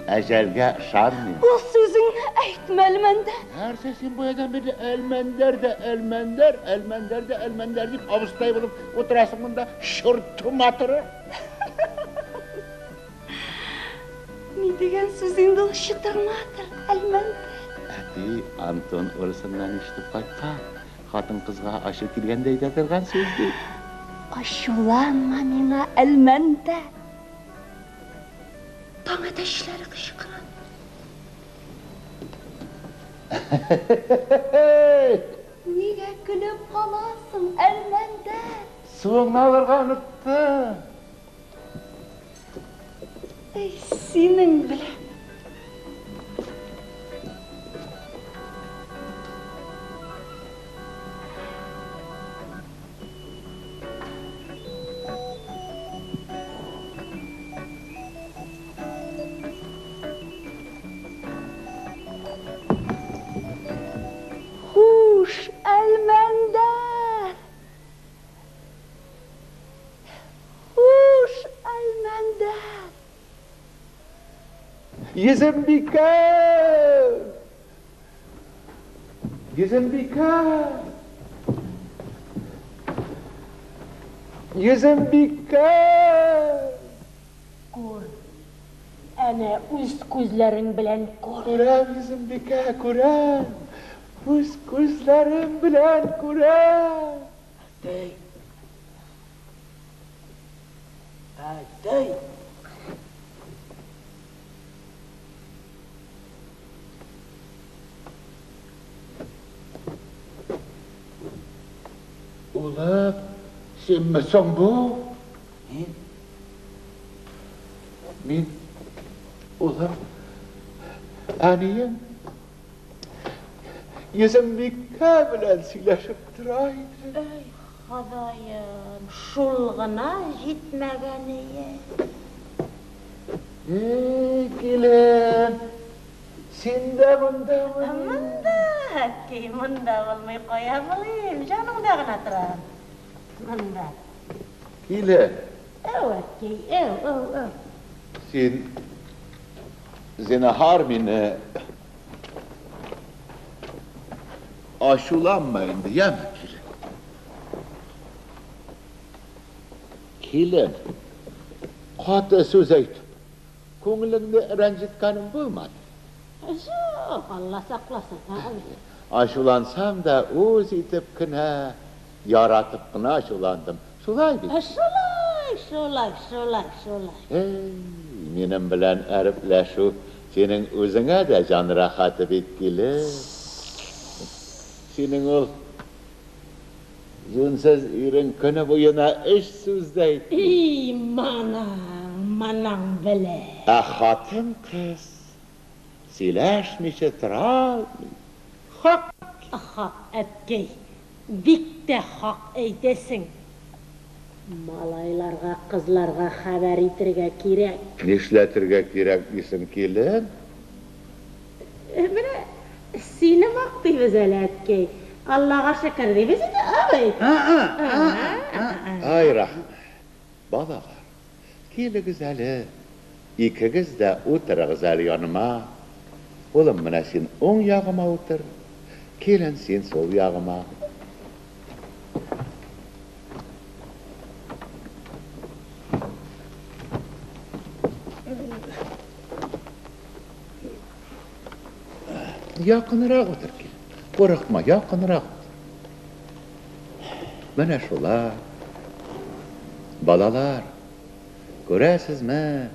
әҗәлгә ышанмыйм. Ул сүзеңне әйтмә, Әлмәндәр. Нәрсә син баядан бирле Әлмәндәр дә Әлмәндәр, Әлмәндәр дә Әлмәндәр дип абыстай булып утырасың монда, чурту матуры. Ни дигән сүз инде ул чытырматыр, Әлмәндәр? Әти Антон урысыннан ишетеп кайткан. Хатын-кызга ачу килгәндә әйтә торган сүз ди. Ачуланма миңа, Әлмәндәр. Таң әтәчләре кычкыра. Нигә көлеп каласың, Әлмәндәр? Суыңны алырга оныттым. Әй, синең белән. Хуш, Әлмәндәр! Хуш, Әлмәндәр! Йөзембикә! Йөзембикә! Йөзембикә! Күр, әнә үз күзләрең белән күр. Күрәм, Йөзембикә, күрәм. Үз күзләрем белән күрәм. Әтәй. Әтәй. Улым, синме соң бу? Мин. Мин, улым, әниең Йөзембикә белән сөйләшеп тора идем. Әй, Ходаем, шул гына җитмәгәние. Эй, килен, син дә мондамыни? Монда, әткәй, монда булмый кая булыйм, җаныңда гына торам. Монда. Килен. Әү, әткәй, әү, әү, әү. Син, зинһар, мине ачуланма инде, яме, килен. Килен, каты сүз әйтеп, күңелеңне рәнҗеткәнем булмады. Юк, Алла сакласын. Ачулансам да, үз итеп кенә, яратып кына ачуландым. Шулай бит? Шулай, шулай, шулай, шулай. Эй, минем белән әрепләшү синең үзеңә дә җан рәхәте бит, килен. Синең ул юньсез ирең көне буена өч сүз дә әйтми. И, моның, моның белән. Ә хатын-кыз сөйләшмичә тора алмый. Хак! Хак, әткәй, бик тә хак әйтәсең. Малайларга, кызларга хәбәр итергә кирәк. Нишләтергә кирәк дисең, килен? Менә сине мактыйбыз әле, әткәй. Аллага шөкер дибез инде, абый. Ай, рәхмәт. Балалар, килегез әле, икегез дә утырыгыз әле яныма. Улым, менә син уң ягыма утыр, килен, син сул ягыма. Якынрак утыр, килен. Курыкма, якынрак утыр. Менә шулай. Балалар, Күрәсезме,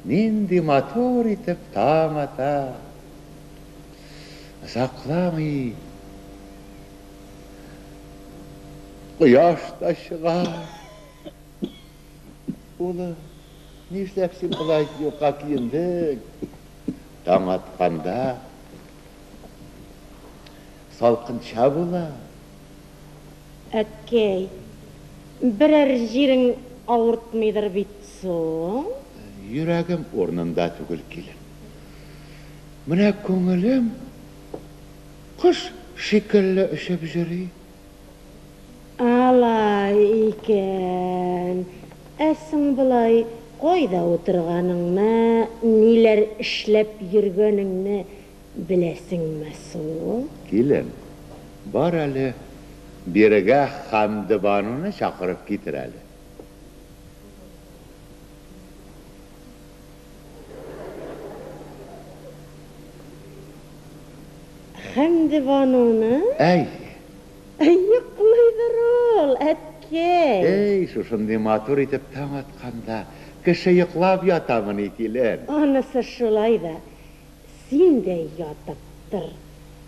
нинди матур итеп таң ата. Озакламый кояш та чыга. Улым, нишләп син болай юка киендең? Таң атканда салкынча була. Әткәй, берәр җирең авыртмыйдыр бит соң? Йөрәгем урынында түгел, килен. Менә күңелем кош шикелле очып йөри. Алай икән. Ә соң болай кайда утырганыңны, ниләр эшләп йөргәнеңне беләсеңме соң? Килен, бар әле, бирегә Хәмдебануны чакырып китер әле. Хәмдебануны? Әйе. Йоклыйдыр ул, әткәй. Әй, шушындый матур итеп таң атканда, кеше йоклап ятамыни, килен? Анысы шулай да, син дә ятып тор.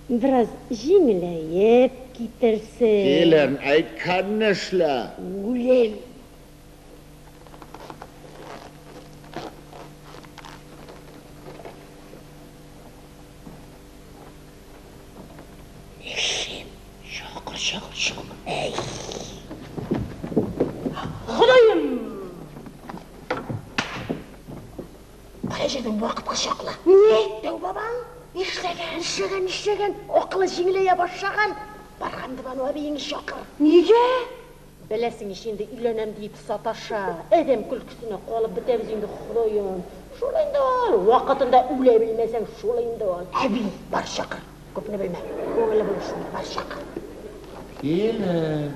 Бераз җиңеләеп китерсең. Килен, әйткәнне эшлә. Үләм. Эшем. Чакыр, чакыр, чакыр. Әй. Ходаем! Кая җирдең вакытка чаклы? Ни? Дәү бабаң? Нишләгән? Нишләгән, нишләгән? Акылы җиңеләя башлаган. Бар, Хәмдебану әбиеңне чакыр. Нигә? Беләсең ич инде, өйләнәм диеп саташа. Адәм көлкесенә калып бетәбез инде, Ходаем. Шул инде ул, вакытында үлә белмәсәң, шул инде ул. Әби, бар чакыр, күпне белмә. Күңеле булышмый, бар чакыр. Килен.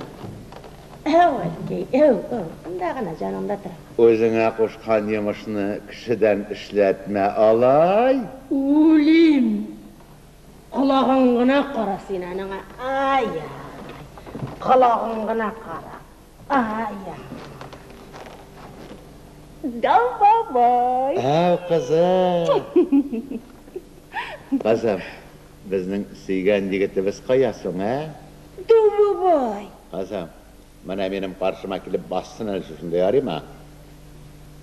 Әү, әткәй, әү, әү, монда гына, җаныңда тора. Үзеңә кушкан йомышны кешедән эшләтмә алай. Үлим! Колагын гына кара син аның, ай-яй! Колагын гына кара, ай-яй! Дәү бабай! Әү, кызым! Кызым, безнең сөйгән егетебез кая соң, ә? Дәү бабай! Кызым, Менә минем каршыма килеп бассын әле шушында, ярыймы?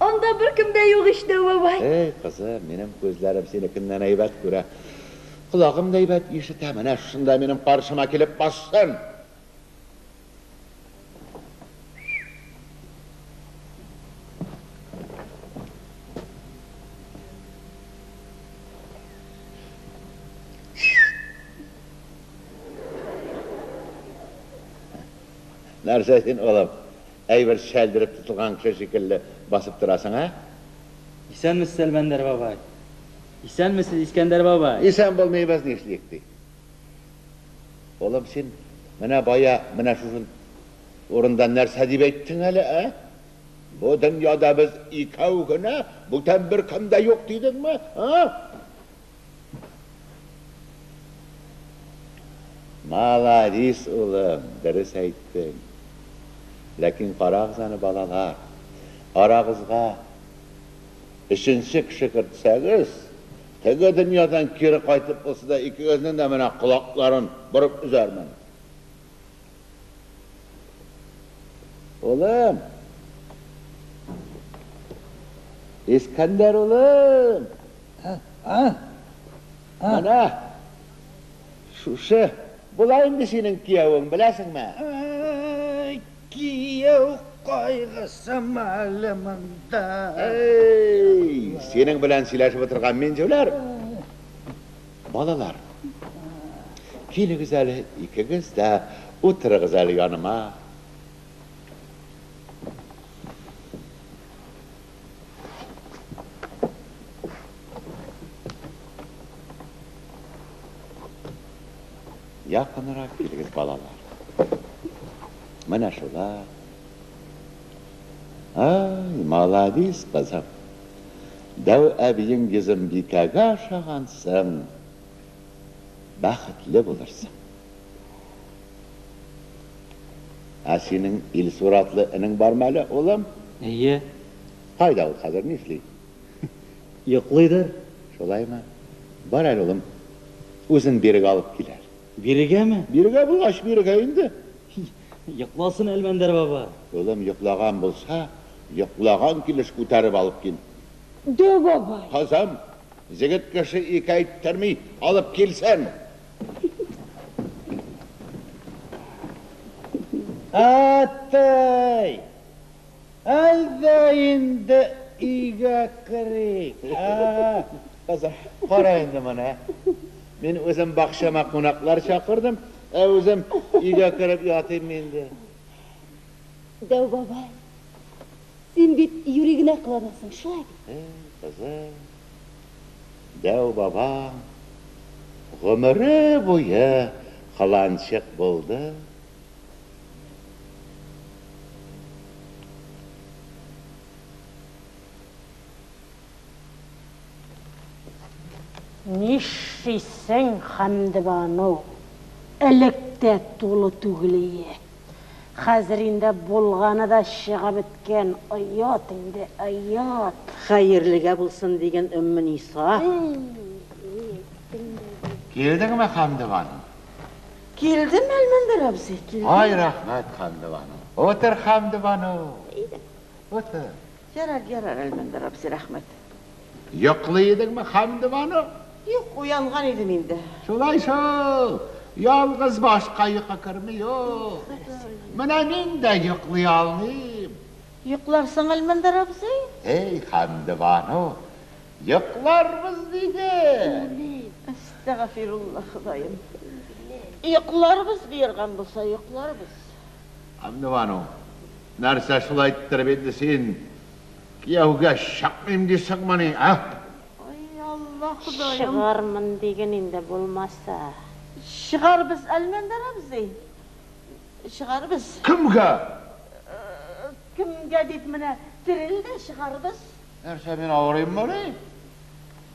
Анда беркем дә юк ич, дәү бабай. Эй, кызым, минем күзләрем синекеннән әйбәт күрә. Колагым да әйбәт ишетә. Менә шушында минем каршыма килеп бассын! Нәрсә син, улым, әйбер чәлдереп тотылган кеше шикелле басып торасың, ә? Исәнмесез, Әлмәндәр бабай! Исәнмесез, Искәндәр бабай! Исән булмыйбыз, нишлик, ди. Улым, син менә бая менә шушы урында нәрсә дип әйттең әле, ә? Бу дөньяда без икәү генә, бүтән беркем дә юк дидеңме, ә? Маладис, улым, дөрес әйттең. Ләкин карагыз аны, балалар, арагызга өченче кеше кертсәгез, теге дөньядан кире кайтып булса да икегезнең дә менә колакларын борып өзәрмен. Улым! Искәндәр улым! Менә шушы була инде синең киявең, беләсеңме? Кияү кайгысымы әле монда? Әй, синең белән сөйләшеп утырган мин җүләр. Балалар, килегез әле икегез дә, утырыгыз әле яныма. Якынрак килегез, балалар. Менә шулай. Ай, маладис, кызым. Дәү әбиең Йөзембикәгә ошагансың. Бәхетле булырсың. Ә синең Илсур атлы энең бармы әле, улым? Әйе. Кайда ул хәзер, нишли? Йоклыйдыр. Шулаймы? Бар әле, улым, үзен бирегә алып кил әле. Бирегәме? Бирегә булгач, бирегә инде. Йокласын Әлмәндәр баба. Улым, йоклаган булса, йоклаган килеш күтәреп алып кил. Дәү бабай. Кызым, җегет кеше ике әйттерми, алып килсен. Атай! Әйдә инде өйгә керик. А, кызым, кара инде моны. Мин үзем бакчама кунаклар чакырдым, ә үзем өйгә кереп ятыйм инде. Дәү бабай, син бит юри генә кыланасың, шулай бит? Эй, кызым, дәү бабаң гомере буе кыланчык булды. Нишлисең, Хәмдебану? Элек тә тулы түгел ие. Хәзер инде булганы да чыгып беткән. Оят инде, оят. Хәерлегә булсын диген, Өммениса. Килдеңме, Хәмдебану? Килдем, Әлмәндәр абзый, килдем. Ай, рәхмәт, Хәмдебану. Утыр, Хәмдебану. Утыр. Ярар, ярар, Әлмәндәр абзый, рәхмәт. Йоклый идеңме, Хәмдебану? Юк, уянган идем инде. Шулай шул. Ялгыз башка йокы керми, юк. Менә мин дә йоклый алмыйм. Йокларсың, Әлмәндәр абзый? Эй, Хәмдебану, йокларбыз диде. Әстәгъфирулла, Ходаем. Йокларбыз боерган булса, йокларбыз. Хәмдебану, нәрсә шулай иттереп инде син кияүгә чыкмыйм дисеңмени, ә? Ай, Алла, Ходаем. Чыгармын диген инде булмаса. Чыгарбыз, Әлмәндәр абзый. Чыгарбыз. Кемгә? Кемгә дип менә терел дә чыгарбыз. Нәрсә, мин авырыйммыни?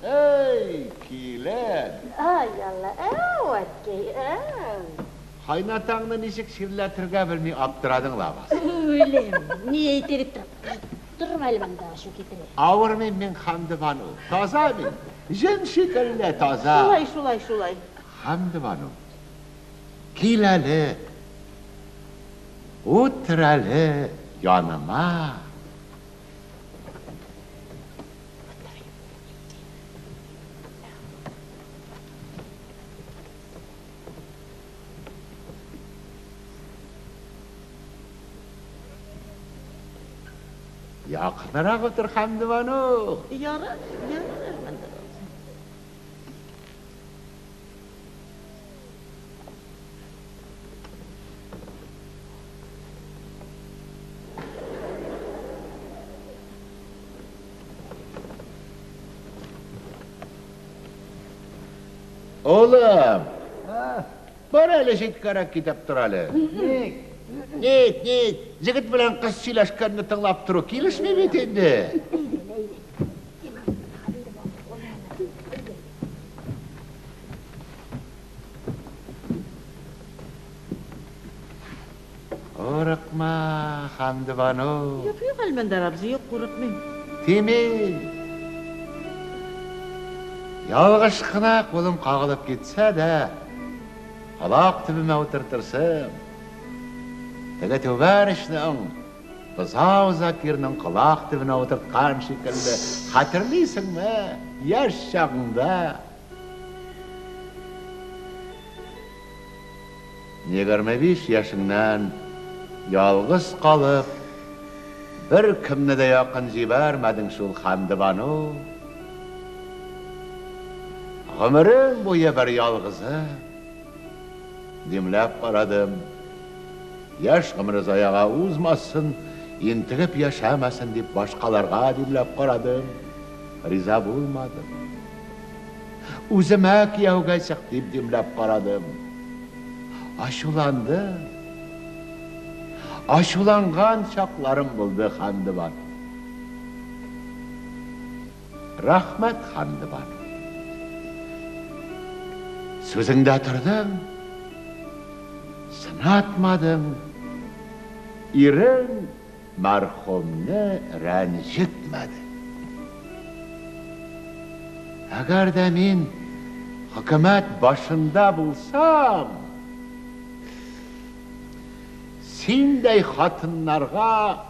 Эй, килен! Ай, Алла, әү, әткәй, әү. Кайнатаңны ничек чирләтергә белми аптырадың лабаса. Үлем, ни әйтер дип торам. Торма әле монда, ачу китерә. Авырмыйм мин, Хәмдебану. Таза мин. Җен шикелле таза. Шулай, шулай, шулай. Хәмдебану, кил әле. Утыр әле яныма. Якынрак утыр, Хәмдебану. Ярар, ярар, Әлмәндәр абзый. Улым, бар әле читкәрәк китеп тор әле. Ник? Ник, ник? Җегет белән кыз сөйләшкәнне тыңлап тору килешми бит инде. Курыкма, Хәмдебану. Юк, юк, Әлмәндәр абзый, юк, курыкмыйм. Тимин. Ялгыш кына кулым кагылып китсә дә, колак төбемә утыртырсың. Теге түбән очның Бозау Закирның колак төбенә утырткан шикелле, хәтерлисеңме, яшь чагыңда? 25 яшеңнән ялгыз калып, беркемне дә якын җибәрмәдең шул, Хәмдебану. Гомерең буе бер ялгызы. Димләп карадым. Яшь гомере заяга узмасын, интегеп яшәмәсен дип башкаларга димләп карадым. Риза булмадым. Үземә кияүгә чык дип димләп карадым. Ачуландым. Ачуланган чакларым булды, Хәмдебану. Рәхмәт, Хәмдебану. Сүзеңдә тордың, сынатмадың. Ирең мәрхүмне рәнҗетмәде. Әгәр дә мин хөкүмәт башында булсам, синдәй хатыннарга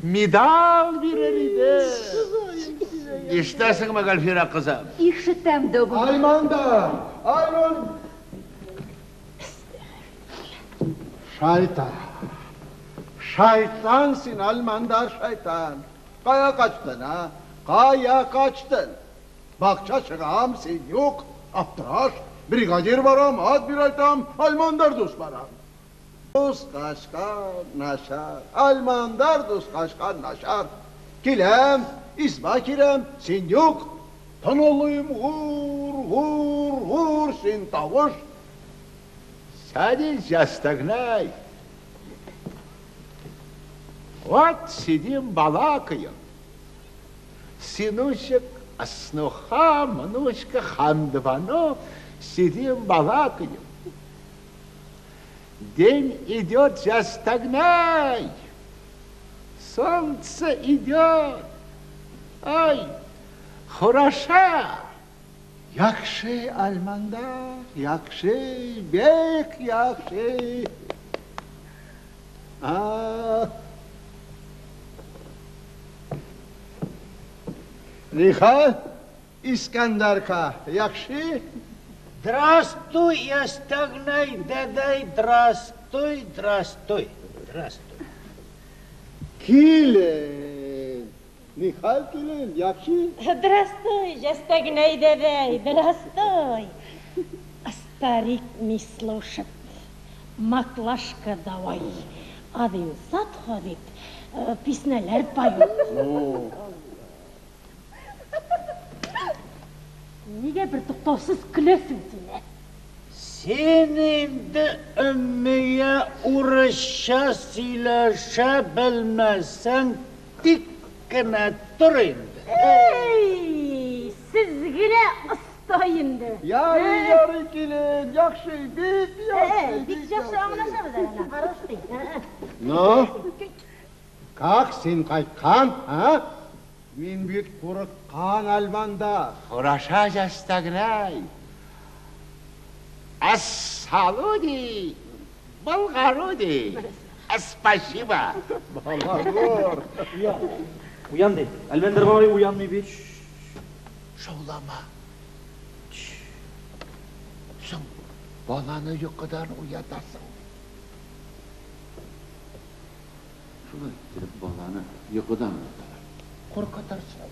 медаль бирер идем. Ишетәсеңме, Гөлфирә кызым? Ишетәм, дәү бабай. Альмандар! Альман! Шайтан! Шайтан син, Альмандар, шайтан! Кая качтын, а? Кая качтын? Бакча чыгам, син юк, аптыраш. Бригадир барам, ат бир айтам, Альмандар дус барам. Дус качкан начар, Альмандар дус качкан начар. Киләм, изба киләм, син юк. Тын алыйм, гур, гур, гур, син тавыш. Садись, Ястагнай. Вот сидим, балакаем. Сыночек, Аснуха, внучка, Хандвано, сидим, балакаем. День идет, Ястагнай. Солнце идет. Ай, хороша. Яхшы, Альмандар, яхшы, бик яхшы. А. Нихәл, Искәндәрка, яхшы? Здравствуй, Ястагнай, дәдәй, здравствуй, здравствуй, здравствуй. Килен. Нихәл, килен, яхшы? Здравствуй, Ястагнай дәдәй, здравствуй. Старик не слушает. Маклашка давай. Один сад ходит, песняләр поет. Ну. Нигә бер туктаусыз көләсең син, ә? Син инде өммия урысча сөйләшә белмәсәң, тик кенә тор инде. Эй, сез генә оста инде. Ярый, ярый, килен, яхшы, бик яхшы. Бик яхшы аңлашабыз әле, хороший. Ну, как син кайткан, а? Мин бит курыккан, Альмандар. Хороша, Ястагнай. Ассалуди, Болгаруди. Спасибо. Балагур. Уян ди. Әлмәндәр бабай уянмый бит. Шаулама. Соң, баланы йокыдан уятасың. Шулай иттереп баланы йокыдан уяталар. Куркытырсың.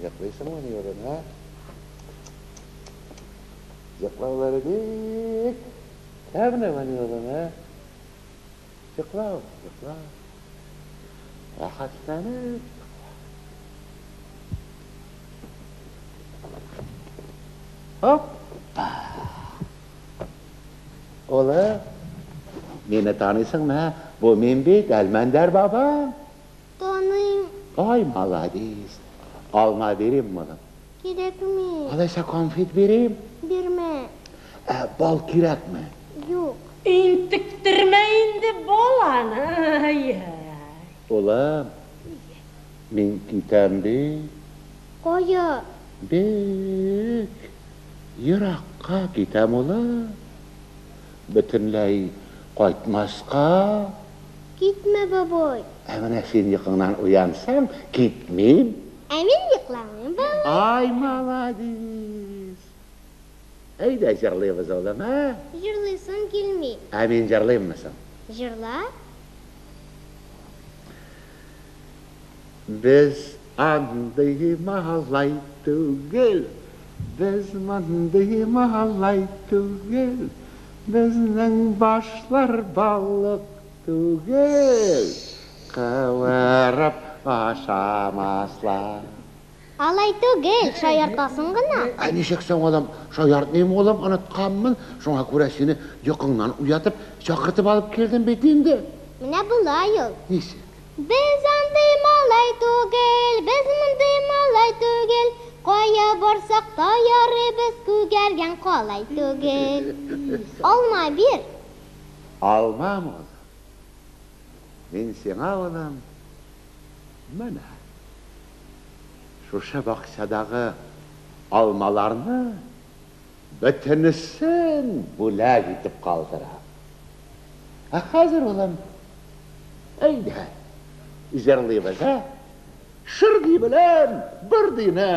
Йоклыйсыңмы ни, улым, ә? Йоклаулары бик тәмле, улым, ә? Йокла, йокла. Рәхәтләнеп йокла. Оппа! Улым, мине таныйсыңмы, ә? Бу мин бит, Әлмәндәр бабаң. Таныйм. Ай, молодец. Алма бирим, улым? Кирәкми. Алайса конфет бирим? Бирмә. Ә бал кирәкме? Юк. Интектермә инде баланы. Ай-ай. Улым, мин китәм бит. Кая? Бик еракка китәм, улым. Бөтенләй кайтмаска. Китмә, бабай. Ә менә син йокыңнан уянсаң, китмим. Ә мин йокламыйм, бабай. Ай, молодец. Әйдә җырлыйбыз, улым, ә? Җырлыйсым килми. Ә мин җырлыйммы соң? Җырла. Без андый малай түгел, без мондый малай түгел, безнең башлар балык түгел, кавырып ашамаслар. Алай түгел, шаяртасың гына. Ә ничек соң, улым, шаяртмыйм, улым, онытканмын. Шуңа күрә сине йокыңнан уятып, чакыртып алып килдем бит инде. Менә болай ул. Ничек? Без андый малай түгел, без мондый малай түгел, Кая барсак та ярыйбыз, күгәргән калай түгел. Алма бир. Алмам, улым. Мин сиңа, улым, менә шушы бакчадагы алмаларны бөтенесен бүләк итеп калдырам. Ә хәзер, улым, әйдә, җырлыйбыз, ә? Шырдый белән Бырдыйны.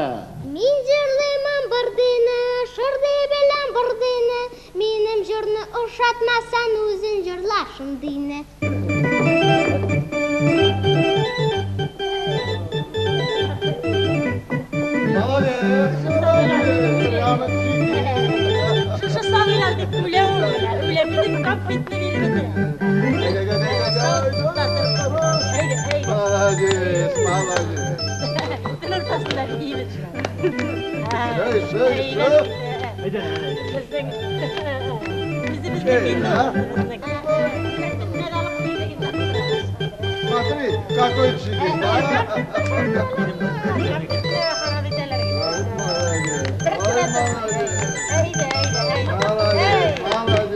Мин җырлыймын Бырдыйны, Шырдый белән Бырдыйны. Минем җырны ошатмасаң, үзең җырла шундыйны. Шушы сабыйлар дип үлә ул, үлә, бөтен конфетны биреп бетерә. Әйдә, әйдә. Молодец, молодец. Тел уртасында биибез. Шәй, шәй, шәй. Безнең үзебезнең инде ул безнең. Смотри, какой джигит, а? Молодец, молодец.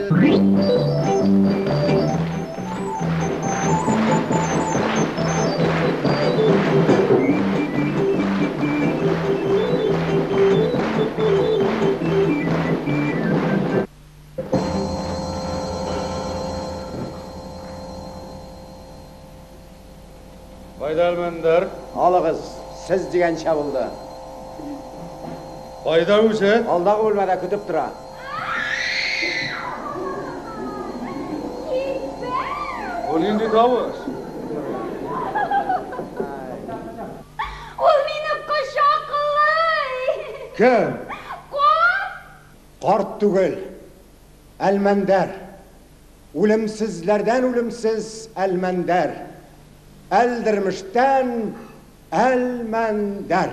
Кайда Әлмәндәр? Алыгыз, сез дигәнчә булды. Кайда үзе? Алдагы бүлмәдә көтеп тора. Бу нинди тавыш? Ул мине кочаклый. Кем? Карт. Карт түгел, Әлмәндәр. Үлемсезләрдән үлемсез Әлмәндәр. Әлдермештән Әлмәндәр.